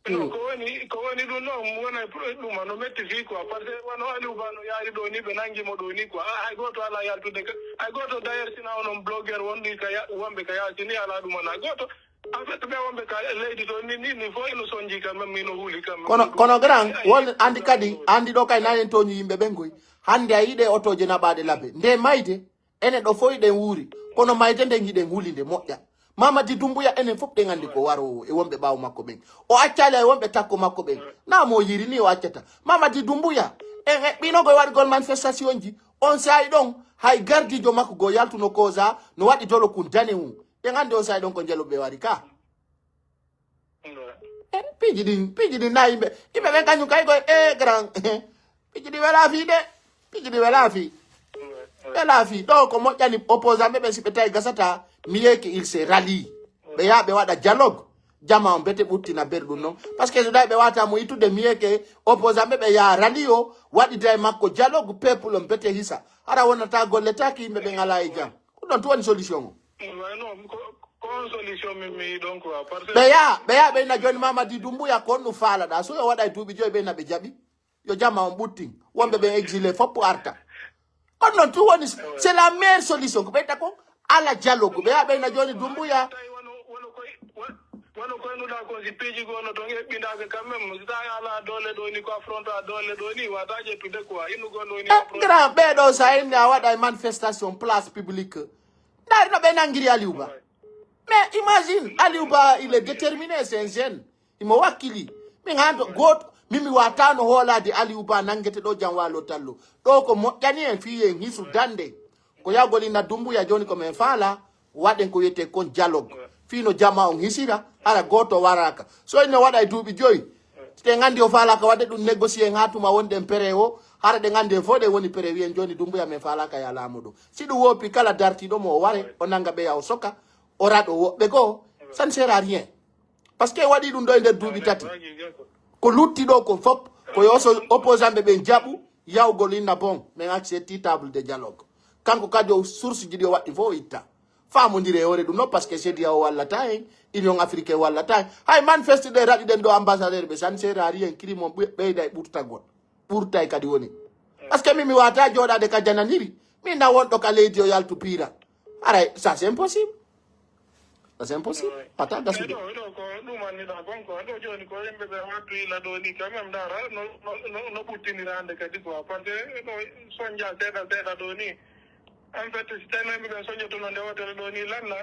Ko woni, ko woni ɗum ɗo, wona ɗum no metti fii quoi, parce que wano Aliou Ba no yaari ɗo ni, ɓe nangi mo ɗo ni quoi. Ah, hay gooto alaa yaltude ka, hay gooto d'ailleurs, sina onon blogueur wonɗi ka ya-, wonɓe ka yaasi ni, alaa ɗum alaa gooto. En fait, ɓe wonɓe ka leydi ɗo ni, ni, ni fof ino sonji quand même, ino huuli quand même. Kono, kono grand, won andi kadi, andi ɗo kay nanen toñi yimɓe ɓen koy. Hande a yiɗe otoje naɓaɗe labe. Nde mayde, enen ɗo fof eɗen wuuri, kono mayde nden hiɗen huli nde moƴƴa. Mamadi Doumbouya, enen fof ɗen anndi ko waroowo e wonɓe ɓaawo makko ɓen. O accaali e wonɓe takko makko ɓen. Na mo yiri ni o accata. Mamadi Doumbouya, en eɓɓino ko e waɗugol manifestation ji. On saa'i ɗon, hay gardiijo makko go yaltuno Koza, no waɗi dolo kun dane hun. Ɗen anndi on saa'i ɗon ko njeloɓe wari ka. Eh, piiji ɗin, piiji ɗin na yimɓe. Yimɓe ɓen kañum kay koye, eh, grand. Piiji ɗi wela fii de. Piiji ɗi wela fii. Wela fii. Ɗo ko moƴƴani opposant ɓe ɓen si ɓe tawi gasata. Mi yeeki il se rallie. Ɓe yaa ɓe waɗa dialogue. Jama on bete ɓuttina ber ɗum non. Parce que so tawi ɓe wata mo ittude mi yeeke opposant ɓe ɓe yaa rallie o. Waɗida e makko dialogue peuple on bete hisa. Hara wonata golle taki yimɓe ɓen ala e jam. Ko ɗon tu woni solution o. Ouais, non, ko, ko on solution min mi yiɗon quoi. Parce que ɓe yaa, ɓe yaa ɓe ina joni Mamadi Doumbouya ko on ɗum faalaɗa. So yo waɗa e duuɓi joyi ɓe ina ɓe jaɓi. Yo jama on ɓuttin. Wonɓe ɓen exilé fof arta. On non tu woni, c'est la meilleure solution. Ko ɓeyta ko ala dialogue. Ɓe yaa ɓe ina joni Doumbouya. Tawi wano, wano koy, wa-, wano koynuɗa ko si piiji goo no ton eɓɓindaaka quand même. Si tawi ala doole ɗo ni ko affronte a doole ɗo ni, wata ƴettude quoi. Innugol ɗo ni Eh, affronte. Grand, ɓeɗo sa inni a waɗa e manifestation place publique. Dari no ɓe nangiri Aliou Ba. Mais imagine, Aliou Ba, il est déterminé, c'est un jeune. Imo wakkili. Min haa to gooto, min mi waatano hoolaade Aliou Ba nanngete ɗo jam waalo tallo. Ɗo ko moƴƴani en fii en hisu dande. Ko yawgol ina Dumbuya jooni ko min faala, waɗen ko wiyetee kon dialogue. Fii no jama on hisira, hara gooto waraaka. So ino waɗa e duuɓi joyi, si ɗen anndi o faalaaka waɗde ɗum négocier en haa tuma wonɗen pere o, hara ɗen anndi en fof ɗen woni pere wiyen jooni Dumbuya min faalaaka ya laamu ɗo. Si ɗum woppi kala dartiiɗo mo o ware, o nannga ɓeya o soka, o raɗo woɓɓe goo, ça ne sert à rien. Parce que waɗi ɗum ɗo e nder duuɓi tati. Ko lutti ɗo kon fof, ko yo so opposant ɓe ɓen jaɓu yawgol inna bon, min accepti table de dialogue. Kanko kadi o source ji ɗi o waɗi fof o itta. Faamondire e hoore ɗum noon, parce que C D A O wallata en, Union Africaine wallata en. Hay manifeste ɗe raɗi ɗen ɗo ambassadeur ɓe, ça ne sert à rien, crime on ɓe-, ɓeyda e ɓurtagol. Ɓurtay kadi woni. Parce que min mi wata jooɗaade ka jananiri. Min na wonɗo ka leydi o yaltu piira. Haray, ça c'est impossible. Ça c'est impossible. Pata gasude. Ɗo, ɗo ko ɗum anniɗa kon ko. Ɗo jooni ko yimɓe ɓe wattu ila ɗo ni quand même, ndaara no, no, no, no ɓuttinira hannde kadi quoi. Parce que ɗo sonja seeɗa seeɗa ɗo ni. En fait, si tawi yimɓe ɓe soñotono nde wootere ɗo ni lalla,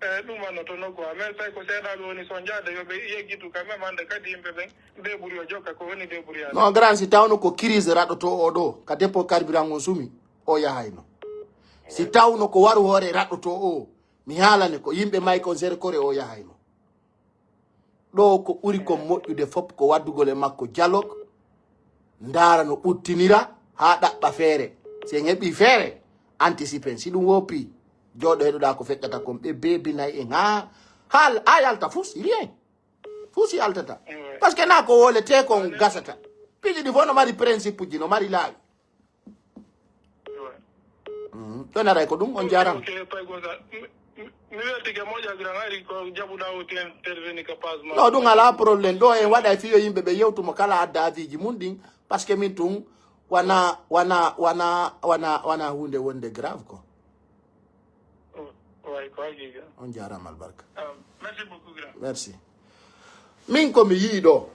e ɗum wonnotono quoi. Mais tawi ko seeɗaaɓe woni soñjaade, yo ɓe yeggitu quand même, hannde kadi yimɓe ɓen débrouille o jokka ko woni débrouillade. Non, grand, si tawno ko crise raɗoto o ɗo, ka dépôt carburant on sumi, o yahayno. Si tawno ko waru hoore raɗoto o, mi haalane ko yimɓe may kon sere kore o yahayno. Ɗo ko ɓuri kon moƴƴude fof ko waddugol e makko dialogue, ndaara no ɓuttinira haa ɗaɓɓa feere. Si en heɓii feere, anticipen. Si ɗum woppii, jooɗo heɗoɗaa ko feƴƴata kon, ɓe beebinay en haa, haa, haa yalta fus, rien. Fus yaltata. Parce que na ko wooletee kon gasata. Piiji ɗi fof no mari principe ji, no mari laawi. Mhm. Ɗon aray ko ɗum, on jaaraama. Ok, Pay Gosa. Mi, mi, mi weltike moƴƴa, grand, hari ko jaɓuɗaa o ti interveni ka page ma. Non, ɗum alaa problème. Ɗo en waɗa e fiyo yimɓe ɓe yewtu mo kala adda aviiji mum ɗin. Parce que min tun wana, wana, wana, wana, wana huunde wonde grave ko. Oh, way ko haqiqa. On jaaraama albarka. Ah, merci beaucoup, grand. Merci. Min ko mi yi'i ɗo,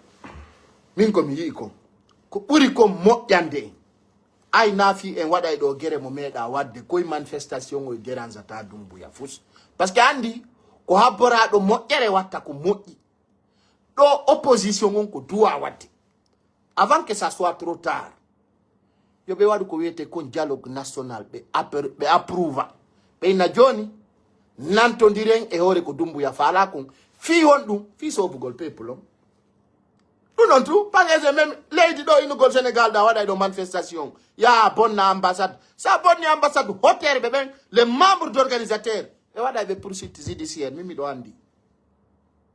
min ko mi yi'i kon, ko ɓuri kon moƴƴande en. Ay, na fii en waɗay ɗo gere mo meeɗa waɗde, koye manifestation o dérangeata Dumbuya fus. Parce que anndi, ko habboraaɗo moƴƴere watta ko moƴƴi. Ɗo opposition on ko duwa waɗde. Avant que ça soit trop tard, yo ɓe waɗu ko wiyetee kon dialogue national, ɓe appro-, ɓe approuva. Ɓe ina jooni, nantondiren e hoore ko Dumbuya faala kon. Fii honɗum? Fii soofugol peuple on. Ɗum noon tout, parce que même leydi ɗo, inugol Sénégal ɗa waɗa e ɗo manifestation, ya bonna ambassade. Sa bonni ambassade, hotteere ɓe ɓen, les membres d'organisateur, ɓe waɗa ɓe poursuite judiciaire, min miɗo anndi.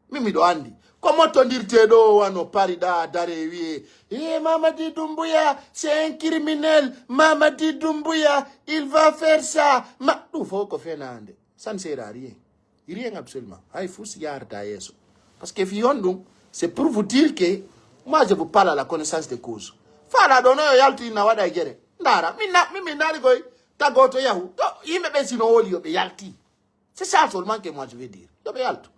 Min miɗo anndi. Ko mottondirte ɗo wano Paris ɗa dare wiye, "Eh, Mamadi Doumbouya, c'est un criminel, Mamadi Doumbouya, il va faire ça." Ma, ɗum fof ko fenaande. Ça ne sert à rien. Rien absolument. Hay fus yarata yeeso. Parce que fii honɗum, C'est pour vous dire que moi, je vous parle à la connaissance de cause. Fala ɗo no yo yalti na waɗa e gere. Ndara, min na, min, min nari koy, tagoto yahu. To, yimɓe ɓen sino woli yo ɓe yalti. C'est ça seulement que moi, je veux dire. Yo ɓe yaltu.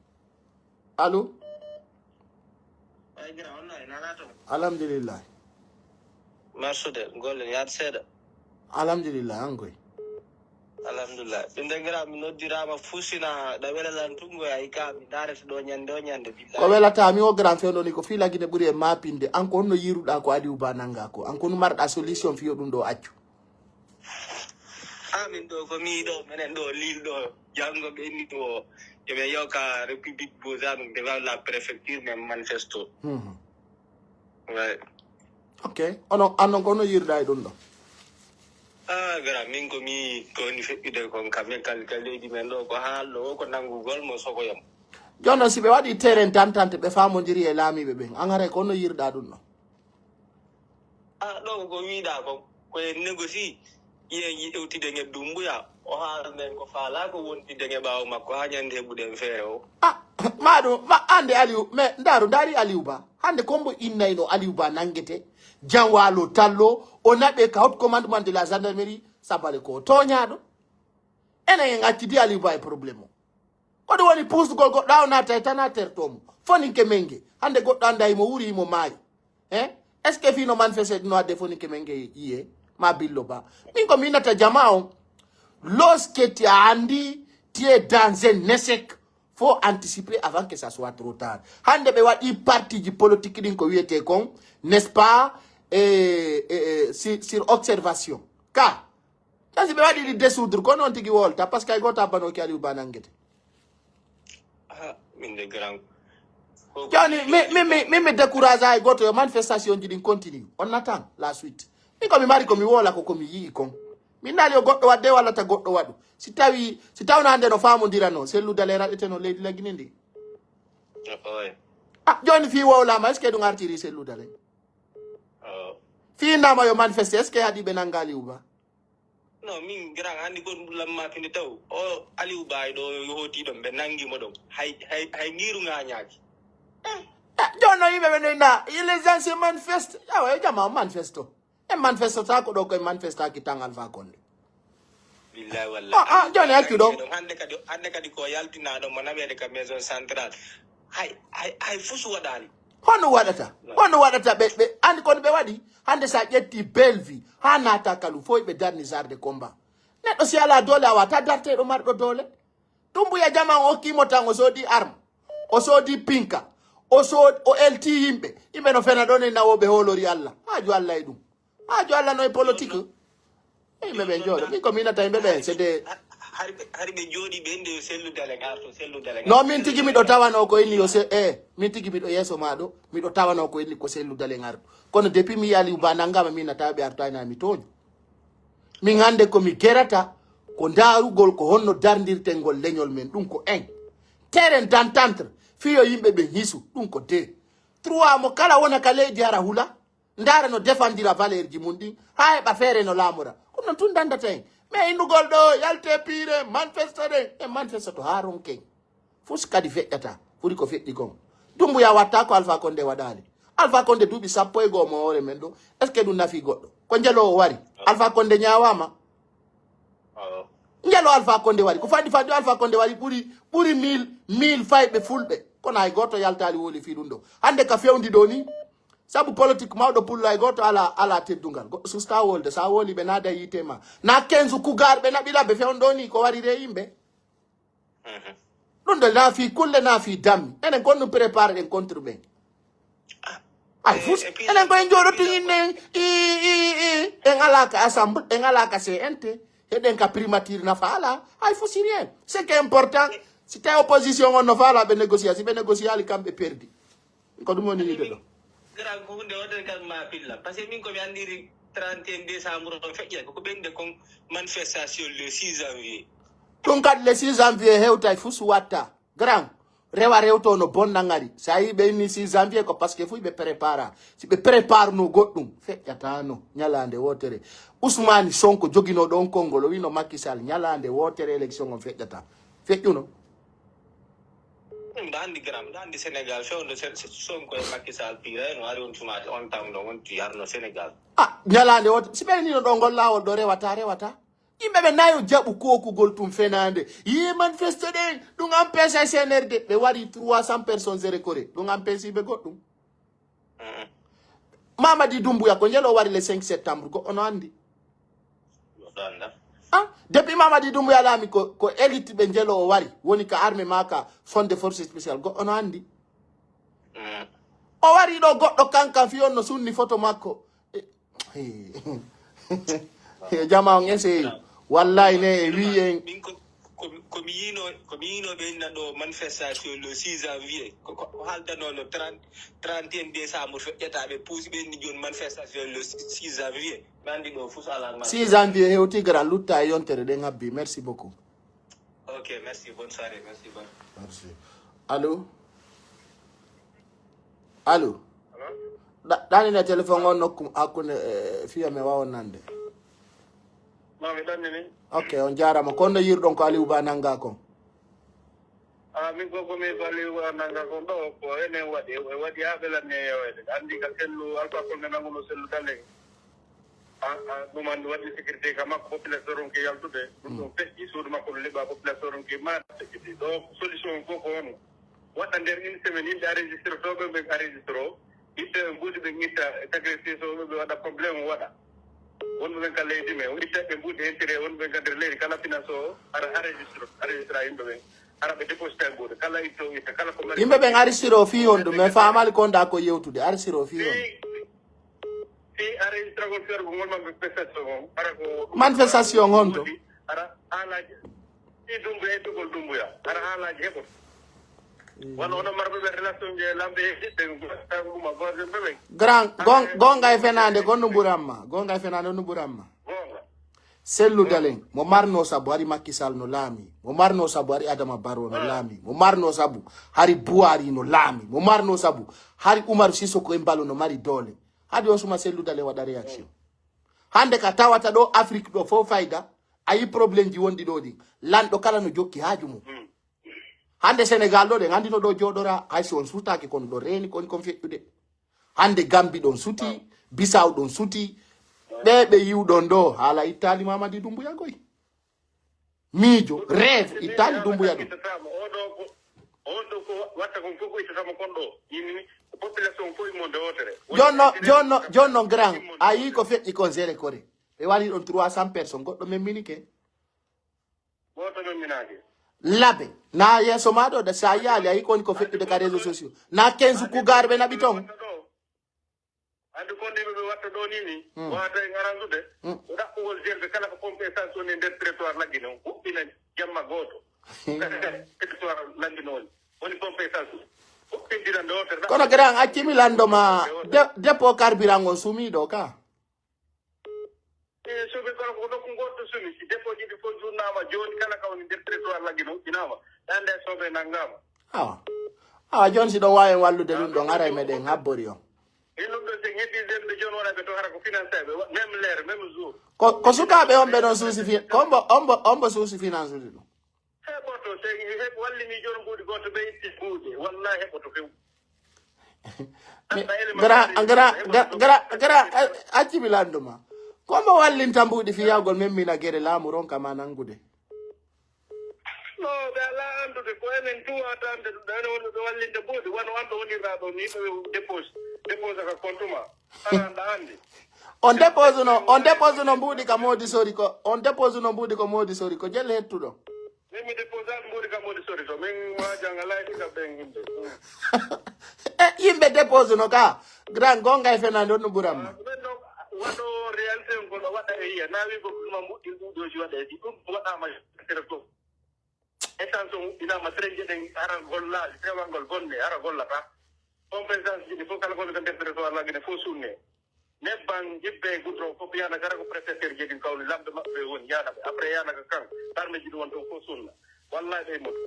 Allô? Alhamdulillah. Marsude, golle yaat seeɗa. Alhamdulillah, an koy. Alhamdulillah. Ɗum de, grand, mi noddirama fusina, ɗa wela lan tungo ya ika, mi darete ɗo ñande o ñande, billahi. Ko welata mi o grand fewndo ni ko fii lagine ɓuri e mapinde. An ko honno yiruɗa ko Aliou Ba nanga ko? An ko honno marɗa solution fiyo ɗum ɗo accu? Ah, min ɗo ko mi ɗo, menen ɗo Lille ɗo, jango ɓe ni ɗo, e ɓe yoka République Beaux-Arts, devant la préfecture, men manifesto. Mhm. Ouais. Ok. Ono, an non ko honno yiruɗa e ɗum ɗo? Ah, grand, min ko mi ko woni feƴƴude kon, kam men kal-, ka leydi men ɗo, ko haalɗo o, ko nanngugol mo sokoyam. Jooni noon, si ɓe waɗi terrain d'entente, ɓe faamondiri e laamiiɓe ɓen, an haray ko honno yiruɗa ɗum ɗo? Ah, ɗo ko wiɗa kon, ko en négocie, yen yi-, ewtide nge Dumbuya, o haala men ko faala ko wontide nge ɓaawo makko, haa ñande heɓuɗen feere o. Ah, ma ɗum, ma, annde Aliou, mais ndaaru, ndaari Aliou Ba. Hannde ko mbo innayno Aliou Ba nanngete, Jan Waalo Tallo, o naɓe ka haut commandement de la gendarmerie, sabale ko o tooñaaɗo. Enen en accidi Aliou Ba e problème o. Ko ɗum woni puusugol goɗɗo, a o naata e tan a terto mo. Foninke menge. Hannde goɗɗo annda himo wuri, himo maayi. Hein? Est-ce que fii no manifeste no adde Foninke menge yiye? Ma Billo Ba. Min ko mi innata jama on. Lorsque tu as andi, tu es dans un échec. Faut anticiper avant que ça soit trop tard. Hannde ɓe waɗi partiji politique ɗin ko wiyete kon, n'est-ce pas? Eh, eh, eh, sur, sur observation. Ka, Tan si ɓe waɗi ɗi dissoudre, ko noon tigi wolta, parce que hay gooto abbanoki Aliou Ba nanngete. Ah, min de grand. Jooni, mi, mi, mi, mi, mi décourage hay gooto, yo manifestation ji ɗin continue. On attend la suite. Min ko mi mari ko mi woola ko, ko mi yi'i kon. Min naali yo goɗɗo waɗde walla ta goɗɗo waɗu. Si tawi, si tawno hannde no faamondirano, sellude Dale raɗete no leydi Lagine ndi. Oy. Ah, jooni fii wowlama, est-ce que ɗum artiri sellude Dale? Oh. Fii nama yo manifeste, est-ce que haɗi ɓe nannga Aliou Ba? Non, min grand, anndi ko ɗum lamma fini taw. O Aliou Ba e ɗo yohoti ɗon, ɓe nanngi mo ɗon. Hay, hay, hay ngiiru ŋaañaaki. Eh, jooni noon yimɓe ɓe noon na, les gens se manifestent. Yawa, yo jama manifesto. En manifestata ko ɗo koye manifestaki tan Alpha Condé. Billahi wallahi. Ah, ah, jooni accu ɗon. Hannde kadi, hannde kadi ko yaltinaɗo mo naweede ka maison centrale. Hay, hay, hay fusu waɗaali. Hono waɗata? Hono waɗata ɓe, ɓe, anndi kono ɓe waɗi? Hannde sa ƴetti Bellevue, haa naata Kalu, fof ɓe darni sarde combat. Neɗɗo si alaa doole, a wata darteɗo marɗo doole. Dumbuya jama on okkimo tan, o soodi arme, o soodi pinka, o sood-, o elti yimɓe. Yimɓe no fena ɗon e nawoɓe hoolori Allah. Haaju Allah e ɗum. Haaju Allah no e politique. E yimɓe ɓe jooɗo. Min ko minata yimɓe ɓe, c'est des hari ɓe, hari ɓe jooɗi ɓe nde yo sellu Dale ngarto, sellu Dale ngarto. Non, min tigi miɗo tawano ko inni yo se-, eh, min tigi miɗo yeeso ma ɗo, miɗo tawano ko inni ko sellu Dale ngarto. Kono depuis mi yali Uba nangama, min nata ɓe artayna mi tooño. Min hannde ko mi gerata, ko ndaarugol ko honno darndirten ngol leñol men, ɗum ko un. Terrain d'entente, fiyo yimɓe ɓe hisu, ɗum ko deux. Trois, mo kala wona ka leydi hara hula, ndaara no defandira valeur ji mum ɗin, haa heɓa feere no laamora. Ɗum noon tun dandata en. Mais innugol ɗo, yalte piire, manifestoɗen, en manifestoto haa ronken. Fus kadi feƴƴata, ɓuri ko feƴƴi kon. Dumbuya watta ko Alpha Condé waɗaali. Alpha Condé duuɓi sappo e goo mo hoore men ɗo, est-ce que ɗum nafi goɗɗo? Ko njelo o wari. Alpha Condé ñaawama. Njelo Alpha Condé wari. Ko fanɗi fanɗi Alpha Condé wari ɓuri, ɓuri mille, mille fayɓe fulɓe. Kono hay gooto yaltaali woli fii ɗum ɗo. Hannde ka fewndi ɗo ni, sabu politique mawɗo pullo hay gooto ala, ala teddungal. Goɗɗo susta wolde, sa woli ɓe naada yiite ma. Na quinze kugar ɓe naɓira ɓe fewndo ni ko warire yimɓe. Mhm. Ɗum ɗo na fii kulle, na fii dammi. Enen kon ɗum préparé ɗen contre ɓen. Ay, eh, fus, et puis, enen ko en jooɗo tun inne, i, i, i, en ala ka assemblée, en ala ka C N T, heɗen ka primature na faala. Ay, fus rien. Ce qui est important, si tawi opposition on no faala ɓe négocier, si ɓe négocier ali kamɓe perdi. Ko ɗum woni yiide ɗo. Grand, ko hunde waɗata kan ma pilla. Parce que min ko mi anndiri trente et un décembre on feƴƴa, ko ɓeyde kon manifestation le six janvier. Ɗum kadi le six janvier hewtay fus watta. Grand, rewa rewto no bonna ngari. Sa yi ɓe inni six janvier ko parce que fuy ɓe prépara. Si ɓe prépare no goɗɗum, feƴƴata no ñalaande wootere. Ousmane Sonko jogino ɗon konngol, o wino Macky Sall ñalaande wootere élection on feƴƴata. Feƴƴuno. Mbaandi gram, mbaandi Sénégal, fewndo Sen- Sonko e Macky Sall pire, no ari on tumaade on tawno wonti yarno Sénégal. Ah, ñalaande woote, si ɓe nino ɗo ngol laawol ɗo rewata, rewata. Yimɓe ɓe nayo jaɓu kokugol tum fenaande. Yi manifeste ɗen, ɗum empêche C N R D. Ɓe wari trois cents personnes zéro kore. Ɗum empêche ɓe goɗɗum. Mamadi Doumbouya ko njelo o wari le cinq septembre, ko ono andi. Ah, depuis Mamadi Doumbouya laami ko, ko élite ɓe njelo o wari. Woni ka armée ma ka fonde force spéciale, ko ono andi. O wari ɗo goɗɗo kankan fi on no sunni photo makko. Eh, eh. Jama on essaye. Wallahi ne e wi en. Min ko ko mi- ko mi yiino ko mi yiino ɓe inna ɗo manifestation le six janvier, ko ko haaldanoo no trente trente et un décembre feƴƴata, ɓe puusi ɓe inni jooni manifestation le six janvier. Mi anndi ɗo fus alaa ma. Six janvier hewti gara lutta e yontere ɗen habbi. Merci beaucoup. Ok, merci, bonne soirée, merci, bonne. Merci. Allô? Allô? Ɗa- ɗanine téléphone on nokku hakkunde, eh, fiya mi wawa nande. Ma mi ɗannini. Ok, on jarama. Kono yirɗon ko Aliou Ba nanga kon. A min ko komi ko Aliou Ba nanga kon ɗo ko enen waɗi e waɗi ha ɓe lanni e yewede. Andi ka sellu alpha konde nanguno sellu dalen. A a ɗum andi waɗi sécurité ka makko, population ronki yaltude. Ɗum ɗum feƴƴi suudu makko ɗum liɓa, population ronki ma sécurité. Donc solution ko ko on. Waɗa nder une semaine yimɓe enregistré to ɓe ɓe enregistré o. Itta ɓe mbuuɗi ɓe itta sacrifice o ɓe waɗa problème waɗa. Wonɓe ɓen ka leydi men o itta ɓe mbuuɗi intérêt wonɓe ɓen ka nder leydi kala finance o ara enregistré enregistré yimɓe ɓen. Ara ɓe déposita mbuuɗi kala itto itta kala ko mari. Yimɓe ɓen aristiro fii honɗum? Min faamaali ko honɗa ko yewtude, aristiro fii honɗum? Fii enregistragol fergo ngol maɓɓe manifestation on ara ko manifestation honto? Ara haalaaji fii Dumbuya e tugol Dumbuya ara haalaaji heɓoto. Wano onon marɓe ɓe relation je lamɓe e hiɓɓe ɗuma gosen ɓe ɓen. Grand gon- gonga e fenaande kon no ɓuramma, gonga e fenaande on no ɓuramma. Gonga. Selludalen mo marno sabu hari Macky Sall no laami, mo marno sabu hari Adama Barrow no laami, mo marno sabu hari Buhari no laami, mo marno sabu hari Umaru Sisoko Embalo no mari doole. Hadi on suma selludalen waɗa réaction. Hande ka tawata ɗo Afrique ɗo fof fayda, a yi problème ji wonɗi ɗo ɗin. Lanɗo kala no jokki haaju mum. Hande Sénégal ɗo ɗen andi no ɗo jooɗora, hay si on sutaki kono ɗo reeni koni kon feƴƴude. Hande Gambi ɗon suti, Bisaw ɗon suti, ɓe ɓe yiwɗon ɗo haala ittali Mamadi Dumbuya goy. Miijo, rêve, ittali Dumbuya ɗum. Ittatama oɗo ko on ɗo ko watta kon fof ko ittatama kon ɗo. Yimmi population fof mo nde wotere. Jonno jonno jonno grand a yi ko feƴƴi kon zere kore. Ɓe wari ɗon trois cents personnes goɗɗo memminike. Goto memminaki. Labe na yeeso ma ɗo da sa yaali a yi ko woni ko feƴƴude ka réseaux sociaux na quinze kugaare ɓe naɓi ton. Andi kon ɗiɓe ɓe watta ɗo ni ni wata e garantude ko ɗaɓɓugol gerɓe kala ko pompe essence woni e nder territoire laggine on huɓɓina jamma gooto. Territoire laggine on woni pompe essence huɓɓindiran ɗo tere. Kono grand accimi lanndo ma de- dépôt carburant on sumiɗo ka. E soɓe kono ko nokku goɗɗo sumi si dépôt ji ɗi fof jurnama joni kala ka woni nder territoire laggine huɓɓinama ɗande soɓe nanngama. Awa awa joni si ɗon wawi en wallude ɗum ɗon ara e meɗen habbori on. Min ɗum ɗo sen heddi ɓe jooni wona ɓe to hara ko financé ɓe même l'heure même jour. Ko ko sukaaɓe on ɓe ɗon suusi fi ombo ombo ombo suusi finance ude ɗum. Heɓoto sen heɓ wallini jooni mbuuɗi gooto ɓe itti mbuuɗe wallahi heɓoto few. Gara gara gara gara accimi lanndo ma. Ko mbo wallinta mbuuɗi fiyagol men mina gere laamu ronka ma nanngude. No ɓe alaa anndude ko enen duwata annde ɗum ɗo ene woni ɓe wallinde mbuuɗi wano an ɗo wonirɗa ɗo ni ɓe dépose dépose ka compte ma. Aɗa annda anndi. On dépose no on dépose no mbuuɗi ka moodi sori ko on dépose no mbuuɗi ko moodi sori ko jelle hettuɗo. Min mi dépose an mbuuɗi ka moodi sori to min wajan alaa e ɗiɗa ɓen yimɓe. E yimɓe dépose no ka grand gonga e fenande on no ɓuramma. Ɗumen ɗo waɗo réalité on kono waɗa e yiya na wi ko ɗuma mbuɗɗin ɗuɗoji waɗa e ɗi ɗum waɗama tere to. Essence o huɓɓinaama, train je ɗen hara gollaali, dewal ngol bonde hara gollataa. Pompe essence ji ɗi fof kala gonɗo ko nder territoire Laguine fof sunne. Nebban, jibbe, goudron fof yana kala ko préfecture je ɗin kawni lamɓe maɓɓe ɓe woni yana ɓe. Après yana ka kan, arme ji ɗi won ɗo fof sunna. Wallahi ɓe moto.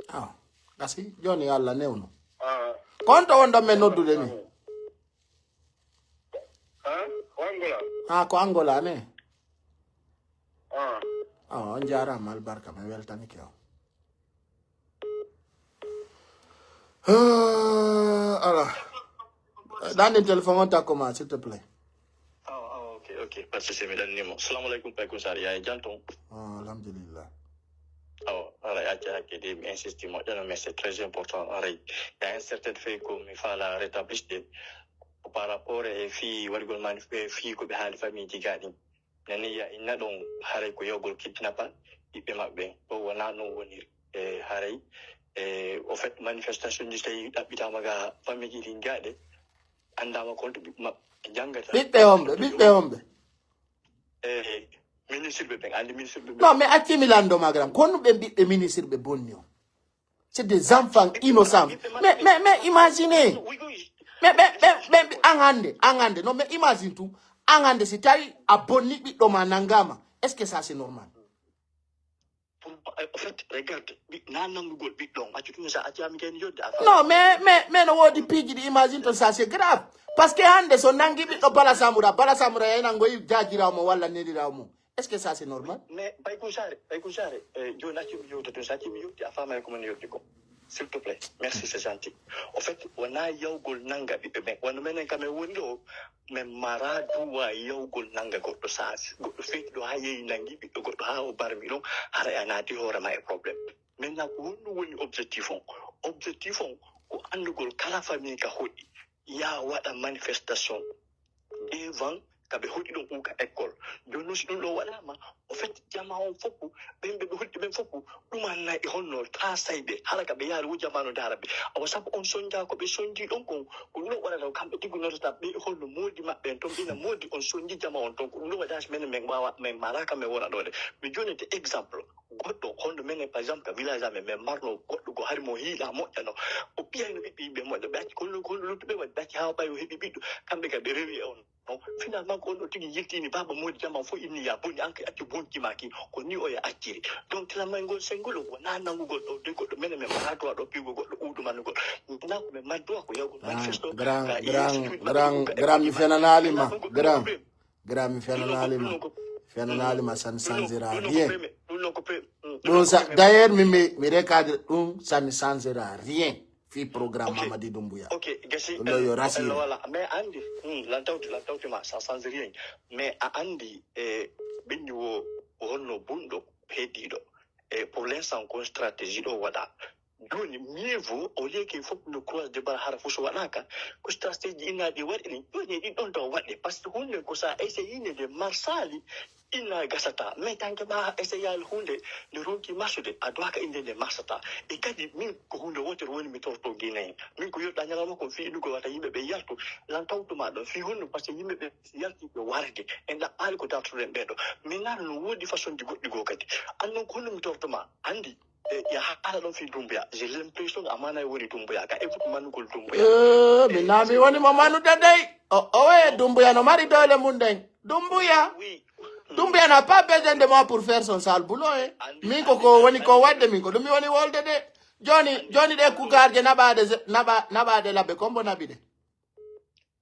Ah, gasi, joni yo Allah newnu. Ah. Ko on to wonɗon men noddude ni? Ah, ko Angola. Ah, ko Angola ne? Ah. Ah, on jaaraama albarka, mi weltanike on. Ah, alors, danndin téléphone on takko ma, s'il te plaît. Awa, awa, ok, ok, pas de souci, mi ɗannimo. Salamu aleykum, Pay Kun Sar, yaa e jam ton? Ah, alhamdulillah. Awa, aray, acca hakke de, mi insisti moƴƴano, mais c'est très important. Aray, il y a un certain fait ko mi faala rétablisde, ko par rapport e fii waɗugol manif-, e fii ko ɓe haali famille ji gaa ɗin. Nani ya inna ɗon, haray ko yawgol kidnappa ɓiɓɓe maɓɓe. Ɗo wonaa non woniri. E haray, e, au fait, manifestation ji so tawi ɗaɓɓitaama ga famille ji ɗin gaa ɗe, anndaama ko honto ɓiɓɓe maɓɓe janngata. Ɓiɓɓe homɓe, ɓiɓɓe homɓe. E, ministre ɓe ɓen, anndi ministre ɓe ɓen. Non, mais acci mi lanndo ma, grand. Ko honno ɓen ɓiɓɓe ministre ɓe bonni on? C'est des enfants innocents. Mais, mais, mais imaginez. Mais, mais, mais, mais, an hannde, an hannde. Non, mais imagine tout. An hannde, si tawi a bonni ɓiɗɗo ma nanngaama, est-ce que ça c'est normal? Pour, euh, au fait, regarde, ɓi-, na nanngugol ɓiɗɗo on, accu tun sa acci ami kayni yodde a faala. Non, mais, mais, mais no woodi piiji ɗi imagine ton, ça c'est grave. Parce que hannde so nanngi ɓiɗɗo Bala Samura, Bala Samura yaynan ngoyi jaajiraawo mo walla neliraawo mo. Est-ce que ça c'est normal? Mais Pay Kun Sar, Pay Kun Sar, eh, jooni acci mi yewta tun, sa acci mi yewti a faamay ko min yewti ko. S'il te plaît, merci, c'est gentil. Au fait, wonaa yawgol nannga ɓiɓɓe ɓen. Wano menen kam en woni ɗo, men maraa droit yawgol nannga goɗɗo saasi. Goɗɗo feyti ɗo haa yehi nanngi ɓiɗɗo goɗɗo haa o barmi ɗon, haray a naati hoore ma e problème. Maintenant, ko honɗum woni objectif on? Objectif on ko anndugol kala famille ka hoɗi, yaa waɗa manifestation devant ka ɓe hoɗi ɗon ou ka école. Jooni non, si ɗum ɗo waɗaama, au fait, jamaa on fof, ɓen ɓe ɓe hoɗi ɓen fof, ɗum annaa e honno taa sayɓe, hala ka ɓe yaari wo jamaa no daara ɓe. Awa sabu on sonjaa ko ɓe sonjii ɗon kon, ko ɗum ɗo waɗata ko kamɓe tigi nodata ɓe e honno moodi maɓɓe en ton, ɓe na moodi on sonji jamaa on ton, ko ɗum ɗo waɗata si menen men waawa, men maraaka men wona ɗo de. Mi jooni te exemple, goɗɗo honno menen par exemple ka village amen, men marno goɗɗo go hari mo hiiɗa moƴƴa no. O ɓiyayno ɓiɓɓe yimɓe moƴƴa, ɓe acci ko honno, ko honno luttuɓe waɗi, ɓe acci haa ɓay o heɓi ɓiɗɗo, kamɓe ka ɓe rewi e on. Non, finalement, ko on o tigi yiltini baaba moodi jamaa fof inni ya boni, an kay accu bonki ma kin. Ko ni o ya acciri. Donc, finalement, ngol sengol o wonaa nanngugol ɗo de goɗɗo menen men mbaraa droit ɗo piwgo goɗɗo uudu mannugol. Maintenant, ko men mbaraa droit ko yawgol Ah, manifesto. grand, Ka grand, institut grand, maɓɓe, ka grand, mi institut fenanaali ma, maɓɓe. grand. Grand, mi Ɗum ɗon ko, fenanaali ɗum ma. ɗon ko, Fenanaali ma, ça ne ɗum ɗon ko, changera ɗum ɗon ko rien. premier, ɗum ɗon ko pre-, mm, ɗum Ɗum ɗon ko sa, premier. D'ailleurs, mi, mi, mi recadre ɗum, ça ne changera rien. Fii programme Ok. Mamadi Doumbouya. Ok, gasi, Ɗum ɗo yo eh, rassuré. Voilà. Mais anndi, hmm, lan tawti, lan tawti ma, ça change rien. Mais a anndi, eh, ɓenni wo, o honno bunɗo heediiɗo. E pour l'instant, ko stratégie ɗo waɗa. Jooni, mieux vaut, au lieu que fof no croise de bras hara fof so waɗaaka, ko stratégie innaaɗi waɗi ɗin. Jooni, ɗin ɗon taw waɗde. Parce que huunde ko sa essayine de marsaali, inna gasata. Mais tant que ma essayaali huunde, nde ronki marsude, a duwaka innde nde marsata. E kadi, min ko huunde wootere woni mi torto Guinée. Min ko yoɗɗa ñalawma kon fii innugol wata yimɓe ɓe yaltu. Lan tawtuma ɗon fii honno, parce que yimɓe ɓe si yalti ɓe warde. En ɗaɓɓaali ko dartoɗen ɓee ɗo. Min nana no woodi façon ji goɗɗi goo kadi. An non ko honno mi tortoma? Anndi, e, ya haala ɗon fii Doumbouya. J'ai l'impression a maanaay woni Doumbouya. Ka écoute mannugol Doumbouya. Eh, mi na mi woni mo manude dey. O, o, e, Doumbouya no mari doole mum ɗen. Doumbouya. Oui. Doumbouya n'a pas besoin de moi pour faire son sale boulot, eh. Min ko ko woni ko waɗde min ko ɗum mi woni wolde de. Jooni, jooni ɗe kugarje naɓaade ze-, naɓa-, naɓaade labbe kombo naɓi ɗe.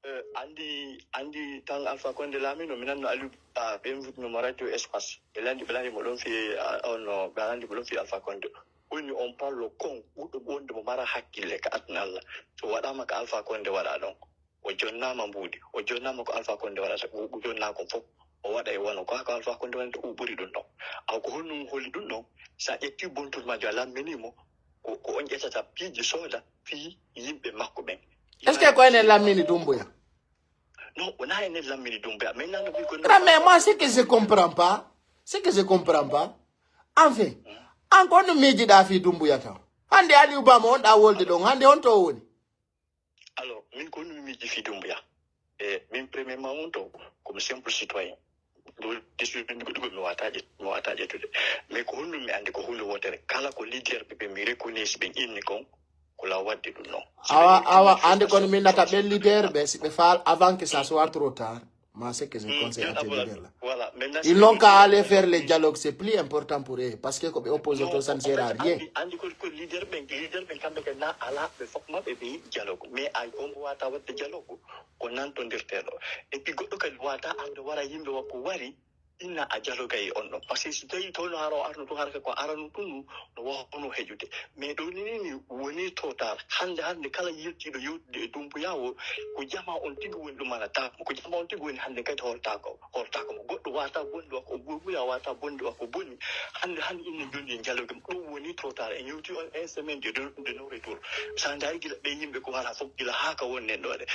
Eh, anndi, anndi tan Alpha Condé laamino, mi nanno Aliou, ah, ɓe mvutno mo radio espace. Ɓe landi, ɓe landi mo ɗon fii, ah, on no, ɓe landi mo ɗon fii Alpha Condé. Woni on parlo kon, ɓurɗo wonde mo mara hakkille ka aduna Allah. So waɗaama ka Alpha Condé waɗa ɗon. O jonnaama mbuuɗi. O jonnaama ko Alpha Condé waɗata. Ko, ko jonnaa kon fof. O waɗa e wano ko, ko Alpha Condé waɗata, o ɓuri ɗum ɗon. Aw ko honɗum holi ɗum ɗon? Sa ƴetti bontour majjo a lammini mo, ko, ko on ƴettata piiji sooda fii yimɓe makko ɓen. Est-ce que ko enen lammini Doumbouya? Non, wonaa enen lammini Doumbouya. Mais nano mbi ko Grand, mais moi, ce que je comprends pas, ce que je comprends pas, enfin, an ko no miijiɗa fii Doumbouya taw? Hannde Aliou Ba mo on ɗa wolde ɗon, hannde on to o woni? Alors, min ko no mi miiji fii Doumbouya. E min premièrement on to, ko mi simple citoyen. Ɗo décision ɗum ɗum mi wata ƴet-, mi wata ƴettude. Mais ko honɗum mi anndi ko huunde wootere. Kala ko leader ɓe ɓe mi reconnaît ɓe inni kon, ko law waɗde ɗum non. Si ɓe Awa, woni awa, manifestation, hannde kono min nata c'est ɓen leader ɓe, si ɓe faal avant que ça soit trop tard. Moi, ce que je Mm, conseille à ah, ces voilà, leaders-là. Voilà. Maintenant, Ils si n'ont ɓe qu'à woni aller faire les manifestation, dialogues, c'est plus important pour eux, parce que ko ɓe opposé non, to, ça ne en sert à fait, rien. Anndi, anndi ko, ko leader ɓen, leader ɓen kamɓe kadi na alaa ɓe fof maɓɓe ɓe yiɗi dialogue. Mais ay hombo wata waɗde dialogue, ko nantondirteeɗo. Et puis goɗɗo kadi wata arde wara yimɓe wakko wari, inna a dialoga e on ɗon. Parce que si tawi tawno hara o arno tun, hara ko arano tun no wahono heƴude. Mais ɗo ni ni woni trop tard. Hannde, hannde kala yiltiiɗo yewtude e Dumbuya o, ko jama on tigi woni ɗum ala taako. Ko jama on tigi woni hannde kadi hortaako, hortaako mo. Goɗɗo wata bonde wa ko boni, wata bonde wa ko boni. Hannde, hannde inna joni en dialogue. Ɗum woni trop tard. En yewti on un semaine de, de, de non retour. Sa ndaari gila ɓe yimɓe ko wala fof gila haa ka wonnen ɗo de.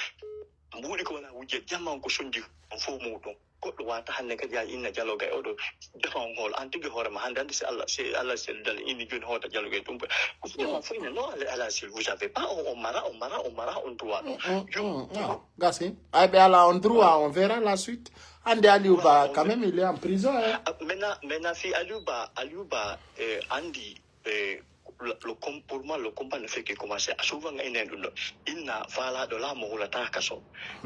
Mbuuɗi ko wona wujje, jama on ko sonji on fof mawɗum. Goɗɗo wata hannde kadi ya inna dialogue e oɗo jama on hoolo. An tigi hoore ma hannde, hannde si Allah, si Allah, si Allah dal inni joni hoota dialogue e ɗum. Ko jama fof ina non, ala, ala, si vous avez pas, on, on mara, on mara, on mara, on droit ɗon. Mm, mm, mm, non. Gasi. Ay ɓe ala on droit, on verra la suite. Hannde Aliou Ba, quand même, il est en prison, hein. Ah, maintenant, maintenant, fi Aliou Ba, Aliou Ba, eh, andi, eh, le, le com-, pour moi, le combat ne fait que commencer. A souvent nga inen ɗum ɗo. Inna faalaɗo laamu hulata kaso.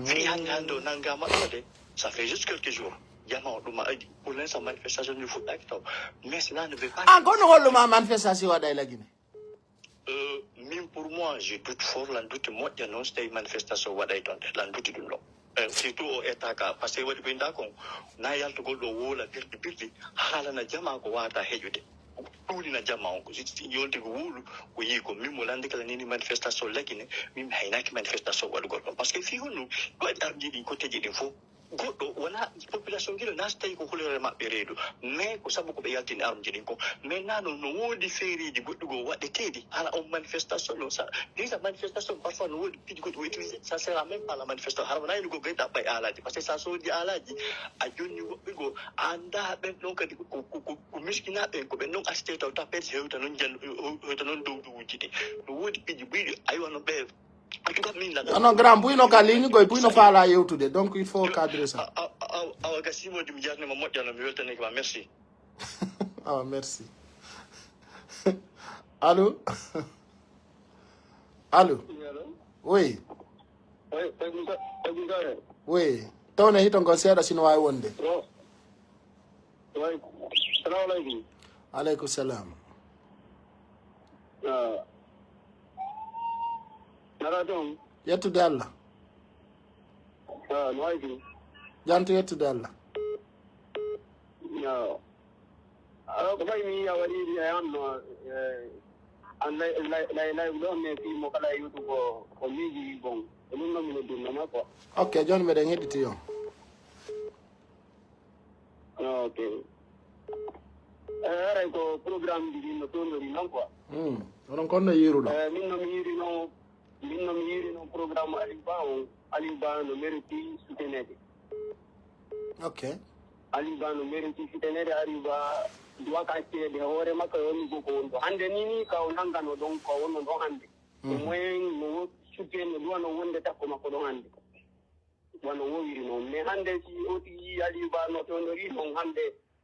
Fi hannde, hannde o nangama ɗo de, ça fait juste quelques jours. Jama o ɗum a adi. Pour l'instant, manifestation ni fuɗɗaki taw. Mais cela ne veut pas Ah, kono holluma manifestation waɗa e Lagine? Euh, min, pour moi, je doute fort, lan doute moƴƴa noon so tawi manifestation waɗay toon de, lan doute ɗum ɗo. Eh, surtout o état ka, parce que waɗi ko inda kon, na yaltugol ɗo woola birdi birdi, haalana jama ko wata heƴude. Ɗuulina jama on, ko si, si yolti ko wuulu, ko yii ko min mo lande kala nini manifestation Lagine, min mi haynaki manifestation waɗugol ɗon. Parce que fi honno, ko waɗi ardi ɗin ko teƴi ɗin fof. Goɗɗo wona population gila na so tawi ko hulere maɓɓe reedu. Mais ko sabu ko ɓe yaltini armji ɗin ko. Maintenant, no, no woodi feereeji goɗɗi goo waɗeteeɗi. Hara on manifestation ɗo sa, déjà manifestation parfois no woodi piiji goɗɗi o utilisé. Ça sert à même pas la manifestation. Hara wona ene goo gayɗa ɓay alaji. Parce que sa soodi alaji, a jonni woɓɓe goo, a annda ɓen ɗon kadi ko, ko, ko, ko miskinaɓe en, ko ɓen ɗon assisté taw tapet hewta noon jan-, hewta noon dow duwuji ɗi. No woodi piiji buyɗi, aywa no ɓe En tout cas, min la. Ah non, grand, buyno ka ligne goy, buyno faala yewtude. Donc, il faut cadrer ça. Awa, awa, awa, gasimo ɗum jarnima moƴƴano, mi weltanike ma. Merci. Ah, merci. Allô? Allô? Oui, allô? Oui. Oui, Tagusa, Tagusa. Oui. Tawne hiton kon seeɗa sino wawi wonde. Bon. Way, salamu aleykum. Aleykum salam. Ah. Nara toon? Yettude Allah. Ah, no wayti? Janto yettude Allah. Ah. Alors, ko fayi mi yiya waɗi e an no, eh, an lay, lay, lay, lay ɗo, mais fii mo kala YouTube ko, ko miiji bon. Ko ɗum noon mi noddirnoma quoi. Ok, jooni meɗen heɗiti on. Ok. Eh, haray ko programme ji ɗin no toondori noon quoi. Hmm. Onon kon no yiiruɗon? Eh, min no mi yiirino, min no mi yiirino programme Aliou Ba on. Aliou Ba no mérite souteneede. Ok. Aliou Ba no mérite souteneede. Aliou Ba doit ka acceede hoore makko e on niveau ko woni ɗo. Hannde ni, ni ka o nanngano ɗon, ko wonno ɗon hannde. Mhm. Au moins, no wo-, soutien no duwano wonde takko makko ɗon hannde. Wano wowiri noon. Mais hannde, si o tigi Aliou Ba no toondori noon hannde,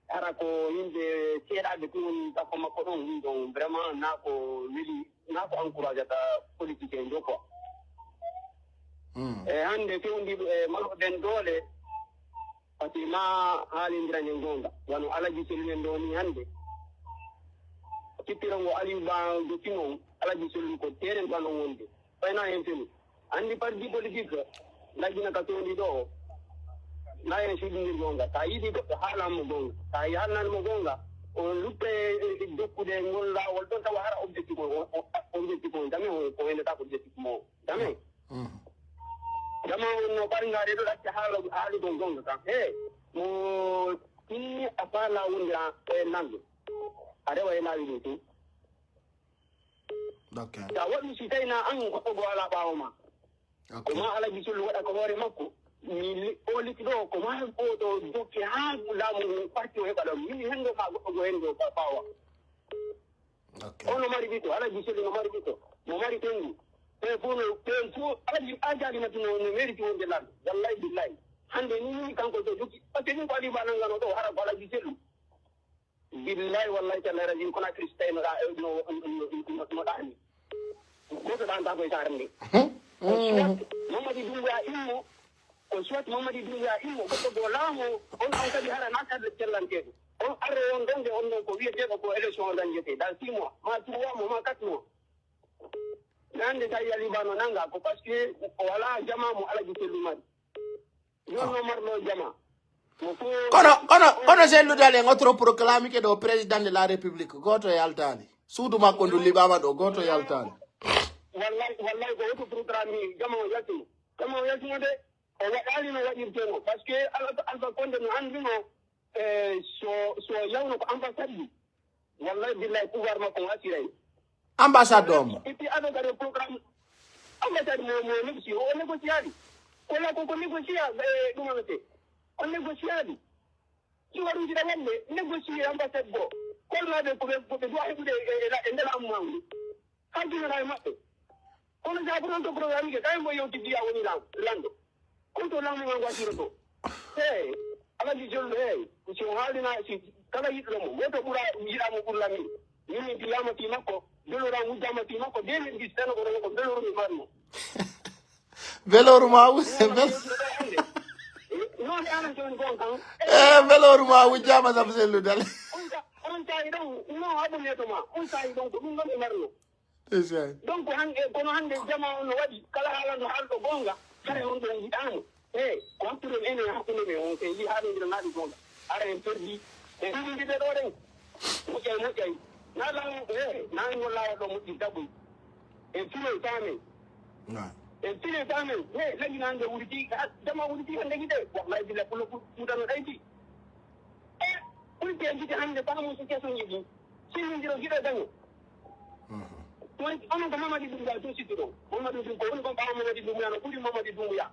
hara ko yimɓe seeɗaaɓe tun woni takko makko ɗon, ɗum ɗon vraiment na ko weli, na ko encourageata politique en ɗo quoi. Hmm. E hannde fewndiiɗo e mawɓe ɓen doole, parce que ma haalindiran en goonga. Wano Alaji Sellu en ɗo ni hannde, cippirango Aliou Ba dotti noon, Alaji Sellu ko teeren ɗo no wonde. Fayna heen fini. Anndi parti politique, lajjina ka tooni ɗo o. Na heen suɗindir goonga. Sa yiɗi goɗɗo, haalan mo goonga. Sa haalnan mo goonga, o lutte e, e, e jokkude ngol laawol ɗon, tawa hara objectif o, o, o, objectif o, jamais o, o wendata ko objectif mo. Jamais. Mhm. Jama on no ɓaringaade ɗo, ɗacca haala, haalugol goonga kam. He, mo tinni a faalaa wonde a, e nanɗo. A rewa e laawi ɗum tun. Ok. Sa waɗi si tawi na an goɗɗo go ala ɓaawo ma. Ok. Ko ma Alaji Sellu waɗa ko hoore makko. Mi li-, o liɗɗo ɗo, ko ma o ɗo dokke haa laamu ngu parti o heɓa ɗo. Mi hen ɗo ma goɗɗo go hen ɗo ba-, ɓaawa. Ok. On no mari ɓiɗɗo, Alaji Sellu no mari ɓiɗɗo. Mo mari ɓengu. Ɓe fof no, ɓen fof Alaji Ajaali Mati no, no mérite wonde lanɗo. Wallahi billahi. Hannde ni, ni kanko to jokki. Parce que min ko Aliou Ba nanngano ɗo, hara ko Alaji Sellu. Billahi, wallahi, tallahi, rajo Conakry, so tawi no ɗa-, no, no, no, no ɗaani. Gooto ɗaanta ko e saare nde. Ko soit Mamadi Doumbouya immo, ko soit Mamadi Doumbouya immo, goɗɗo goo laamo, on, on kadi hara naataade cellanteeɗo. On arro on ɗon de, on ɗon ko wiyeteeɗo ko élection o dañjetee, dans six mois, ma trois mois, ma quatre mois. Mais hannde tawi Aliou Ba no nannga, ko parce que o alaa jama mo Alaji Sellu mari. Ɗum no marɗo jama. Kono kono kono sellude alen, autoproclamé ke ɗo président de la république, goto yaltani. Suudu makko ndu liɓama ɗo, goto yaltani. Wallahi wallahi ko autoproclamé, jama o yaltimo. Jama o yaltimo de, o waɗali no waɗirteno. Parce que Alpha Condé no anduno, so so yawno ko ambassade ɗi. Wallahi billahi pouvoir makko o asirani. Ambassade ɗo mo. Et puis aɗo kadi programme ambassade mo mo négocié, o négociali. Kola koko négocié, ɗum amete. O négociali. Si waɗum jiɗa wonde négocié ambassade goo. Kolnaɓe koɓe koɓe duwa heɓude e ndela ammangu. Haldinana e maɓɓe. Kono sa ɓuranto programme ke kayen mbo yewti jiya woni lan lanɗo. Kono to laamu ngal wasiro to. Hey, Alaji Jollo, hey, si o haalina si kala yiɗɗo mo, woto ɓura yiɗamo ɓurla min. Min mi biyama fi makko, belora wujjama fi makko, deux mille dix tan ko ɗon ko belor mi marno. Belor ma wuse bel. Non, anan joni gon kan. Eh, belor ma wujjama sam sellu dal. On sa on sa idan, non, abonné to ma, on sa idan ko ɗum ɗon mi marno. Donc hande kono hande jama on no waɗi kala haala no haalɗo goonga, hara on ɗon yiɗaano. E ko hakkunde men enen hakkunde men on kay yi haala ndira naati goonga. Ara en perdi en ɗiɗi ɗo ɗen. Moƴƴay moƴƴay. Na law e na ngol lawa ɗo moƴƴi dagoy. En finoy famen. En finoy famen. E lagi na nde wuriti jama wuriti hande gide. Wallahi bila pulo futano ɗayti. E ɓuri te gide hande famo so keso njiɗi. Sinnindiro giɗo daño. Woni onon ko Mamadi Doumbouya tun sittuɗon. Mamadi Dum ko woni kon ɓaawo Mamadi Doumbouya no ɓuri Mamadi Doumbouya.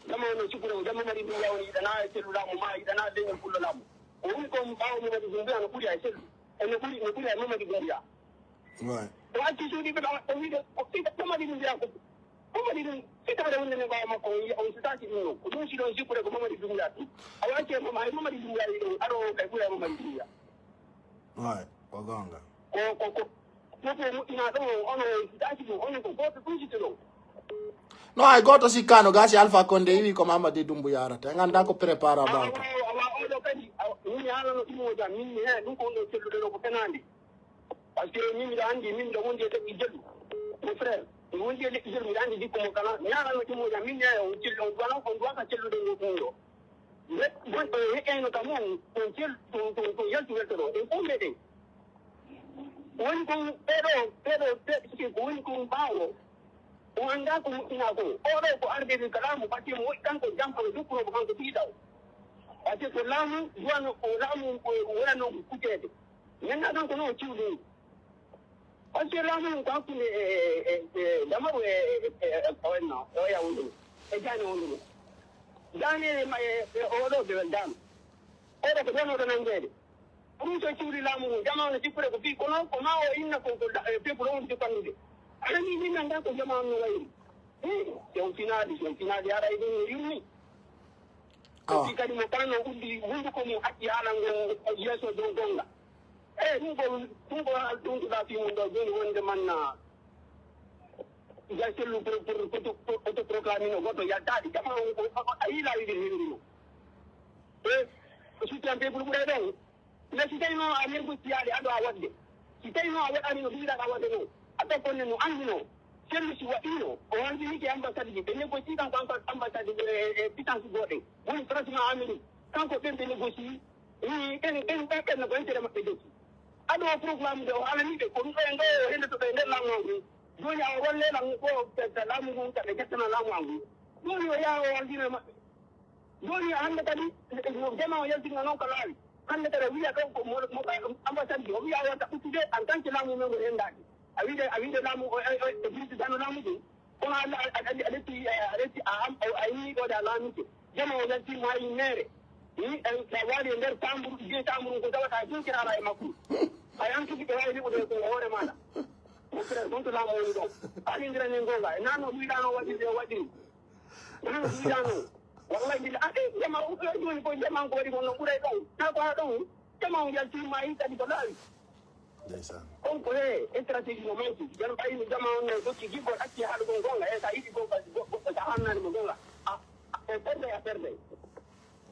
Jama no sikkure o jam Mamadi Doumbouya woni yiɗana e sellu laamu ma yiɗana leñol pullo laamu. Ko woni kon ɓaawo Mamadi Doumbouya no ɓuri ay sellu. E no ɓuri no ɓuri ay Mamadi Doumbouya. Ouais. O acci suuɗi ɓe ɓawa o wiide o fita Mamadi Doumbouya ko Mamadi Dum fitare wonde ne ɓaawo makko on yiya on sitaaki ɗum noon. Ko ɗum si ɗon sikkure ko Mamadi Doumbouya tun. A wacce Mamadi Doumbouya yiɗon aro o kay ɓuri ay Mamadi Doumbouya. Ouais, ko gonga. Ko ko ko fof o moƴƴinaa ɗon on ono on sitaaki ɗum onon ko gooto ɗum siti ɗon. No hay goto sikkano gasi Alpha Condé wi ko Mamadi Doumbouya yarata. En ganda ko prépara Awa bawta. awa oɗo kadi awa min mi haalano ɗum o jam min mi he ɗum ko on ɗo celluɗo ɗo ko fenaande. Parce que min miɗo anndi min miɗo wondi e leƴƴi jelu. Mon frère mi wondi e leƴƴi jelu miɗo anndi jikku mo kala mi haalano ɗum o jam min mi he on cellu on duwana on duwaka cellude ngo ɗum ɗo. Wonɓe heƴayno kam on on cel on on on yaltu weltoɗo en fof meɗen. Woni kon ɓeɗo ɓeɗo ɓeɗo ko woni kon ɓaawo. O annda ko moƴƴina ko oɗo ko arde ɗum ka laamu parce que mo woɗɗi kanko jam kono jokkunomo kanko piiɗaw. Parce que ko laamu duwano o laamu wonano kuteede. Maintenant kanko noon o ciwɗini. Parce que laamu mum ko hakkunde e damaru e oenno e oya wonduno e jani wonduno. Dani e oɗo bewel dano. Oɗo ko ɗon oɗo nanngeede. Ɗum so cuuri laamu ngu, jama no sikkure ko fii kono ko ma o inna ko ko pepul on sifannude. Aɗa ni min nannda ko jama on no wayri. Si on finaali si on finaali haray ɗum no yurmi. Ko fii kadi mo kala no uddi hunduko mum acci haala ngo yeeso dow gonga. Eyi ɗum ko ɗum ko ɗum ko ɗa fii mum ɗo jooni wonde manna. Ja sellu pour pour autoproclamino goɗɗo yaltaade jama on ko a yii laawi ɗin hewndino. E ko suttiyan peuple ɓuray ɗon. Mais si tawi noon a négociyaali aɗo a waɗde si tawi noon a waɗani no biɗaɗa waɗde noon a tokkonde no annduno sellu si waɗino o wandinike ambassade ji ɓe négocie kanko ambassade e puissance gooɗen woni franchement Amérique kanko ɓen ɓe négocie ɓen ɓen ɓen ɓen ko intérêt maɓɓe jokki aɗo programme de o haalani ɓe ko ɗum ɗo e ɗo o hende to ɓe nder laamu an ngu jooni a walle lan ɗo laamu ngu kaɓe jettana laamu an ngu jooni o yaha o wandino e maɓɓe Jooni hannde kadi jama o yaltinga noon ko laawi. Hannde kadi a wiya kam ko mo mo ambassade o wiya wata ɓuttude en tant que laamu men ngo henndaaki. A wiide a wiide laamu o e o e birti dano laamu ɗum. Kono a a a a ƴetti a ƴetti a am a inni ɗo de a laamike. Jama o yalti maayi meere. Ni en sa waali e nder tamburu je tamburu ko tawata jinkiraɗa e makko. Hay an tigi ɓe waawi liɓude ko hoore maɗa. Mon frère ɗon to laamu woni ɗon. Haalindira ni ngonga e nano ɗuyɗano waɗirde o waɗiri. Ɗum wiyaano wallahi bila ade jama o joni ko jama ko waɗi ko no ɓuray ɗon na ko ha ɗon jama o yalti maayi kadi ko laawi Ndeysaan. On ko he stratégie no manki jan ɓayni jama on no jokki giggol acci haalugol gonga e sa yiɗi gonga goɗɗo sa hannani mo gonga a e perde a perde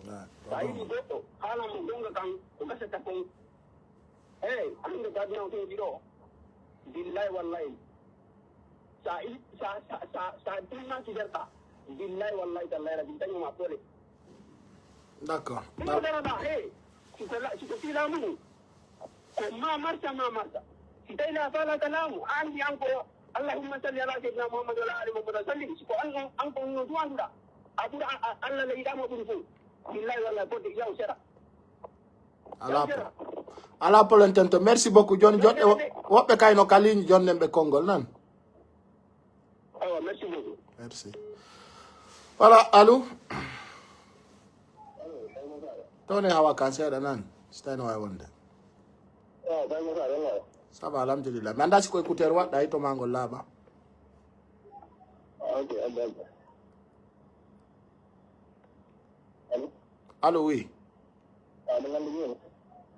Ah, sa yiɗi goɗɗo haalan mo gonga kan ko gasata kon eyi hande gadna o toɗi ɗo billahi wallahi sa i sa sa sa sa timmaki nder ɗa billahi wallahi tallahi rabbi dañoma pole D'accord. Ɗum ko daroɗa he siko siko filamugu. Ko ma marta ma marta. Si tawi la fala kalamu a andi an ko allahumma salli ala sayyidina muhammad wala ali muhammad wa sallim. Siko an an ko no duwanduɗa a ɓura. Allah le yiɗama ɓuri fof. Billahi wallahi fodde yaw sera. Ala ala polentento. Merci beaucoup. Joni jonɗe woɓɓe kayno kalini jonɗen ɓe konngol nan. Awa merci beaucoup. Merci. Voilà. Allo. Tone hawa kan seeɗa nan. Si tawi no wawi wonde. Ça va, alhamdulillah. Mi anda si ko écouteur waɗɗa, hito ma ngol laaɓa. Allo, oui.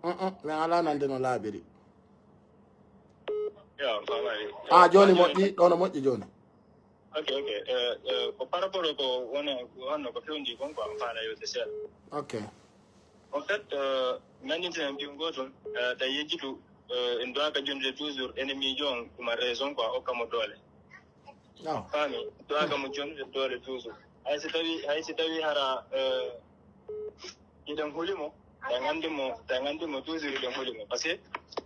Mm, mm, mi ala nande no laaɓiri. Ah, joni moƴƴi, ɗo no moƴƴi joni. Ok, ok. Ko par rapport ko wona honno ko fewndi kon quoi, on faala yewde seeɗa. Ok. En fait, nandinten en mbiyu gotum, tawi yejjitu, en duwaka jondude toujours ennemi jo on ɗuma raison quoi, okkamo doole. Faami? Duwaka mo jondude doole toujours. Hay so tawi hay so tawi hara hiɗen hulimo, tawi gandi mo tawi gandi mo toujours hiɗen hulimo, parce que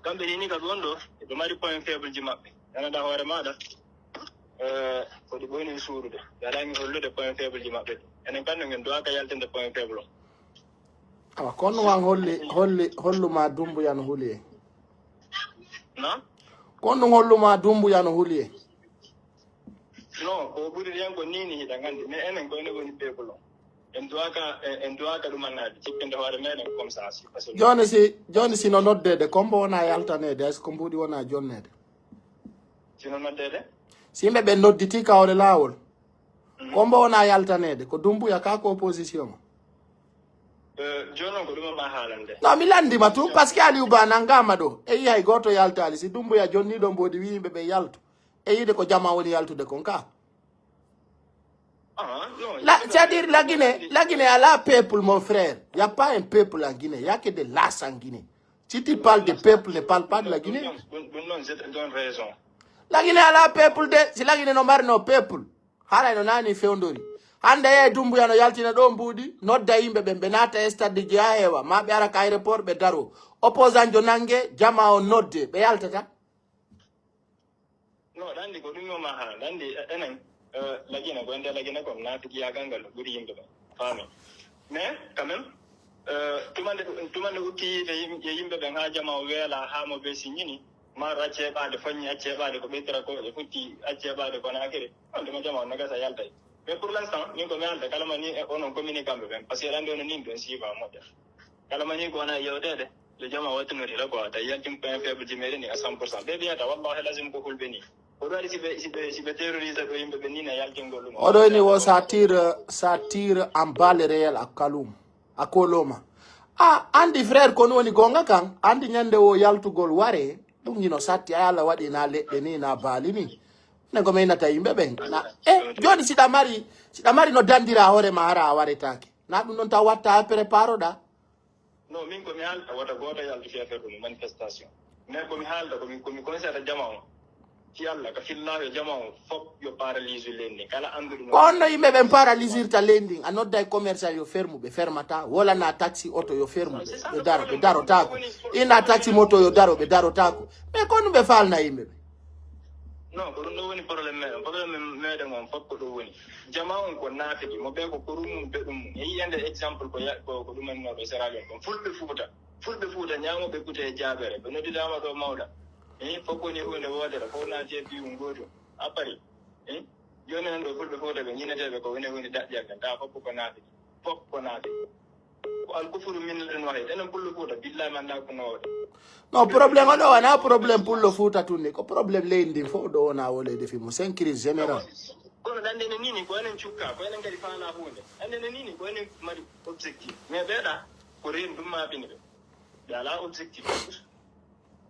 kamɓe ni ni ka ɗon ɗo ɓe mari point faible ji maɓɓe. Nanaɗa hoore maɗa, ko ɗi ɓoyni suurude. Ɓe alani hollude point faible ji maɓɓe. Enen kan no en duwaka yaltinde point faible o. Awa, kono wan holli holli holluma dumbuya no huli e. Non? Kono ɗum holluma dumbuya no huli e. Non, ko ɓuri ɗen ko nini hiɗa gandi, mais enen ko enen woni peuple o. En duwaka en duwaka ɗumannaade cikkinde hoore meɗen comme ça si parce que Joni si joni si no noddede kombo wona yaltanede, hay so ko mbuɗi wona jonnede. Sino noddede? Si yimɓe ɓe nodditi ka hoore laawol, kombo wona yaltanede ko dumbuya ka ko opposition o. Jonon ko ɗum ma haalande. No mi landima tun parce que Aliou Ba nangama ɗo e yi hay goto yaltali, si dumbuya jonni ɗo mbodi wi yimɓe ɓe yaltu e yiide ko jama woni yaltude kon ka. La, c'est-à-dire la Guinée, la Guinée a la peuple mon frère. Il n'y a pas un peuple en Guinée, il n'y a que des lâches en Guinée. Si tu parles de peuple, ne parle pas de la Guinée. Ɗum ɗum noon je te donne raison. La Guinée a la peuple de, si la Guinée no mari no peuple. Haray no nani fewndori. Hande e Dumbuya no yaltina ɗo mbuuɗi, nodda yimɓe ɓen ɓe naata e stade ji ha heewa, ma ɓe ara ka aéroport ɓe daro. Opposant jo nange, jama on nodde, ɓe yaltata. No ɗanndi ko ɗum yo ma haa ɗanndi enen lagine ko ende lagine kon naati giyagal ngal no ɓuri yimɓe ɓen faami mais quand même tumande tumande ukki yiite e yimɓe ɓen haa jama o weela haa mo ɓe siñini ma acce ɓaade fañi acce ɓaade ko ɓettira ko e futti acce ɓaade ko naakiri on ɗuma jama on no gasa yaltay mais pour l'instant min ko mi alda kala ma ni e onon communiquant ɓe ɓen parce que ɗanndi ono nin ɓen siifa moƴƴa kala ma ni ko wona yewteede yo jama wattunori la quoi tawi yaltin point faible ji meɗen ni à cent pour cent ɓe mbiyata wallahi lazim ko hulɓe ni ko ɗum waɗi siɓe siɓe siɓe terrorise ɗo yimɓe ɓe nina yaltingol ɗum oɗo ni wo sa tire sa tire en balle réel a kalum a koloma a andi frère kon woni gonga kan andi ñande wo yaltugol ware ɗum hino satti ay allah waɗi na leɗɗe ni na baali ni ne ko meynata yimɓe ɓen na e joni siɗa mari siɗa mari no dandira hoore ma hara a waretake na ɗum ɗon taw watta préparoɗa non min komi haalta wota gooto yaltu fi affaire ɗum manifestation mais komi haalta komi komi conseillata jama o si allah ka fillaahi jama o fof yo paralyse lenni kala annduɗo ko honno yimɓe ɓen paralysirta leydi ndin a nodda e commerçant yo ferme ɓe fermata wolana taxi auto yo ferme ɓe ɓe daro ɓe darotako ina taxi moto yo daro ɓe darotako mais ko honno ɓe falna yimɓe ɓe non ko ɗum ɗo woni problème meɗen problème meɗen on fof ko ɗum woni jama on ko naafiki mo ɓe ko korum mum beɗum mum e yiyande exemple ko ko ɗumannoɗo séralion kon fulɓe fuuta fulɓe fuuta ñamoɓe kute e jaabere ɓe noddidama ɗo mawɗa e fof woni hunde wootere fof naati e biyum gootum a pari e joni nan ɗo fulɓe fuuta ɓe ñineteɓe ko woni hunde daɗɗiyaɓe nda fof ko naati fof ko naati ko alkufuru min ɗen waxe enen pullo fuuta billahi manda ko nowoɗe non problème o ɗo wona problème pullo fuuta tun ni ko problème leydi ndin fof ɗo wona wolede fimo c'est une crise générale kono ɗande ne nini ko enen cukka ko enen kadi faala hunde ɗande ne nini ko enen mari objectif mais ɓeeɗa ko reen ɗum mabini ɓe ɓe ala objectif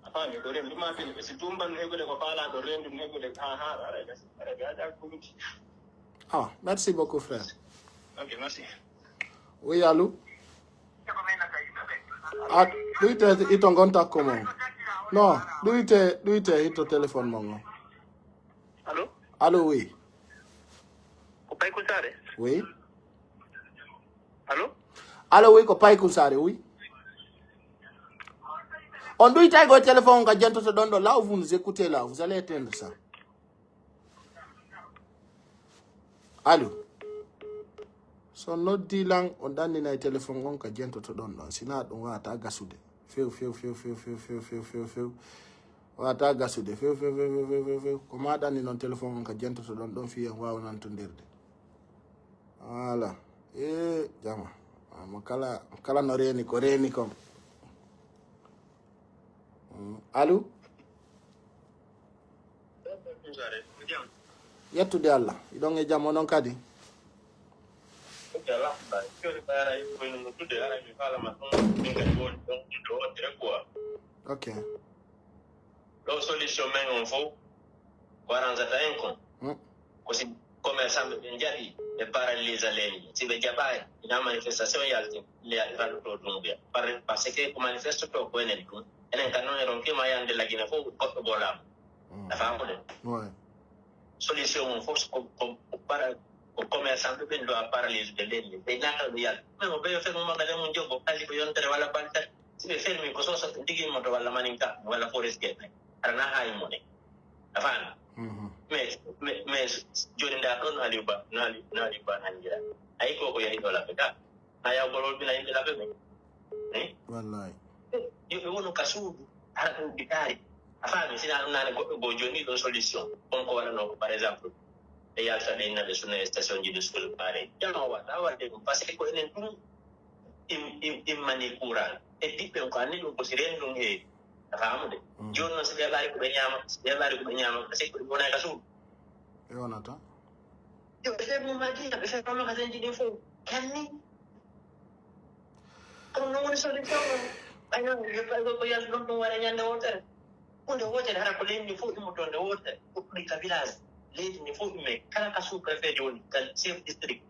a faami ko reen ɗum mabini ɓe si tumban heɓude ko faala ko reen ɗum heɓude ha haɗa aɗa gasi aɗa gaja koluti ah merci beaucoup frère ok merci oui allô ah ɗuyte ito gonta ko mo non ɗuyte ɗuyte ito téléphone mo ngo allo allô oui ko pay ko sare oui allo Allo, oui, ko Paykun Saare, oui. On ɗuytay go téléphone on ka jentoto ɗon ɗo. Là où vous nous écoutez là, vous allez éteindre ça. Allo. So noddi lan, on ɗannina e téléphone on ka jentoto ɗon ɗon. Sina ɗum wata gasude. Few, few, few, few, few, few, few, few, few. Wata gasude. Few, few, few, few, few, few, few. Ko ma ɗanni non téléphone on ka jentoto ɗon ɗon fiyen waaw nantondirde. Voilà. E jama. Mo kala, kala no reeni ko reeni kon. Mm. Allo? Yettude Allah. Iɗon e jam onon kadi? Ok. Ɗo solution men on fof ko arrangeata en kon. Mm. Ko si commerçant ɓe ɓe jaɓi ɓe paralysé leydi. Si ɓe jaɓaani, ina manifestation yalti, le ralluto ɗum ɓe. Par, parce que ko manifeste to ko enen ɗum. Enen kan noon e ronki ma yande lagine fof goɗɗo goo laamu. Mm. A faamude? Ouais. Solution mum fof ko, ko, ko para, ko commerçant ɓe ɓen doit paralysé de leydi. Ɓe naata ɓe yalta. Mais mo ɓe yo ferme magasin mum joggo, kadi ko yontere walla balɗe tati. Si ɓe fermi ko sosa ko ndigi moto walla maninka walla forest gate. Aɗa na haayi mo ne. A faami? Mhm. Mais, mais, mais jooni ndaa ɗoon Aliou Ba, no Aliou, no Aliou Ba nangira. Ayi ko ko yahi ɗo labbe ka. Ha yaw golol bila yimɓe labbe ɓe. Eh? Wallahi. Yo ɓe wonu ka suudu, hara ɗum ɓitaari. A faami, sina ɗum naane goɗɗo goo jooni ɗo solution. On ko waɗanoo ko, par exemple, ɓe yalta ɓe inna ɓe sunna e station ji de suudu paare. Jama waɗa, waɗde ɗum, parce que ko enen ɗum im-, im-, immani courant. E diɓɓen ko anni ɗum ko si reen ɗum heewi. A faamude? Mm. Jooni noon, si ɓe ɓaari ko ɓe ñaama, si ɓe ɓaari ko ɓe ñaama, parce que ko ɗum wona e ka suudu. Ɓe wonata. Yo ɓe feebu Madina, ɓe feebu magasin ji ɗin fof. Kanni. Kono noon woni solution o. Ɓay noon, yo ɓay ko yaltu ɗon ɗum waɗa ñande wootere. Hunde wootere, hara ko leydi ndi fof immoto nde wootere. Ko ɗum ka village. Leydi ndi fof imme. Kala ka sous-préfet woni, ka chef district,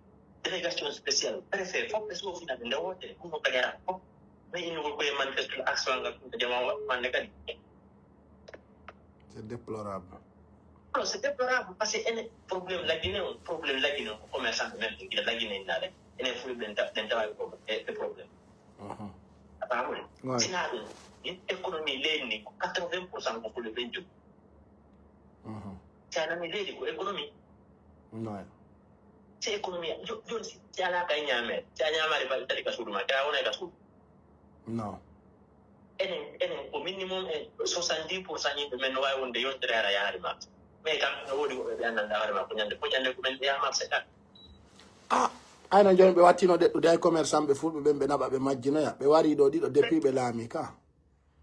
délégation spéciale, préfet, fof ɓe soofinat nde wootere. Ɗum ko ka jara fof. Mais innugol koye manifeste action ngal ɗum ko jama waɗ hannde kadi. C'est déplorable. Non, c'est déplorable parce que ene problème lagine on, problème lagine on, ko commerçant ɓe men ɓe gila lagine en naale. Enen fof ɓen ta-, ɓen tawa e problème, e, e problème. Mhm. A faamori? Ouais. Sina ɗum, in économie leydi ndi ko quatre-vingts pour cent ko fulɓe ɓen jogi. Mhm. Si a nani leydi ko économie. Ouais. Si économie, jo-, joni si, si alaa kay ñaamere, si a ñaamaali balɗe tati ka suudu ma, kay a wonay ka suudu. Non. Enen, enen ko minimum e soixante-dix pour cent yimɓe men no waawi wonde yontere hara yahaali marché. Mais kam no woodi woɓɓe ɓe anndanɗaa hoore makko ñande fof ñande ko men ɓe yaha marché tan. Ah, ayno jooni ɓe wattino ɗeɗɗude ay commerçant ɓe fulɓe ɓen ɓe naɓa ɓe majjinoya. Ɓe wari ɗo ɗiɗo depuis ɓe laami ka.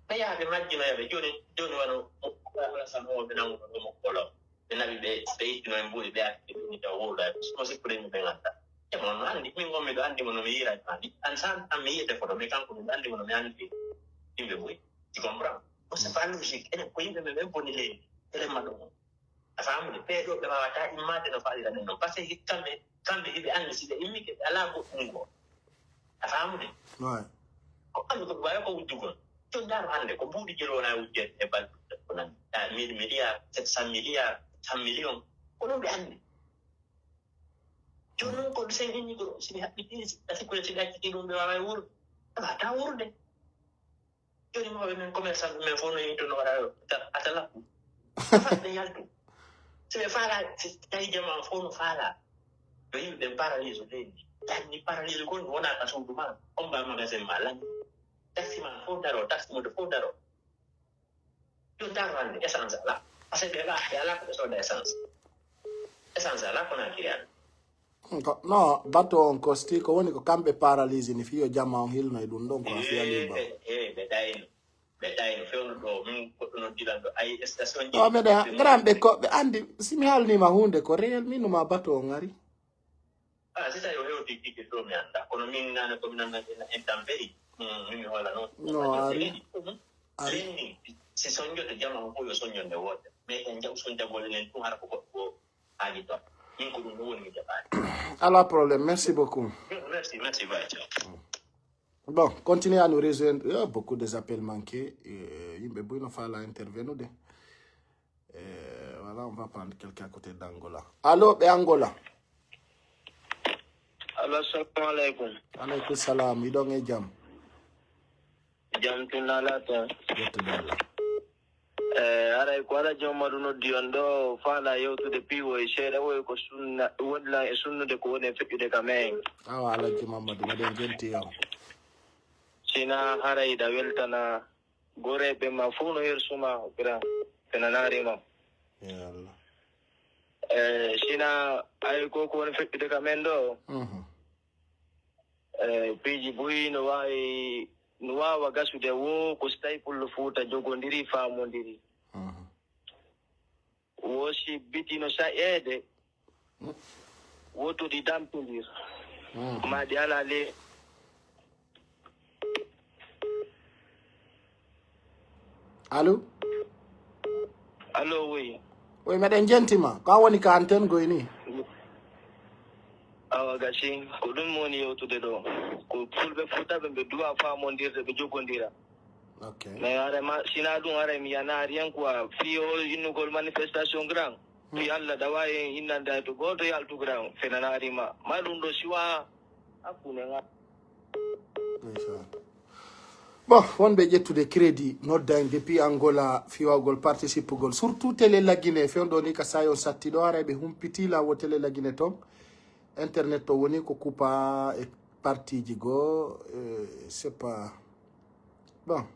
Ɓe yaha ɓe majjinoya ɓe jooni, jooni wano mo, mo, mo, mo, mo, mo, mo, mo, mo, mo, mo, mo, mo, mo, mo, mo, mo, ɓe nawi ɓe, ɓe ittino e mbuuɗi ɓe atti ɓe ni taw wowla e so sikkude mi ɓe ngannda. E mon no anndi, min ngon miɗo anndi mo no mi yiira e maani. An sa an mi yiyete foto, mais kanko miɗo anndi mo no mi anndi yimɓe buy. Tu comprends? Ko c'est pas logique. Enen ko yimɓe men ɓen boni leydi. Enen ma ɗum. A faamude? Ɓee ɗo ɓe waawata immaade no faalira ɗen noon. Parce que kamɓe, kamɓe hiɓe anndi si ɓe immike ɓe alaa goɗɗum goo. A faamude? Ouais. Ko anndi ko ɓe waawi ko wujjugol. Jooni ndaar hannde ko mbuuɗi jelo wona wujjeede e balɗe ko nan. Ah, mille milliards, sept cent milliards, cent millions. Ko ɗum ɓe anndi. Jooni noon ko sen inni ko si ɓe haɓɓitiri, si ɓe sikkude si ɓe acciti ɗum ɓe waaway wuurde. Ɓe waawata wuurde. Jooni mawɓe men commerçant ɓe men fof no yimto no waɗa ta-, atalakku. Fat ɓe yaltu. Si ɓe faala, si tawi jama fof no faala. Yo yimɓe ɓen paralyse leydi. Tan ni paralyse gon wona ka suudu ma. On ba magasin ma lan. Taxi ma fof daro, taxi moto fof daro. Yo daro hannde, essence alaa. Parce que ɓe alaa, ɓe alaa ko ɓe sooda essence. Essence alaa ko na kiri hannde. Ko, no, bato on kosti, ko woni ko kamɓe paralyse ni fiyo jamma on hilno e ɗum ɗon ko a fiya liba. Eh, eh, ɓe ɗayno. Ɓe ɗayno. Fewndo ɗo, min goɗɗo noddi lan ɗo, ayi station ji. No, meɗen, ɓe grand ɓe ko, ɓe anndi, si mi haalnima huunde ko réel, min numa bato on ari. Ah, c'est ça, yo hewti tigi ɗo mi annda. Kono min nane ko min annda ina intempérie. Hmm, min mi hola noon. No, ari. Ari. Leydi, si soñjoto jama on fof yo soñjonde woote. Mais en jaw soñjagol enen ɗum hara ko goɗɗo goo haaji toon. Min ko ɗum ɗum woni mi jaɓaani. Ala problème. Merci beaucoup. Merci, merci, bye, ciao. Bon, continuez à nous rejoindre. Il y a beaucoup des appels manqués. Euh, yimɓe buy no faala intervenir de. Euh, voilà, on va prendre quelqu'un à côté d'Angola. Allô, ɓe Angola. Allo, assalamu aleykum. Aleykum salam, hiɗon e jam? Jam tun ala ton. Yettude Allah. Eh, aray ko ala jomma ɗum noddi on ɗo faala yewtude piiwo e seeɗa woy ko sunna wonla e sunnude ko woni e feƴƴude ka men. Awa Alhaji Mamadou, meɗen jenti on. Sina haray ɗa weltana goreɓe ma fof no yer suma grand fenanarima. Ya Allah. Eh, sina ay ko ko woni feƴƴude ka men ɗo. Mhm. Eh, piiji buy no waawi no waawa gasude wo ko so tawi pullo fuuta jogondiri faamondiri. Mhm. Wo si biti no saƴeede wo to ɗi dampidir. Mhm. Ma ɗi ala le. Allo? Allo, oui. Oui, meɗen jentima. Ko a woni ka antenne goy ni? Awa gasi ko ɗum woni yewtude ɗo. Ko fulɓe fuutaɓe ɓe duwa faamondirde ɓe jogondira. Ok. Mais arema sina ɗum ara mi yana rien quoi, fii o innugol manifestation grand fii Allah ɗawa en innande to gooto yaltu grand fenanarima ma ɗum ɗo siwa hakkunde nga. Ndeysaan. Bon, wonɓe ƴettude crédit nodda en depuis Angola, fiwagol participegol surtout télé Lagine fewndo ni ka sayon satti ɗo ara ɓe humpiti lawo télé Lagine ton. Internet to woni ko kupa e partiji go, eh, c'est pas bon.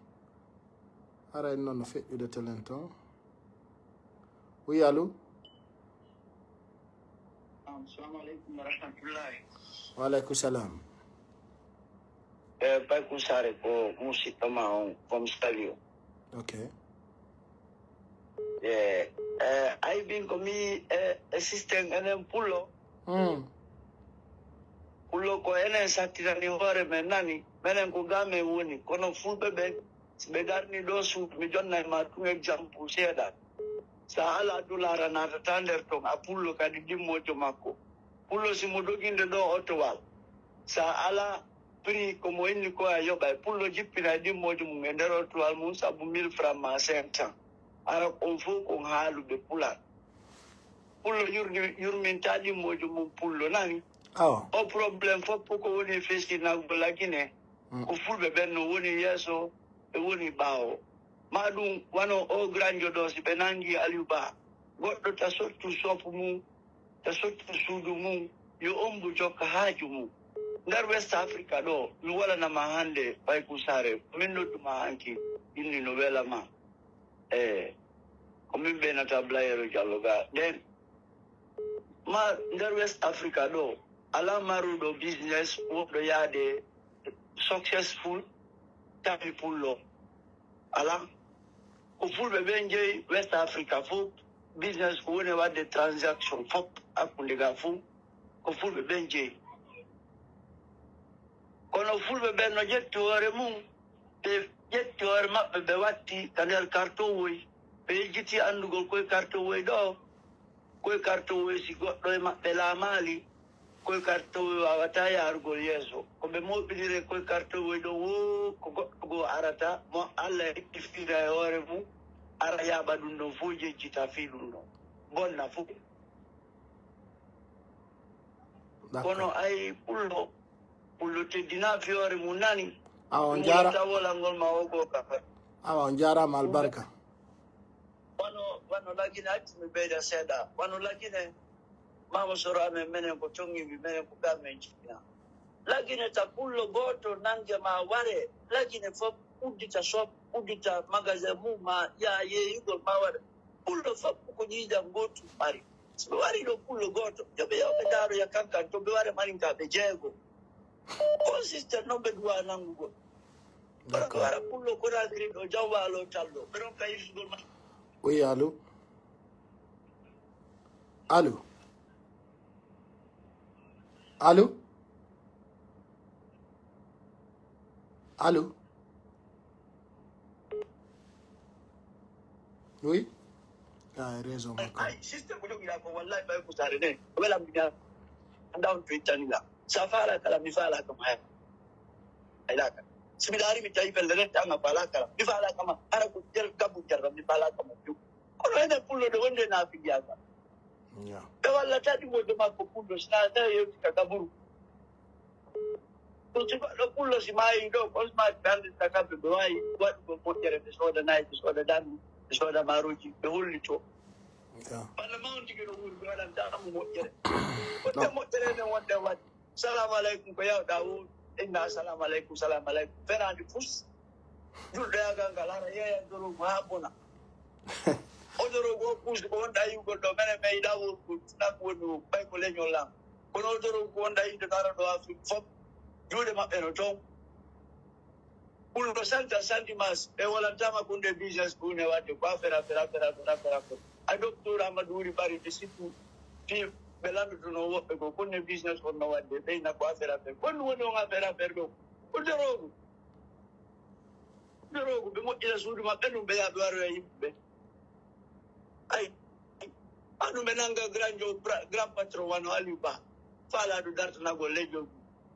Ara en noon no feƴƴude telen ton. Oui, allo? Assalamu aleykum wa rahmatullahi. Wa aleykum salam. E Bayku Sare ko musiɗɗo ma on comme salio. Ok. E e aybin ko mi e e système enen pullo. Hmm. Pullo ko enen sattirani hoore men nani. Menen ko ga men woni kono fulɓe ɓe si ɓe garni ɗo suudu mi jonna e ma tun exemple seeɗa. Sa ala dolara natata nder ton a pullo kadi dimmojo makko. Pullo si mo doginde ɗo otowal sa ala prix ko mo inni ko a yoɓa e pullo jippina e dimmojo mum e nder otowal mum sabu mille franc ma cinq cent. Ara on fof kon haaluɓe pulal. Pullo yurdi yurminta dimmojo mum pullo nani. Awa. O problème fof ko woni festinagol Lagine. Ko fulɓe ɓen no woni yeeso ɓe woni ɓaawo. Ma ɗum wano o granjo ɗo si ɓe nangi Aliou Ba goɗɗo ta sottu sop mum ta sottu suudu mum yo ombu jokka haaju mum. Nder West Africa ɗo mi walanama hannde Bayku Sare ko min nodduma hanki inni no welama. E ko min ɓeynata Blayero Jallo ga nden ma nder West Africa ɗo ala maruɗo business woɗɗo yaade successful tawi pullo ala. Ko fulɓe ɓen jeeyi West Africa fof business ko woni wadde transaction fof hakkunde ga fof ko fulɓe ɓen jeeyi. Kono fulɓe ɓen no ƴetti hoore mum ɓe ƴetti hoore maɓɓe ɓe watti ka nder kartowoy ɓe yejjiti anndugol koye kartowoy ɗo. Koye kartowoy si goɗɗo e maɓɓe laamaali koye kartowoy wawata yaarugol yeeso ko ɓe mooɓinire koye kartowoy ɗo wo ko goɗɗo goo arata mo allah heɓi fiira e hoore mum ara yaaɓa ɗum ɗon fof yejjita fii ɗum ɗon bonna fof. Kono ay pullo pullo teddina fiyoore mum nani. Awa on jara. Tawolangol ma o goo ka. Awa on jarama albarka. Wano wano Lagine acci mi ɓeyda seeɗa wano Lagine mama soro amen menen ko tongiɓe menen ko ga men jiɗɗina. Lagine ta pullo gooto nange ma ware Lagine fof uddita sop uddita magasin mum ma yaa yeeyugol ma ware. Pullo fof ko ƴiiƴam gootum mari. So ɓe wari ɗo pullo gooto yo ɓe yaw ɓe ndaaroya kankan to ɓe ware marinka ɓe jeego. On système noon ɓe duwa nanngugol. Kono ɓe wara pullo Conakry ɗo jam waalo tallo ɓe ronka yiltugol ma. Oui, allo? Allo? Allo? Allo? Oui. Ah, réseau makko. Ay système ko jogiɗa ko wallahi ɓay ko sare ne welam mbiɗa anda on to ittanila sa fala kala mi fala kam hay. Ay laka si mi dari mi tawi felle ne tanga fala kala mi fala kama ara ko jer gabu jarra mi fala kama. Kono ene pullo de wonde na fiyaka. Ɓe wallata ɗi wonde makko pullo sina tawi yewti ka gaburu. Ɗum si goɗɗo pullo si maayi ɗo, on sima ɓe anndita kamɓe ɓe waawi waɗugo moƴƴere, ɓe sooda nayi, ɓe sooda dammi, ɓe sooda maaroji, ɓe hollito. Yeah. Balla mawni tigi ɗo wuuri, ɓe waɗanta mo moƴƴere. Wonde moƴƴere nden wonde waɗi. Salamu aleykum, ko yawɗa wuuri. Inna salamu aleykum, salamu aleykum. Fenaande fus. Julɗo yagal ngal, hara yeeya dorogu haa bona. O dorogu o puusi ko wonɗa yiwgol ɗo, menen meyiɗa worgol, nan woni o, ɓay ko leñol lan. Kono o dorogu ko wonɗa yiwde ɗo ara ɗo Afrik fof, juuɗe maɓɓe no toon. Ɓulɗo salta salti mas, ɓe wolantama kunde business ko une waɗde ko affaire, affaire, affaire, affaire, affaire, affaire. A docteur Amadou Wuri Bari ɓe sittu, fi ɓe landutuno woɓɓe ko kunne business on no waɗde, ɓeyna ko affaire, affaire. Kon woni on affaire, affaire ɗo. Ko dorogu. Dorogu, ɓe moƴƴina suudu maɓɓe ɗum, ɓe yaha ɓe waroya yimɓe ɓe. Ay, aɗum ɓe nanga grand jo, pra- grand patron wano Aliou Ba. Faalaɗo dartanagol leydi o.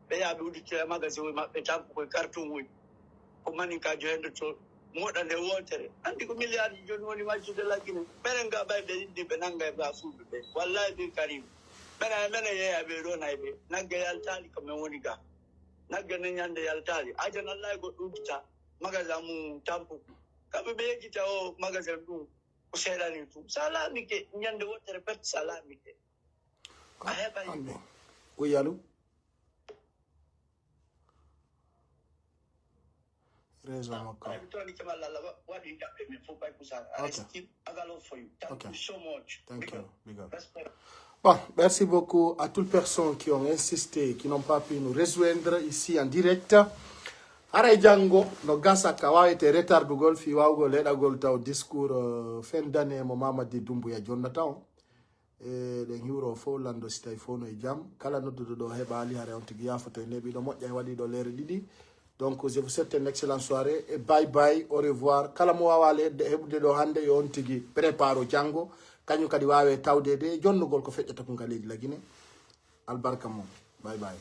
Ɓe yaha ɓe udditoya magasin oy maɓɓe, tampo koye carton oy. Ko maninkajo hen to moɗa nde wootere. Andi ko milliard ji joni woni majjude laggine. Menen ga ɓay ɓe yiddi ɓe nanga e ga suudu ɓe. Wallahi bil karim. Menen e menen yeeya ɓe ɗo nay ɓe. Nagge yaltali ko men woni ga. Nagge ne ñande yaltali. Ajan Allah e goɗɗo uddita. Magasin mum tampo. Kamɓe ɓe yejjita o magasin ɗum. Ko seeɗani ɗum. Sa laamike ñande wootere pet sa laamike. A heɓay. Amin. Ko yalu. Réseau makko. Ay, mi toni kemal Allah wa- waɗi jaɓɓe min fof bay kusa. Okay. Agal o foyu. Thank Okay. You so much. Thank Big you. Up. Big up. Respect. Bon, merci beaucoup à toutes personnes qui ont insisté, qui n'ont pas pu nous rejoindre ici en direct. Haray janngo no gasa ka wawete retardugol fi wawgol heɗagol taw discours euh, fin d'année mo Mamadi Doumbouya jonnata on. E ɗen hiwro fof lando si tawi fof no e jam. Kala nodduɗo ɗo heɓali haray on tigi yafoto e neɓiɗo moƴƴa e waɗiɗo lere ɗiɗi. Donc je vous souhaite une excellente soirée et bye bye, au revoir. Kala mo wawa le- heɓude ɗo hande yo on tigi prépare o janngo. Kañum kadi wawe tawde de jonnugol ko feƴƴata ko ngal leydi Lagine. Albarka mum. Bye bye.